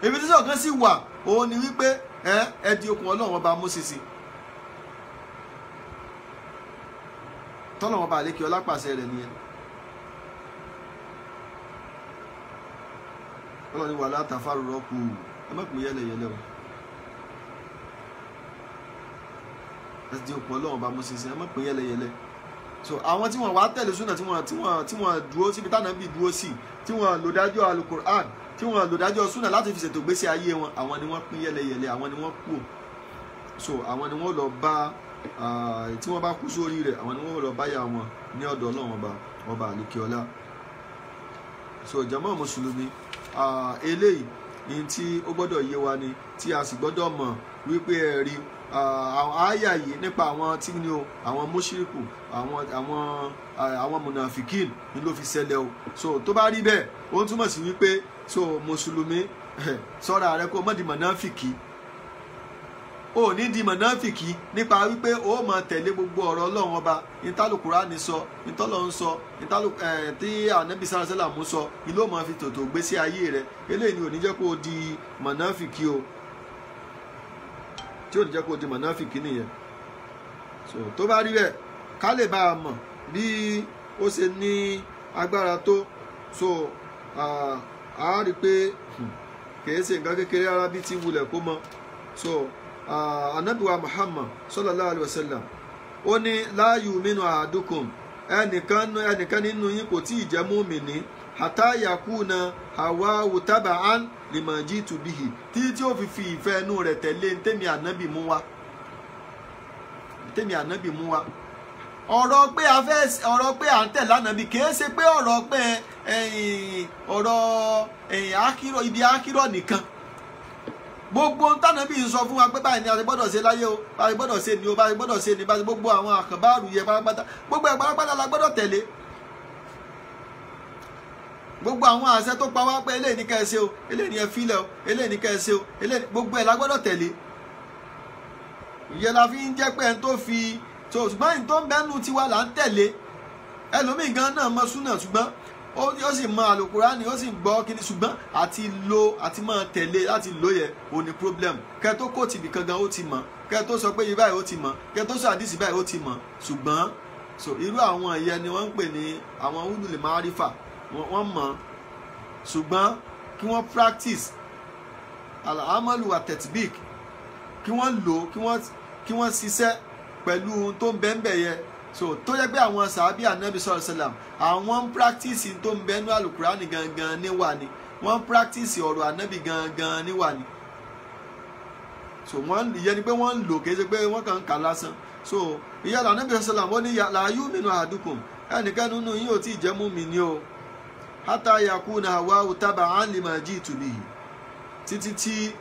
Ibi tí ṣọ̀kan sì wà òun ni wípé ẹ di okùn Ọlọ́run ọba mú sisi, tọ́lọ́run ọba àlékè ọlá pàṣẹ rẹ̀ nìyẹn. Ọlọ́run ní wala tafarraqu, ẹ má pín yẹ́lẹyẹ̀lẹ o, ẹ di okùn Ọlọ́run ọba mú sisi, ẹ má pín yẹ́lẹyẹ̀lẹ. So àwọn tí wọ́n wá tẹ̀lé súnà, tí wọ́n dúró síbi tánàbí dúró sí, tí wọ́n lò dájọ́ Al-Qur'an, tí wọ́n lò dájọ́ súnà láti fi ṣètò gbésí ayé wọn, àwọn ni wọ́n pín yẹ́lẹyẹ̀lẹ, àwọn ni wọ́n kú. So àwọn ni wọ́n lọ bá, tí wọ́n bá kú sórí rẹ̀, àwọn ni wọ́n lọ bá yà wọn ní ọ̀dọ̀ Ọlọ́run ọba ọba àlekíọlá. So jàmá mùsùlùmí, eléyìí ní tí ó gbọ́dọ̀ yé wa ni, tí a sì gbọ́dọ̀ mọ̀ wípé ẹ̀rí àwọn àyà yìí nípa àwọn tí ni o, àwọn mùṣírìkù, àwọn mùnàfíkìn ni ló fi ṣẹlẹ̀ o. So tó bá rí bẹ́ẹ̀, ó túmọ̀ sí wípé so mùsùlùmí, ṣọ́ra rẹ kó má di mùnàfíkì. Ó ní di mọ̀nàfìkì nípa wípé ó máa tẹ̀lé gbogbo ọ̀rọ̀ Ọlọ́run ọba, ìtàlùkùránì sọ, ìtọ́lọ́run sọ, tí ànábì sàrásẹ́là mú sọ, ìlú ó máa fi tòtò gbé sí ayé rẹ̀. Eléyìí ni ò ní jẹ́ kó o di mọ̀nàfìkì o, tí ò ní jẹ́ kó o di mọ̀nàfìkì nìyẹn. So tó bá rí bẹ́ẹ̀, ká lè bá a mọ̀ bí ó ṣe ní agbára tó. So a rí i pé kìí ṣe nǹkan kékeré rárá bí ti wulẹ̀ kó mọ. So Ànábì wa Muhammad sallallahu alaihi wasallam ó ní la yu'minu ahadukum, ẹnìkan nínú yín kò tí ì jẹ́ mùmínì hatta yakuna hawahu taba'an lima jitu bihi, títí tí ó fi fi ìfẹ́ inú rẹ̀ tẹ̀lé tèmi ànábì mú wá, tèmi ànábì mú wá. Ọ̀rọ̀ pé a fẹ́, ọ̀rọ̀ pé à ń tẹ̀lé ànábì kìí ṣe pé ọ̀rọ̀ pé ọ̀rọ̀ àkírọ̀, ibi àkírọ̀ nìkan. Gbogbo ohun tánàbí sọ fún wa pé báyìí ni a ti gbọ́dọ̀ ṣe láyé o, báyìí gbọ́dọ̀ ṣe ni o, báyìí gbọ́dọ̀ ṣe ni, báyìí gbogbo àwọn àkànbáàrù yẹ pátápátá, gbogbo ẹ̀ pátápátá la gbọ́dọ̀ tẹ̀lé. Gbogbo àwọn àṣẹ tó pa wá pé eléyìí ní ká ẹ ṣe o, eléyìí ní ẹ filẹ̀ o, eléyìí ní ká ẹ ṣe o, eléyìí gbogbo ẹ̀ la gbọ́dọ̀ tẹ̀lé. Ìyẹn la fi ń jẹ́ pé ẹni tó fi tó, ṣùgbọ́n ẹni tó ń bẹ́nu tiwa là ń tẹ̀lé. Ẹlòmíì gan náà mọ súnà, ṣùgbọ́n ó sì mọ àlùkùránì, ó sì gbọ́ kíní, ṣùgbọ́n àti lo àti máa tẹ̀lé láti lò yẹ ò ní problem. Kẹ́ tó kóòtù ibì kan gan ó ti mọ̀, kẹ́ tó sọ pé ibi báyìí ó ti mọ̀, kẹ́ tó sọ àdìsí báyìí ó ti mọ̀. Ṣùgbọ́n so irú àwọn ìyẹn ni wọ́n ń pè ní àwọn ulul ma'rifa, wọ́n mọ̀, ṣùgbọ́n kí wọ́n practice al-amalu wa tatbiq, kí wọ́n lò, kí wọ́n ṣiṣẹ́ pẹ̀lú ohun tó ń bẹ́ẹ̀ yẹ. So tó yẹ pé àwọn sàábì ànábì sallallahu alaihi wasallam, àwọn ń practice tó ń bẹ́nu àlùkùránì gangan níwà ni, wọ́n ń practice ọ̀rọ̀ ànábì gangan níwà ni. So wọ́n ìyẹn ni pé wọ́n ń lò, kì í ṣe pé wọ́n kàn ń kà lásán. So ìyá ànábì sallallahu alaihi wasallam wọ́n ní la yu'minu ahadukum, ẹnìkan nínú yín ò tí ì jẹ́ mùmínì o, hatta yakuna hawahu taba'an lima ji'tu bihi, títí tí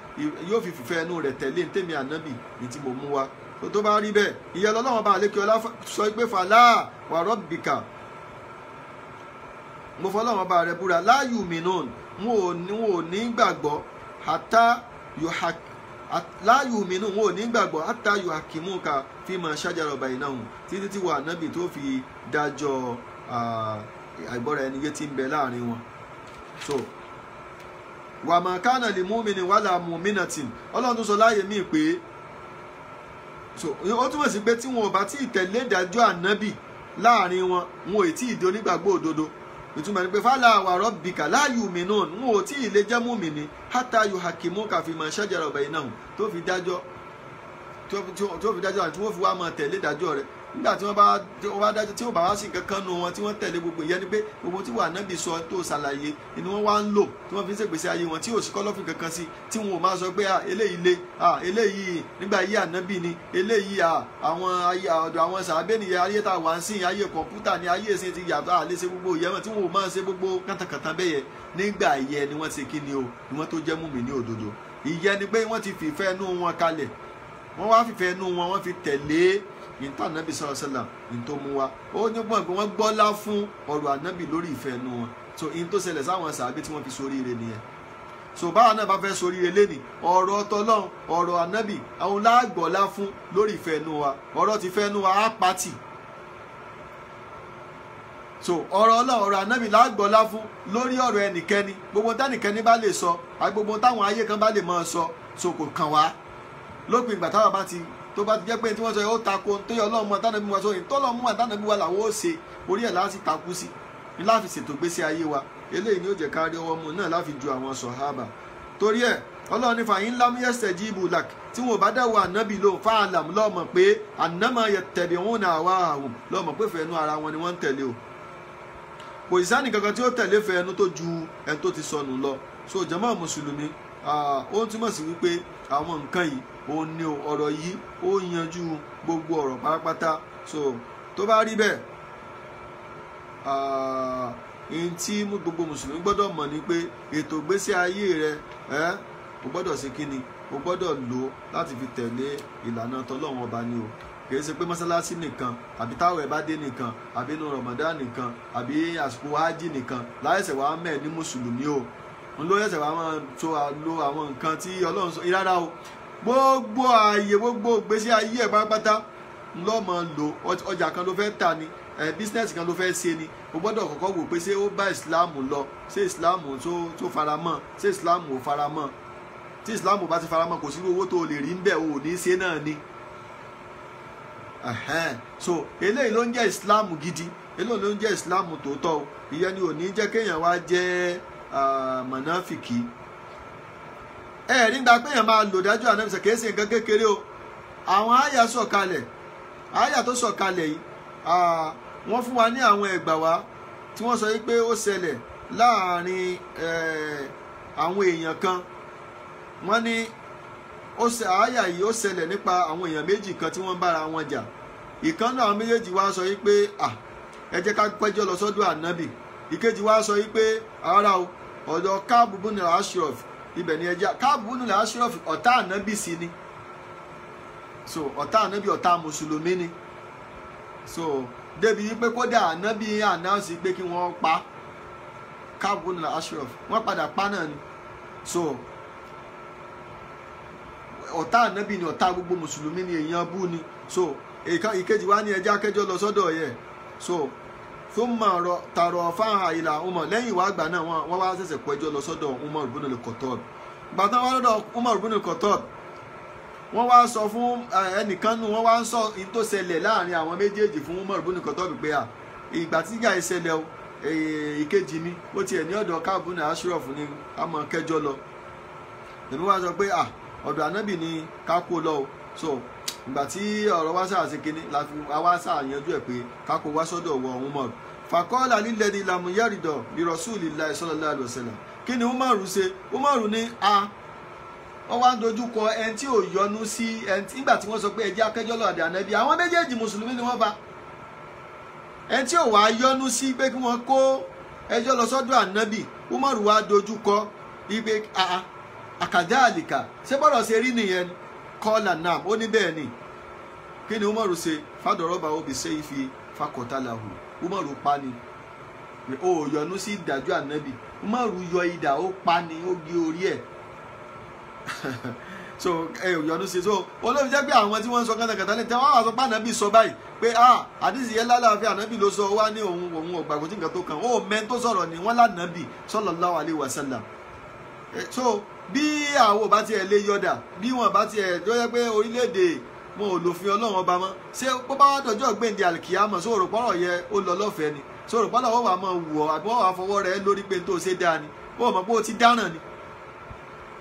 yóò fi fìfẹ́ ẹnu rẹ̀ tẹ̀lé ntẹ́mi ànábì ní tí mo mú wá. Tó bá rí bẹ́ẹ̀, ìyẹn lọ́lọ́wọ́n bá àlékè ọlá sọ pé fàlà wa rabbika, mo fọlọ́wọ́n bá rẹ búra, la yu'minun, wọn ò ní gbàgbọ́, hatta la yu'minun, wọn ò ní gbàgbọ́ hatta yuhakkimuka fima shajara bainahum, títí tí wà nábì tó fi dájọ́ àìgbọ́ra ẹni yé tí ń bẹ láàrin wọn. So wa ma kana li mu'minin wala mu'minatin, Ọlọ́run tó sọ láàyè míì pé so ó túmọ̀ sí pé tí wọn ò bá tí ì tẹ̀lé ìdájọ́ ànábì láàrin wọn, wọn ò tí ì di onígbàgbọ́ òdodo. Ìtumọ̀ ni pé fala wa rabbika la yu'minun, wọn ò tí ì lè jẹ́ mùmínì hatta yuhakkimuka fima shajara bainahum, tó fi dájọ́ àti wọ́n fi wá máa tẹ̀lé ìdájọ́ rẹ̀. Nígbà tí wọ́n bá dájú tí wọ́n bá wá sí nǹkan kan nu wọn tí wọ́n tẹ̀lé gbogbo ìyẹn ni pé gbogbo tí wà nábì sọ tó ṣàlàyé ni wọ́n wá ń lò tí wọ́n fi ń ṣègbésí ayé wọn tí ò sí kọ́lọ́fín kankan sí, tí wọn ò máa sọ pé eléyìí le, eléyìí nígbà yí ànábì ni, eléyìí àwọn ọ̀dọ̀ àwọn sàábé nìyẹn, ayé tá a wà ń sìn, ayé kọ̀ǹpútà ni, ayé ìsìn ti yàtọ̀, àlè ṣe gbogbo ìyẹn wọn tí wọn ò máa ṣe gbogbo kàntàkàntà bẹ́yẹ. Nígbà yẹn ni wọ́n ṣe kí ni o, ni wọ́n tó jẹ́ mùmínì ní òdodo. Ìyẹn ni pé wọ́n ti fìfẹ́ inú wọn kalẹ̀, wọ́n wá fìfẹ́ inú wọn, wọ́n fi tẹ̀lé ìta ànábì sallallahu alaihi wasallam tó mú wa. Ó ní pọ̀ pé wọ́n gbọ́lá fún ọ̀rọ̀ ànábì lórí ìfẹ́ inú wọn. So in tó ṣẹlẹ̀ sáwọn sàábé tí wọ́n fi soríire nìyẹn. So báwa náà bá fẹ́ soríire lénìí, ọ̀rọ̀ tọlọ́run, ọ̀rọ̀ ànábì, àwọn lágbọ́lá fún lórí ìfẹ́ inú wa. Ọ̀rọ̀ ti fẹ́ inú wa á pàtì. So ọ̀rọ̀ Ọlọ́run, ọ̀rọ̀ ànábì lágbọ́lá fún lórí ọ̀rọ̀ ẹnìkẹ́ni. Gbogbo tánìkẹ́ni bá lè sọ, àti gbogbo táwọn ayé kan bá lè máa sọ, so kò kàn wá. Lópin ìgbà táwa bá ti tó bá ti jẹ́ pé tí wọ́n sọ yóò tako tó yọ Ọlọ́run mọ́ tánàbí wa sọ yìí tó lọ́ọ́ mú àtànàbí wa làwọn ó ṣe, orí ẹ̀ láti takú sí ní láfi ṣètò gbésí ayé wa. Eléyìí ni ó jẹ́ ká rí ọwọ́ mu náà láfi ju àwọn sọ̀hábà. Torí ẹ̀ Ọlọ́run ní fàyín lam yastajibu lak, tí wọn ò bá dáwọ́ ànábì lóhùn, fa'lam lọ́mọ pé annama yattabi'una ahwa'ahum, lọ́mọ pé fẹ́ẹ́nu ara wọn ni wọ́n ń tẹ̀lé o. Kò sí sáni kankan tí ó tẹ̀lé fẹ́ẹ́nu tó ju ẹni tó ti sọnù lọ. So jàmá mùsùlùmí, ó ń túmọ̀ sí wípé àwọn nǹkan yìí ó ní ọ̀rọ̀ yìí ó yanjú gbogbo ọ̀rọ̀ pátápátá. So tó bá rí bẹ́ẹ̀, ẹni tí gbogbo mùsùlùmí gbọ́dọ̀ mọ̀ ni pé ètò ìgbésí ayé rẹ o gbọ́dọ̀ ṣe kíni, o gbọ́dọ̀ lò láti fi tẹ̀lé ìlànà tọlọ́run ọba ni o. Kì í ṣe pé mọ́sálásí nìkan, àbí táwọn ẹ̀ bá dé nìkan, àbí inú Ramadan nìkan, àbí àsìkò hajj nìkan láìsẹ̀ wàá mẹ́ ní mùsùlùmí o. N ló yẹ̀sẹ̀ wàá máa tó lo àwọn nǹkan tí Ọlọ́run sọ rárá o. Gbogbo ààyè, gbogbo ìgbésí ayé ẹ̀ pátápátá ńlọ máa lò. Ọjà kan ló fẹ́ tà ni, bísínẹ́sì kan ló fẹ́ ṣe ni, o gbọ́dọ̀ kọ́kọ́ wò pé ṣé ó bá ìsìláàmù lọ, ṣé ìsìláàmù tó fara mọ́, ṣé ìsìláàmù ò fara mọ́. Tí ìsìláàmù bá ti fara mọ́, kò sí owó tó lè rí ń bẹ̀, o ò ní ṣe náà ni. So eléyìí ló ń jẹ́ ìsìláàmù gidi, eléyìí ló ń jẹ́ ìsìláàmù tòótọ́ o. Ìyẹn ni ò ní jẹ́ kéèyàn wá jẹ́ mọ̀nàfìkì. Ẹ rí gba pé èèyàn máa lò dájú ànábì sọ, kìí ṣe nǹkan kékeré o. Àwọn àyà sọ̀kalẹ̀, àyà tó sọ̀kalẹ̀ yìí, wọ́n fún wa ní àwọn ẹ̀gbà wá tí wọ́n sọ pé ó ṣẹlẹ̀ láàrin àwọn èèyàn kan. Wọ́n ní àyà yìí ó ṣẹlẹ̀ nípa àwọn èèyàn méjì kan tí wọ́n ń bára wọn jà. Ìkan náà àwọn méjèèjì wá sọ pé ẹ jẹ́ ká pẹ́jọ́ lọ sọ́dọ̀ ànábì. Ìkejì wá sọ pé rárá o, ọ̀dọ̀ Káàbù bùnú Ashraf ibẹ̀ ni ẹja. Káàbù bùnú Ashraf ọ̀tá ànábì sí ni. So ọ̀tá ànábì, ọ̀tá mùsùlùmí ni. So débi wípé kódà ànábì ànáùsì pé kí wọ́n pa Káàbù bùnú Ashraf, wọ́n padà pa náà ni. So ọ̀tá ànábì ni, ọ̀tá gbogbo mùsùlùmí ni, èèyàn bú ni. So ìkejì wá ní ẹja kẹjọ lọ sọ́dọ̀ yẹ. So thumma tààrọ̀ fáhà ìlà Umar, lẹ́yìn ìwà àgbà náà wọ́n wá ṣẹ̀ṣẹ̀ kó ẹjọ́ lọ sọ́dọ̀ Umar ibn al-Khattab. Gbàtàn wá lọ́dọ̀ Umar ibn al-Khattab, wọ́n wá sọ fún ẹnìkan nù, wọ́n wá ń sọ in tó ṣẹlẹ̀ láàrin àwọn méjèèjì fún Umar ibn al-Khattab pé ìgbà tí ìjà ìṣẹ̀lẹ̀ o, ìkejì mi ó tiẹ̀ ní ọ̀dọ̀ Káàbù ní Ashraf ní ká mọ kẹjọ lọ. Èmi wá sọ pé ọ̀dọ̀ ànábì ni ká kó lọ o. So ìgbà tí ọ̀rọ̀ wá sáà ṣe kinní la fi wá sáà yanjú ẹ̀ pé ká kó wá sọ́dọ̀ wọ Umar. Fàkọ́lá lílẹ̀dí làmúyẹ́rìdọ̀ bí Rasulillahi sallallahu alaihi wasallam. Kí ni Umaru ṣe? Umaru ní a wọ́n wá ń dojú kọ ẹni tí ò yọnu sí ẹni tí nígbà tí wọ́n sọ pé ẹjẹ́ akẹ́jọ́ lọ́dẹ ànábì, àwọn méjèèjì mùsùlùmí ni wọ́n bá. Ẹni tí ò wá yọnu sí pé kí wọ́n kó ẹjọ́ lọ sọ́dọ̀ ànábì, Umaru wá dojú kọ ipe àkàdá àlìkà ṣé bọ́dọ̀ ṣe rí nìyẹn? Kọ́là náà ó ní bẹ́ẹ̀ ni. Kí ni Umaru ṣe? Fàdọ̀rọ̀bà obì ṣe ifi fakọ̀tàlàhù. Umaru pa ni. Ó yọnu sí ìdájọ́ ànábì, Umaru yọ idà ó pa ni, ó gé orí ẹ̀. So ẹ ò yọnu sí. So olóòfin jẹ́ pé àwọn tí wọ́n ń sọ kátàkátà ní tẹ́wọ́n àwọn sọ pé ànábì sọ báyìí pé àdìsí yẹn lálàáfíà ànábì ló sọ, wá ní òun òun ọ̀gbàgbọ́ tí nǹkan tó kàn ó mẹ́ni tó sọ̀rọ̀ ni wọ́n lánàbì sallallahu alaihi wasallam. So bí àwọn ò bá tiẹ̀ lè yọ̀dà, bí wọn bá tiẹ̀ tó yẹ pé orílẹ̀-èdè wọn ò lòfin Ọlọ́run ọba mọ́, ṣé bó bá wá dọjọ́ gbèǹde àlìkìyàmọ̀ sóòrò pọ́rọ̀ yẹ ó lọ lọ́fẹ̀ẹ́ ni? Sóòrò pọ́rọ̀ wọ́n wà máa wù ọ́ àbí wọ́n wà fọwọ́ rẹ lórí pé tó ṣe dáa ni? Ó mọ̀ pé ó ti dáràn ni,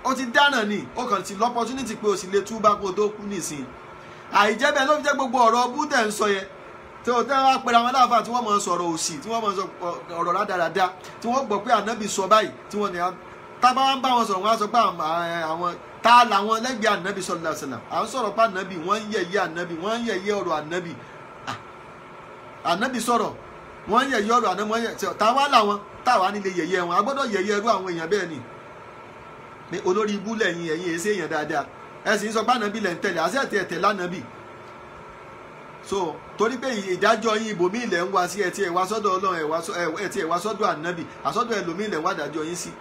ó ti dáràn ni, ó kàn ti lọ́pọ̀tunity pé o sì lè túbá kó o tó kú nísìnyí. Àìjẹ́ bẹ́ẹ̀ ló fi jẹ́ gbogbo ọ̀rọ̀ búdẹ̀ ń sọ yẹn. Tí wọ́n wá pẹ̀lú àwọn aláàfáà tí wọ́n máa sọ̀rọ̀ òsì, tí wọ́n máa sọ ọ̀rọ̀ rádaràda, tí wọ́n gbọ́ pé ànábì sọ báyìí, tí wọ́n ní tábà wá ń bá wọn sọ̀rọ̀, wọ́n á sọ pé àwọn tá làwọn lẹ́gbẹ̀ẹ́ ànábì sallallahu alaihi wasallam. À ń sọ̀rọ̀ pé ànábì wọ́n ń yẹ̀yẹ́ ànábì, wọ́n ń yẹ̀yẹ́ ọ̀rọ̀ ànábì. Ànábì sọ̀rọ̀, wọ́n ń yẹ̀yẹ́ ọ̀rọ̀ ànábì, wọ́n yẹ̀ táwa làwọn táwa nílé yẹ̀yẹ́ wọn. A gbọ́dọ̀ yẹ̀yẹ́ irú àwọn èèyàn bẹ́ẹ̀ ni. Ní olórí ibú lẹ́yìn ẹ̀yìn èsì èèyàn dáadáa, ẹ sì ń sọ pé ànábì lẹ̀ ń tẹ̀lé, àṣẹ ẹ̀tẹ̀ ẹ̀tẹ̀ lánàbì. So torí pé ìdájọ́ yín ibòmí ilẹ̀ ń wá sí, ẹ̀ tí ẹ̀ wá sọ́dọ̀ Ọlọ́run, ẹ̀ tí ẹ̀ wá sọ́dọ̀ ànábì, àsọ́dọ̀ ẹlòmí ilẹ̀ ń wá ìdájọ́ yín sí.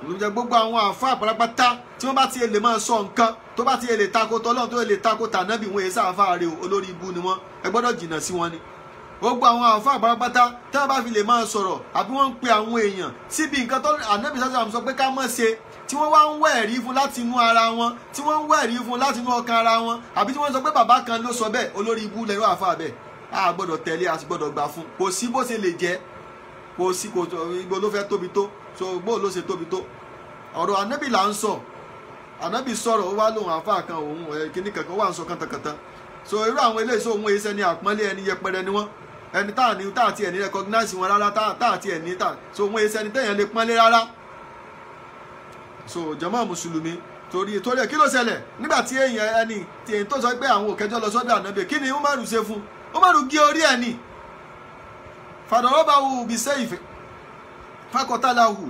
Olùjẹ́ gbogbo àwọn àfa àpàràpàtà tí wọ́n bá ti lè máa sọ nǹkan tó bá ti lè tako tọ́lọ́run, tó lè tako tànábì, wọn èsà àfa rè olórí ibú ni wọ́n, ẹ gbọ́dọ̀ jìnnà sí wọn ni. Gbogbo àwọn àfa àpàràpàtà tí wọ́n bá fi lè máa sọ̀rọ̀ àbí wọ́n ń pe àwọn èèyàn síbi nǹkan tó ànábì sọ́sọ́ sọ pé ká má ṣe, tí wọ́n wá ń wá ẹ̀rí fún láti inú ara wọn, tí wọ́n ń wá ẹ̀rí fún láti inú ọkàn ara wọn, àbí tí wọ́n sọ pé bàbá kan ló sọ bẹ́ẹ̀, olórí ibú lẹ́rú àfa bẹ́ẹ̀, a gbọ́dọ̀ tẹ̀lé, a sì gbọ́dọ̀ gbà fún. Kò sí bó ṣe lè jẹ́, kò sí, kò ibo ló fẹ́ tóbi tó, so bó ló ṣe tóbi tó. Ọ̀rọ̀ ànábì là ń sọ, ànábì sọ̀rọ̀, ó wá lóhùn àfa kan òun kíní kankan, ó wà ń sọ kàntàkàntà. So irú àwọn eléyìí sọ òun èsẹ ni àpọ́nlé, ẹni yẹpẹrẹ ni wọ́n, ẹni tá ní tá àti ẹni recognize wọn rárá, tá àti ẹni tá, so òun èsẹ ni téèyàn lè pọ́nlé rárá. So jàmá mùsùlùmí, torí ẹ kí ló ṣẹlẹ̀ nígbà tí èèyàn ẹni tí èyí tó sọ pé àwọn òkẹjọ lọ sọ́dọ̀ ànábì, kí ni Umaru ṣe fún? Umaru gé orí ẹ̀ ni, fàdọ̀rọ̀bà wù bí sẹ́yìfẹ́ fakọ̀tàláhù.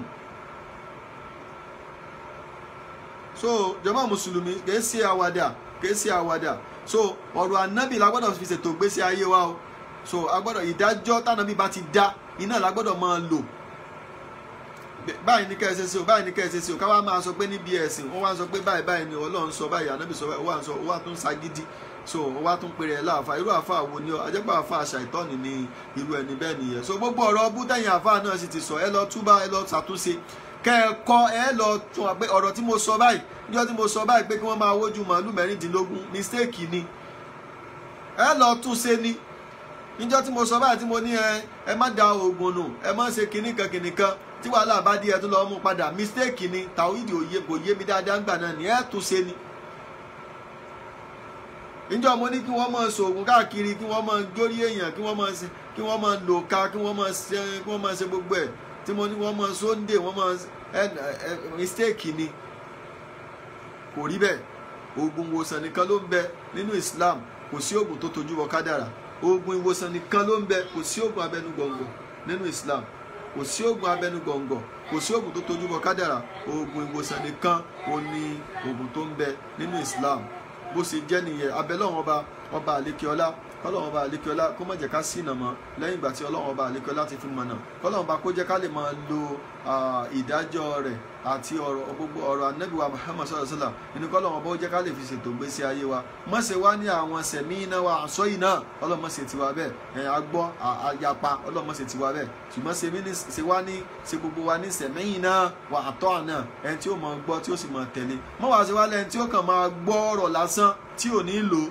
So jàmá mùsùlùmí, kìí ṣe àwàdà, kìí ṣe àwàdà. So ọ̀rọ̀ ànábì la gbọ́dọ̀ fi ṣètò ìgbésí ayé wa o. So a gbọ́dọ̀ ìdájọ́ tànábì bá ti dá iná la gbọ́dọ̀ máa lò. Báyìí ní kẹ́ ẹ ṣe ṣe o, báyìí ní kẹ́ ẹ ṣe ṣe o. Ká wá máa sọ pé níbi ẹ̀sìn wọ́n wá sọ pé báyìí báyìí ni Ọlọ́run sọ báyìí, ànábì sọ báyìí, wọ́n wá sọ, wọ́n wá tún ṣagídí. So wọ́n wá tún pèrè ẹ̀ láàfa. Irú àfa wo ni ọ? Ajẹ́pọ̀ àfa ṣàìtọ́ni ni irú ẹni bẹ́ẹ̀ nìyẹn. So gbogbo ọ̀rọ̀ bútẹ́yìn àfa náà sì ti sọ, ẹ lọ túbá, ẹ lọ ṣàtúnṣe, kẹ́ ẹ kọ́, ẹ lọ tún pé ọ̀rọ̀ tí mo sọ báyìí, níjọ́ tí mo sọ báyìí pé kí wọ́n máa wójú màálù 16, mistake ni, ẹ lọ tún ṣe ni. Níjọ́ tí mo sọ báyìí tí mo ní ẹ má da oògùn nù, ẹ má ṣe kinní kan kinní kan, tí wàhálà bá dé ẹ tún lọ mú padà, mistake ni, tàwídìí òye kò yé mi dáadáa ńgbà náà ni, ẹ tún ṣe ni. Níjọ́ mo ní kí wọ́n máa ṣoògùn káàkiri, kí wọ́n máa górí èèyàn, kí wọ́n máa ṣe, kí wọ́n máa lò ká, kí wọ́n máa ṣe, kí wọ́n máa ṣe gbogbo ẹ̀, tí mo ní wọ́n máa sóńdè, wọ́n máa ẹ mistake ni, kò rí bẹ́ẹ̀. Oògùn ìwòsàn nìkan ló ń bẹ nínú Islam, kò sí oògùn tó tojú wọ kádàrà. Oògùn ìwòsàn nìkan ló ń bẹ, kò sí oògùn abẹnú gọ̀ǹgọ̀ nínú Islam, kò sí oògùn abẹnú gọ̀ǹgọ̀, kò sí oògùn tó tojú wọ kádàrà. Oògùn ìwòsàn nìkan ò ní oògùn tó ń bẹ nínú Islam. Bó ṣe jẹ́ nìyẹn. Abẹ́lọ́wọ́n ọba, ọba àlékiọlá, kọ́lọ́wọ́n ọba àlékiọlá kó má jẹ́ ká ṣìnà mọ́ lẹ́yìn ìgbà tí ọlọ́wọ́n ọba àlékiọlá ti fi mọ̀nà. Kọ́lọ́wọ́n ọba kó jẹ́ ká lè máa lo ìdájọ́ rẹ̀ àti ọ̀rọ̀ gbogbo ọ̀rọ̀ ànábì wa Muhammad sallallahu alaihi wasallam nínú. Kọ́lọ́wọ́n ọba ó jẹ́ ká lè fi ṣètò ìgbésí ayé wa. Má ṣe wá ní àwọn sẹ̀mí iná wa àṣọ iná, Ọlọ́run má ṣe tiwa bẹ́ẹ̀. Ẹ̀ agbọ́ àyapa, Ọlọ́run má ṣe tiwa bẹ́ẹ̀. Ṣùgbọ́n ṣe wá ní ṣe gbogbo wa ní sẹ̀mí iná wa àtọ́ àná, ẹni tí ó máa gbọ́ tí ó sì máa tẹ̀lé. Mọ́ wá ṣe wá lẹ́ni tí ó kàn máa gbọ́ ọ̀rọ̀ lásán tí ò ní lò.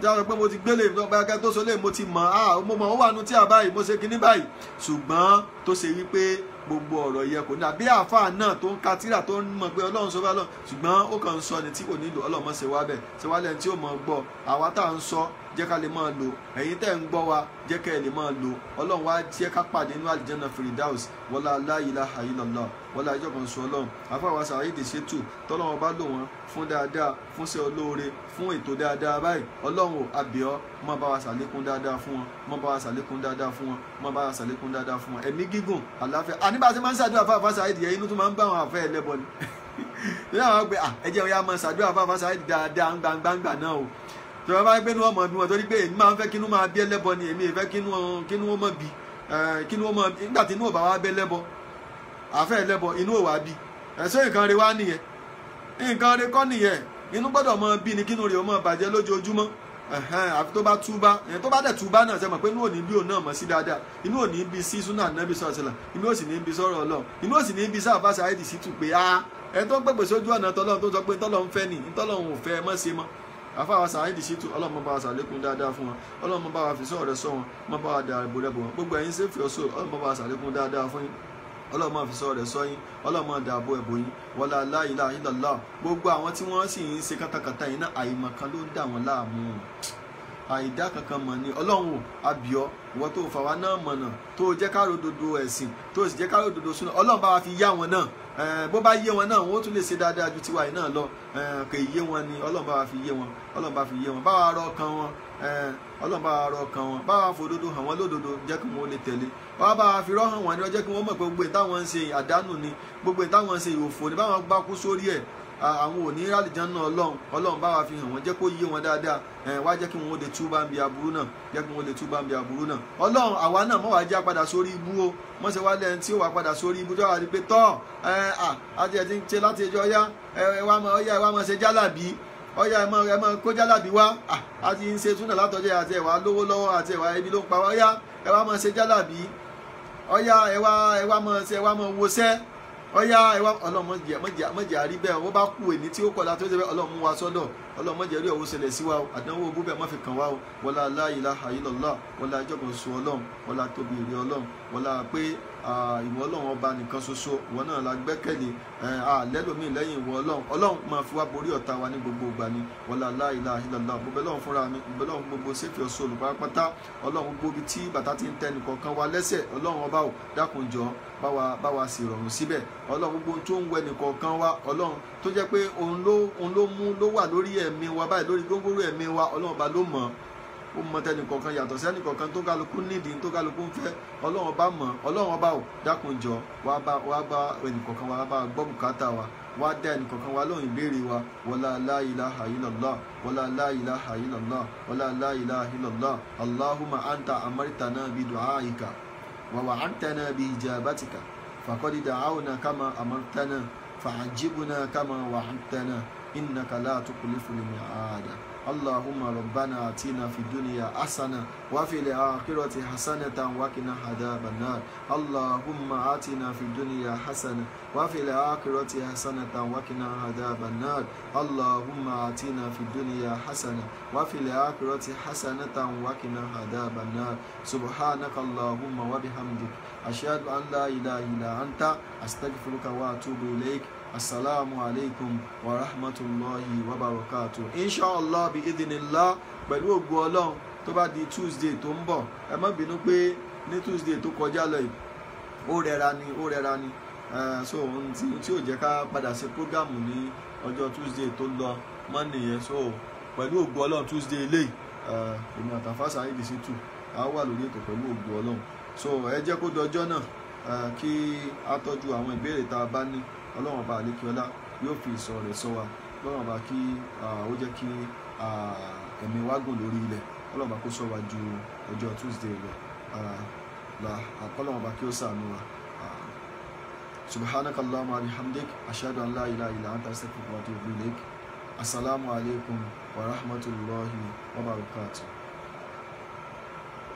Jáwọ́ pé mo ti gbélé ìgbàgbọ́ tó sọ lé, mo ti mọ̀, ah mo mọ̀ ó wà nù tí a báyìí, mo ṣe kinní báyìí. Ṣùgbọ́n tó ṣe wípé gbogbo ọ̀rọ̀ yẹ kò ní àbí àáfàá náà tó ń ka tírà tó ń mọ̀ pé Ọlọ́run sọ bá lọ, ṣùgbọ́n ó kàn ń sọ ni tí kò nílò. Ọlọ́run mọ̀ ṣe wá bẹ́ẹ̀, ṣe wá lẹ́ni tí ó mọ̀ gbọ́. Àwa tá à ń sọ jẹ́ ká lè máa lò, ẹ̀yin tẹ́ ń gbọ́ wa jẹ́ ká lè máa lò. Ọlọ́run wá jẹ́ ká pàdé nínú àlìjẹ́nà Firdaus, wọlá la ilaha illallah, wọlá ìjọ kan sọ Ọlọ́run. Àfáà Saheed Shittu tọ́lọ́run bá lò wọ́n fún dáadáa, fún ṣe olóore, fún ètò dáadáa báyìí. Ọlọ́run ò àbíọ́, má bá wa ṣàlékún dáadáa fún wọn, má bá wa ṣàlékún dáadáa fún wọn, má bá wa ṣàlékún dáadáa fún wọn. Ẹ̀mí gígùn, àlàáfíà. Àní bá a ṣe máa ń ṣàdúrà fáfá Saheed yẹn, inú tó máa ń bá àwọn àfẹ́ ẹlẹ́bọ ni. Ní àwọn àgbẹ̀ ẹ jẹ́ ya máa ṣàdúrà fáfá Saheed dáadáa ń gbangbangba náà o. Tí wọ́n bá gbé inú ọmọ bí wọn, torí pé èmi máa ń fẹ́ kínú máa bí ẹlẹ́bọ ni, èmi ìfẹ́ kínú wọn mọ̀ bí, kínú wọn mọ̀ nígbà tí inú ò bá wá bẹ́ lẹ́bọ, àfẹ́ ẹlẹ́bọ inú ò wá bí. Ẹ̀sọ́ nǹkan rẹ wá nìyẹn, nǹkan rẹ kọ́ nìyẹn. Inú gbọ́dọ̀ mọ bí ni kínú rẹ̀ ó mọ̀ bàjẹ́ lójoojúmọ́. Àfi tó bá túbá, ẹ̀yìn tó bá dẹ̀ túbá náà ṣe mọ̀ pé inú ò ní bí òun náà mọ̀ sí dáadáa, inú ò ní bí sí súnà Nábì sallallahu alaihi wasallam, inú ò sì ní bí sọ̀rọ̀ Ọlọ́run, inú ò sì ní bí sáà bá Saheed Shittu pé á ẹni tó ń pèpè sójú ọ̀nà tọ́lọ́run tó sọ pé tọ́lọ́run fẹ́ ni, tọ́lọ́run ò fẹ́ mọ́ ṣe mọ́. Àfáà Saheed Shittu, Ọlọ́run bá wa ṣàlékún dáadáa fún wọn, Ọlọ́run bá wa fi sọ̀rọ̀ rẹ̀ sọ wọn, mọ́ bá wa dà rẹ̀ bò rẹ̀ bò wọn. Gbogbo ẹ̀yin save your soul, Ọlọ́run bá wa ṣàlékún dáadáa fún yín, Ọlọ́run máa fi sọ̀rọ̀ rẹ̀ sọ yín, Ọlọ́run máa dààbò ẹ̀bò yín, wọlá la ilaha illallah. Gbogbo àwọn tí wọ́n sì ń ṣe kátàkátà yìí náà, àìmọ̀kan ló ń dà wọ́n láàmú. Àìdá kankan mọ̀ ni. Ọlọ́run ò abíọ́ ìwọ tó fà wá náà mọ̀nà, tó jẹ́ ká ródodo ẹ̀sìn, tó sì jẹ́ ká ródodo súnà, Ọlọ́run bá wa fi yá wọn náà. Bó bá yé wọn náà, wọn ó tún lè ṣe dáadáa ju tiwa yìí náà lọ. Kò yé wọn ni, Ọlọ́run bá wa fi yé wọn, Ọlọ́run bá fi yé wọn, bá wa rọ ọkàn wọn, Ọlọ́run bá wa rọ ọkàn wọn, bá wa fòdodo hàn wọ́n lódodo, jẹ́ kí wọ́n lè tẹ̀lé. Wọ́n bá wa fi rọ́ hàn wọ́n ní ọjọ́ kí wọ́n mọ̀ pé gbogbo ìtàwọn ń ṣe àdánù ni, gbogbo ìtàwọn ń ṣe òfò ni, báwọn gbá kú sórí ẹ̀ àwọn ò ní rálìjánná. Ọlọ́run, Ọlọ́run bá wa fi hàn wọ́n, jẹ́ kó yé wọn dáadáa. Wá jẹ́ kí wọ́n lè túbá ń bi aburú náà, jẹ́ kí wọ́n lè túbá ń bi aburú náà. Ọlọ́run, àwa náà mọ̀ wá já padà sórí ibú o, mọ̀ ṣe wá lẹ́yìn tí ó wà padà sórí ibú tó wà ní pé tọ́ àti ẹ̀ ti ń ṣe láti ẹjọ́ ọyá ẹ wá mọ ọyá ẹ wá mọ ṣe jálàbí, ọyá ẹ mọ kó jálàbí wá, a ti ń ṣe túnà látọjọ́ àti ẹ̀wà lówó lọ́wọ́ àti ẹ̀wà ibi ló ń pa wá, ọyá ẹ wá mọ ṣe jálàbí, ọyá ẹ wá mọ ṣe ẹ wá mọ wọṣẹ́, ọyá ẹ wá. Ọlọ́run mọ̀jẹ̀ àrí bẹ́ẹ̀. Wọ́n bá kú èní tí ó kọ̀la tó ṣe bẹ́ẹ̀, Ọlọ́run mú wa sọ́dọ̀. Ọlọ́run mọ̀jẹ̀ rí ọ̀wọ́ ṣẹlẹ̀ sí wa o, àdánwò ogún bẹ́ẹ̀ má fi kàn wá o. Wọlá la ilaha illallah, wọlá ìjọba ṣoṣo Ọlọ́run, wọlá tóbi èrè Ọlọ́run, wọlá pé ìwọ Ọlọ́run ọba nìkan ṣoṣo, ìwọ náà la gbẹ́kẹ̀lé, lẹ́lòmíì lẹ́yìn ìwọ Ọlọ́run. Ọlọ́run máa fi wá borí ọ̀tá wa ní gbogbo ìgbà ni. Wọlá la ilaha illallah. Gbogbo Ọlọ́run fúnra mi, gbogbo Ọlọ́run gbogbo sẹ́fì ọ̀ṣọ́ olùpápátá, Ọlọ́run gbogbo ibi tí bàtà ti ń tẹ nìkọ̀ọ̀kan wa lẹ́sẹ̀, Ọlọ́run ọba ò dákun jọ̀ọ́ bá wa sì rọrùn síbẹ̀. Ọlọ́run gbogbo tó ń wẹ nìkọ̀ọ̀kan wa, Ọlọ́run tó jẹ́ pé òun ló mú ló wà lórí ẹ̀mí wa báyìí, lórí góńgóró ẹ̀mí wa, Ọlọ́run ọba ló mọ̀. Ó mọ tẹnìkọ̀ọ̀kan yàtọ̀ sẹ́nìkọ̀ọ̀kan, tó kálukú nídìí tó kálukú ń fẹ́, Ọlọ́run ọba mọ̀. Ọlọ́run ọba ò dákun jọ̀ọ́ wá bá ẹnìkọ̀ọ̀kan wa, bá gbọ́ bùkátà wa, wá dá ẹnìkọ̀ọ̀kan wa lóhùn ìbéèrè wa. Wọlá la ilaha illallah, wọlá la ilaha illallah, wọlá la ilaha illallah. Allahumma anta amartana bi du'aika wa wa'adtana bi ijabatika faqad da'awna kama amartana fa'ajibna kama wa'adtana innaka la tukhlifu al-mi'ad. Allahumma rabbana atina fi dunya hasana wa fil akhirati hasanatan wa qina adhaban nar. Allahumma atina fi dunya hasana wa fil akhirati hasanatan wa qina adhaban nar. Allahumma atina fi dunya hasana wa fil akhirati hasanatan wa qina adhaban nar. Subhanaka Allahumma wa bihamdik ashhadu an la ilaha illa anta astaghfiruka wa atubu ilaik. Assalamu alaikum wa rahmatullahi wa barakatuh. Inshallah bi idhnillah, pẹ̀lú ògo Ọlọ́run, tó bá di Tuesday tó ń bọ̀, ẹ má bínú pé ní Tuesday tó kọjá lọ yìí ó rẹra ni, so ohun tí ò jẹ́ ká padà ṣe prógámù ní ọjọ́ Tuesday tó lọ mọ́ nìyẹn. So pẹ̀lú ògo Ọlọ́run Tuesday eléyìí, èmi àtàfà Saheed Shittu á wà lórí ètò pẹ̀lú ògo Ọlọ́run. So ẹ jẹ́ kó dọjọ́ náà kí á tọ́jú àwọn ìbéèrè tá a bá ní. Ọlọ́run ọba àlékiọlá yóò fi ìsọ rẹ̀ sọ wa. Ọlọ́run ọba kí ó jẹ́ kí ẹ̀mí wa gùn lórí ilẹ̀. Ọlọ́run ọba kó sọ wa ju ọjọ́ Tuesday lọ. Ọlọ́run ọba kí ó ṣàánú wa. Subhanaka Allahumma wa bihamdik ashhadu an la ilaha illa anta astaghfiruka wa atubu ilaik. Assalamu alaikum wa rahmatullahi wa barakatuh.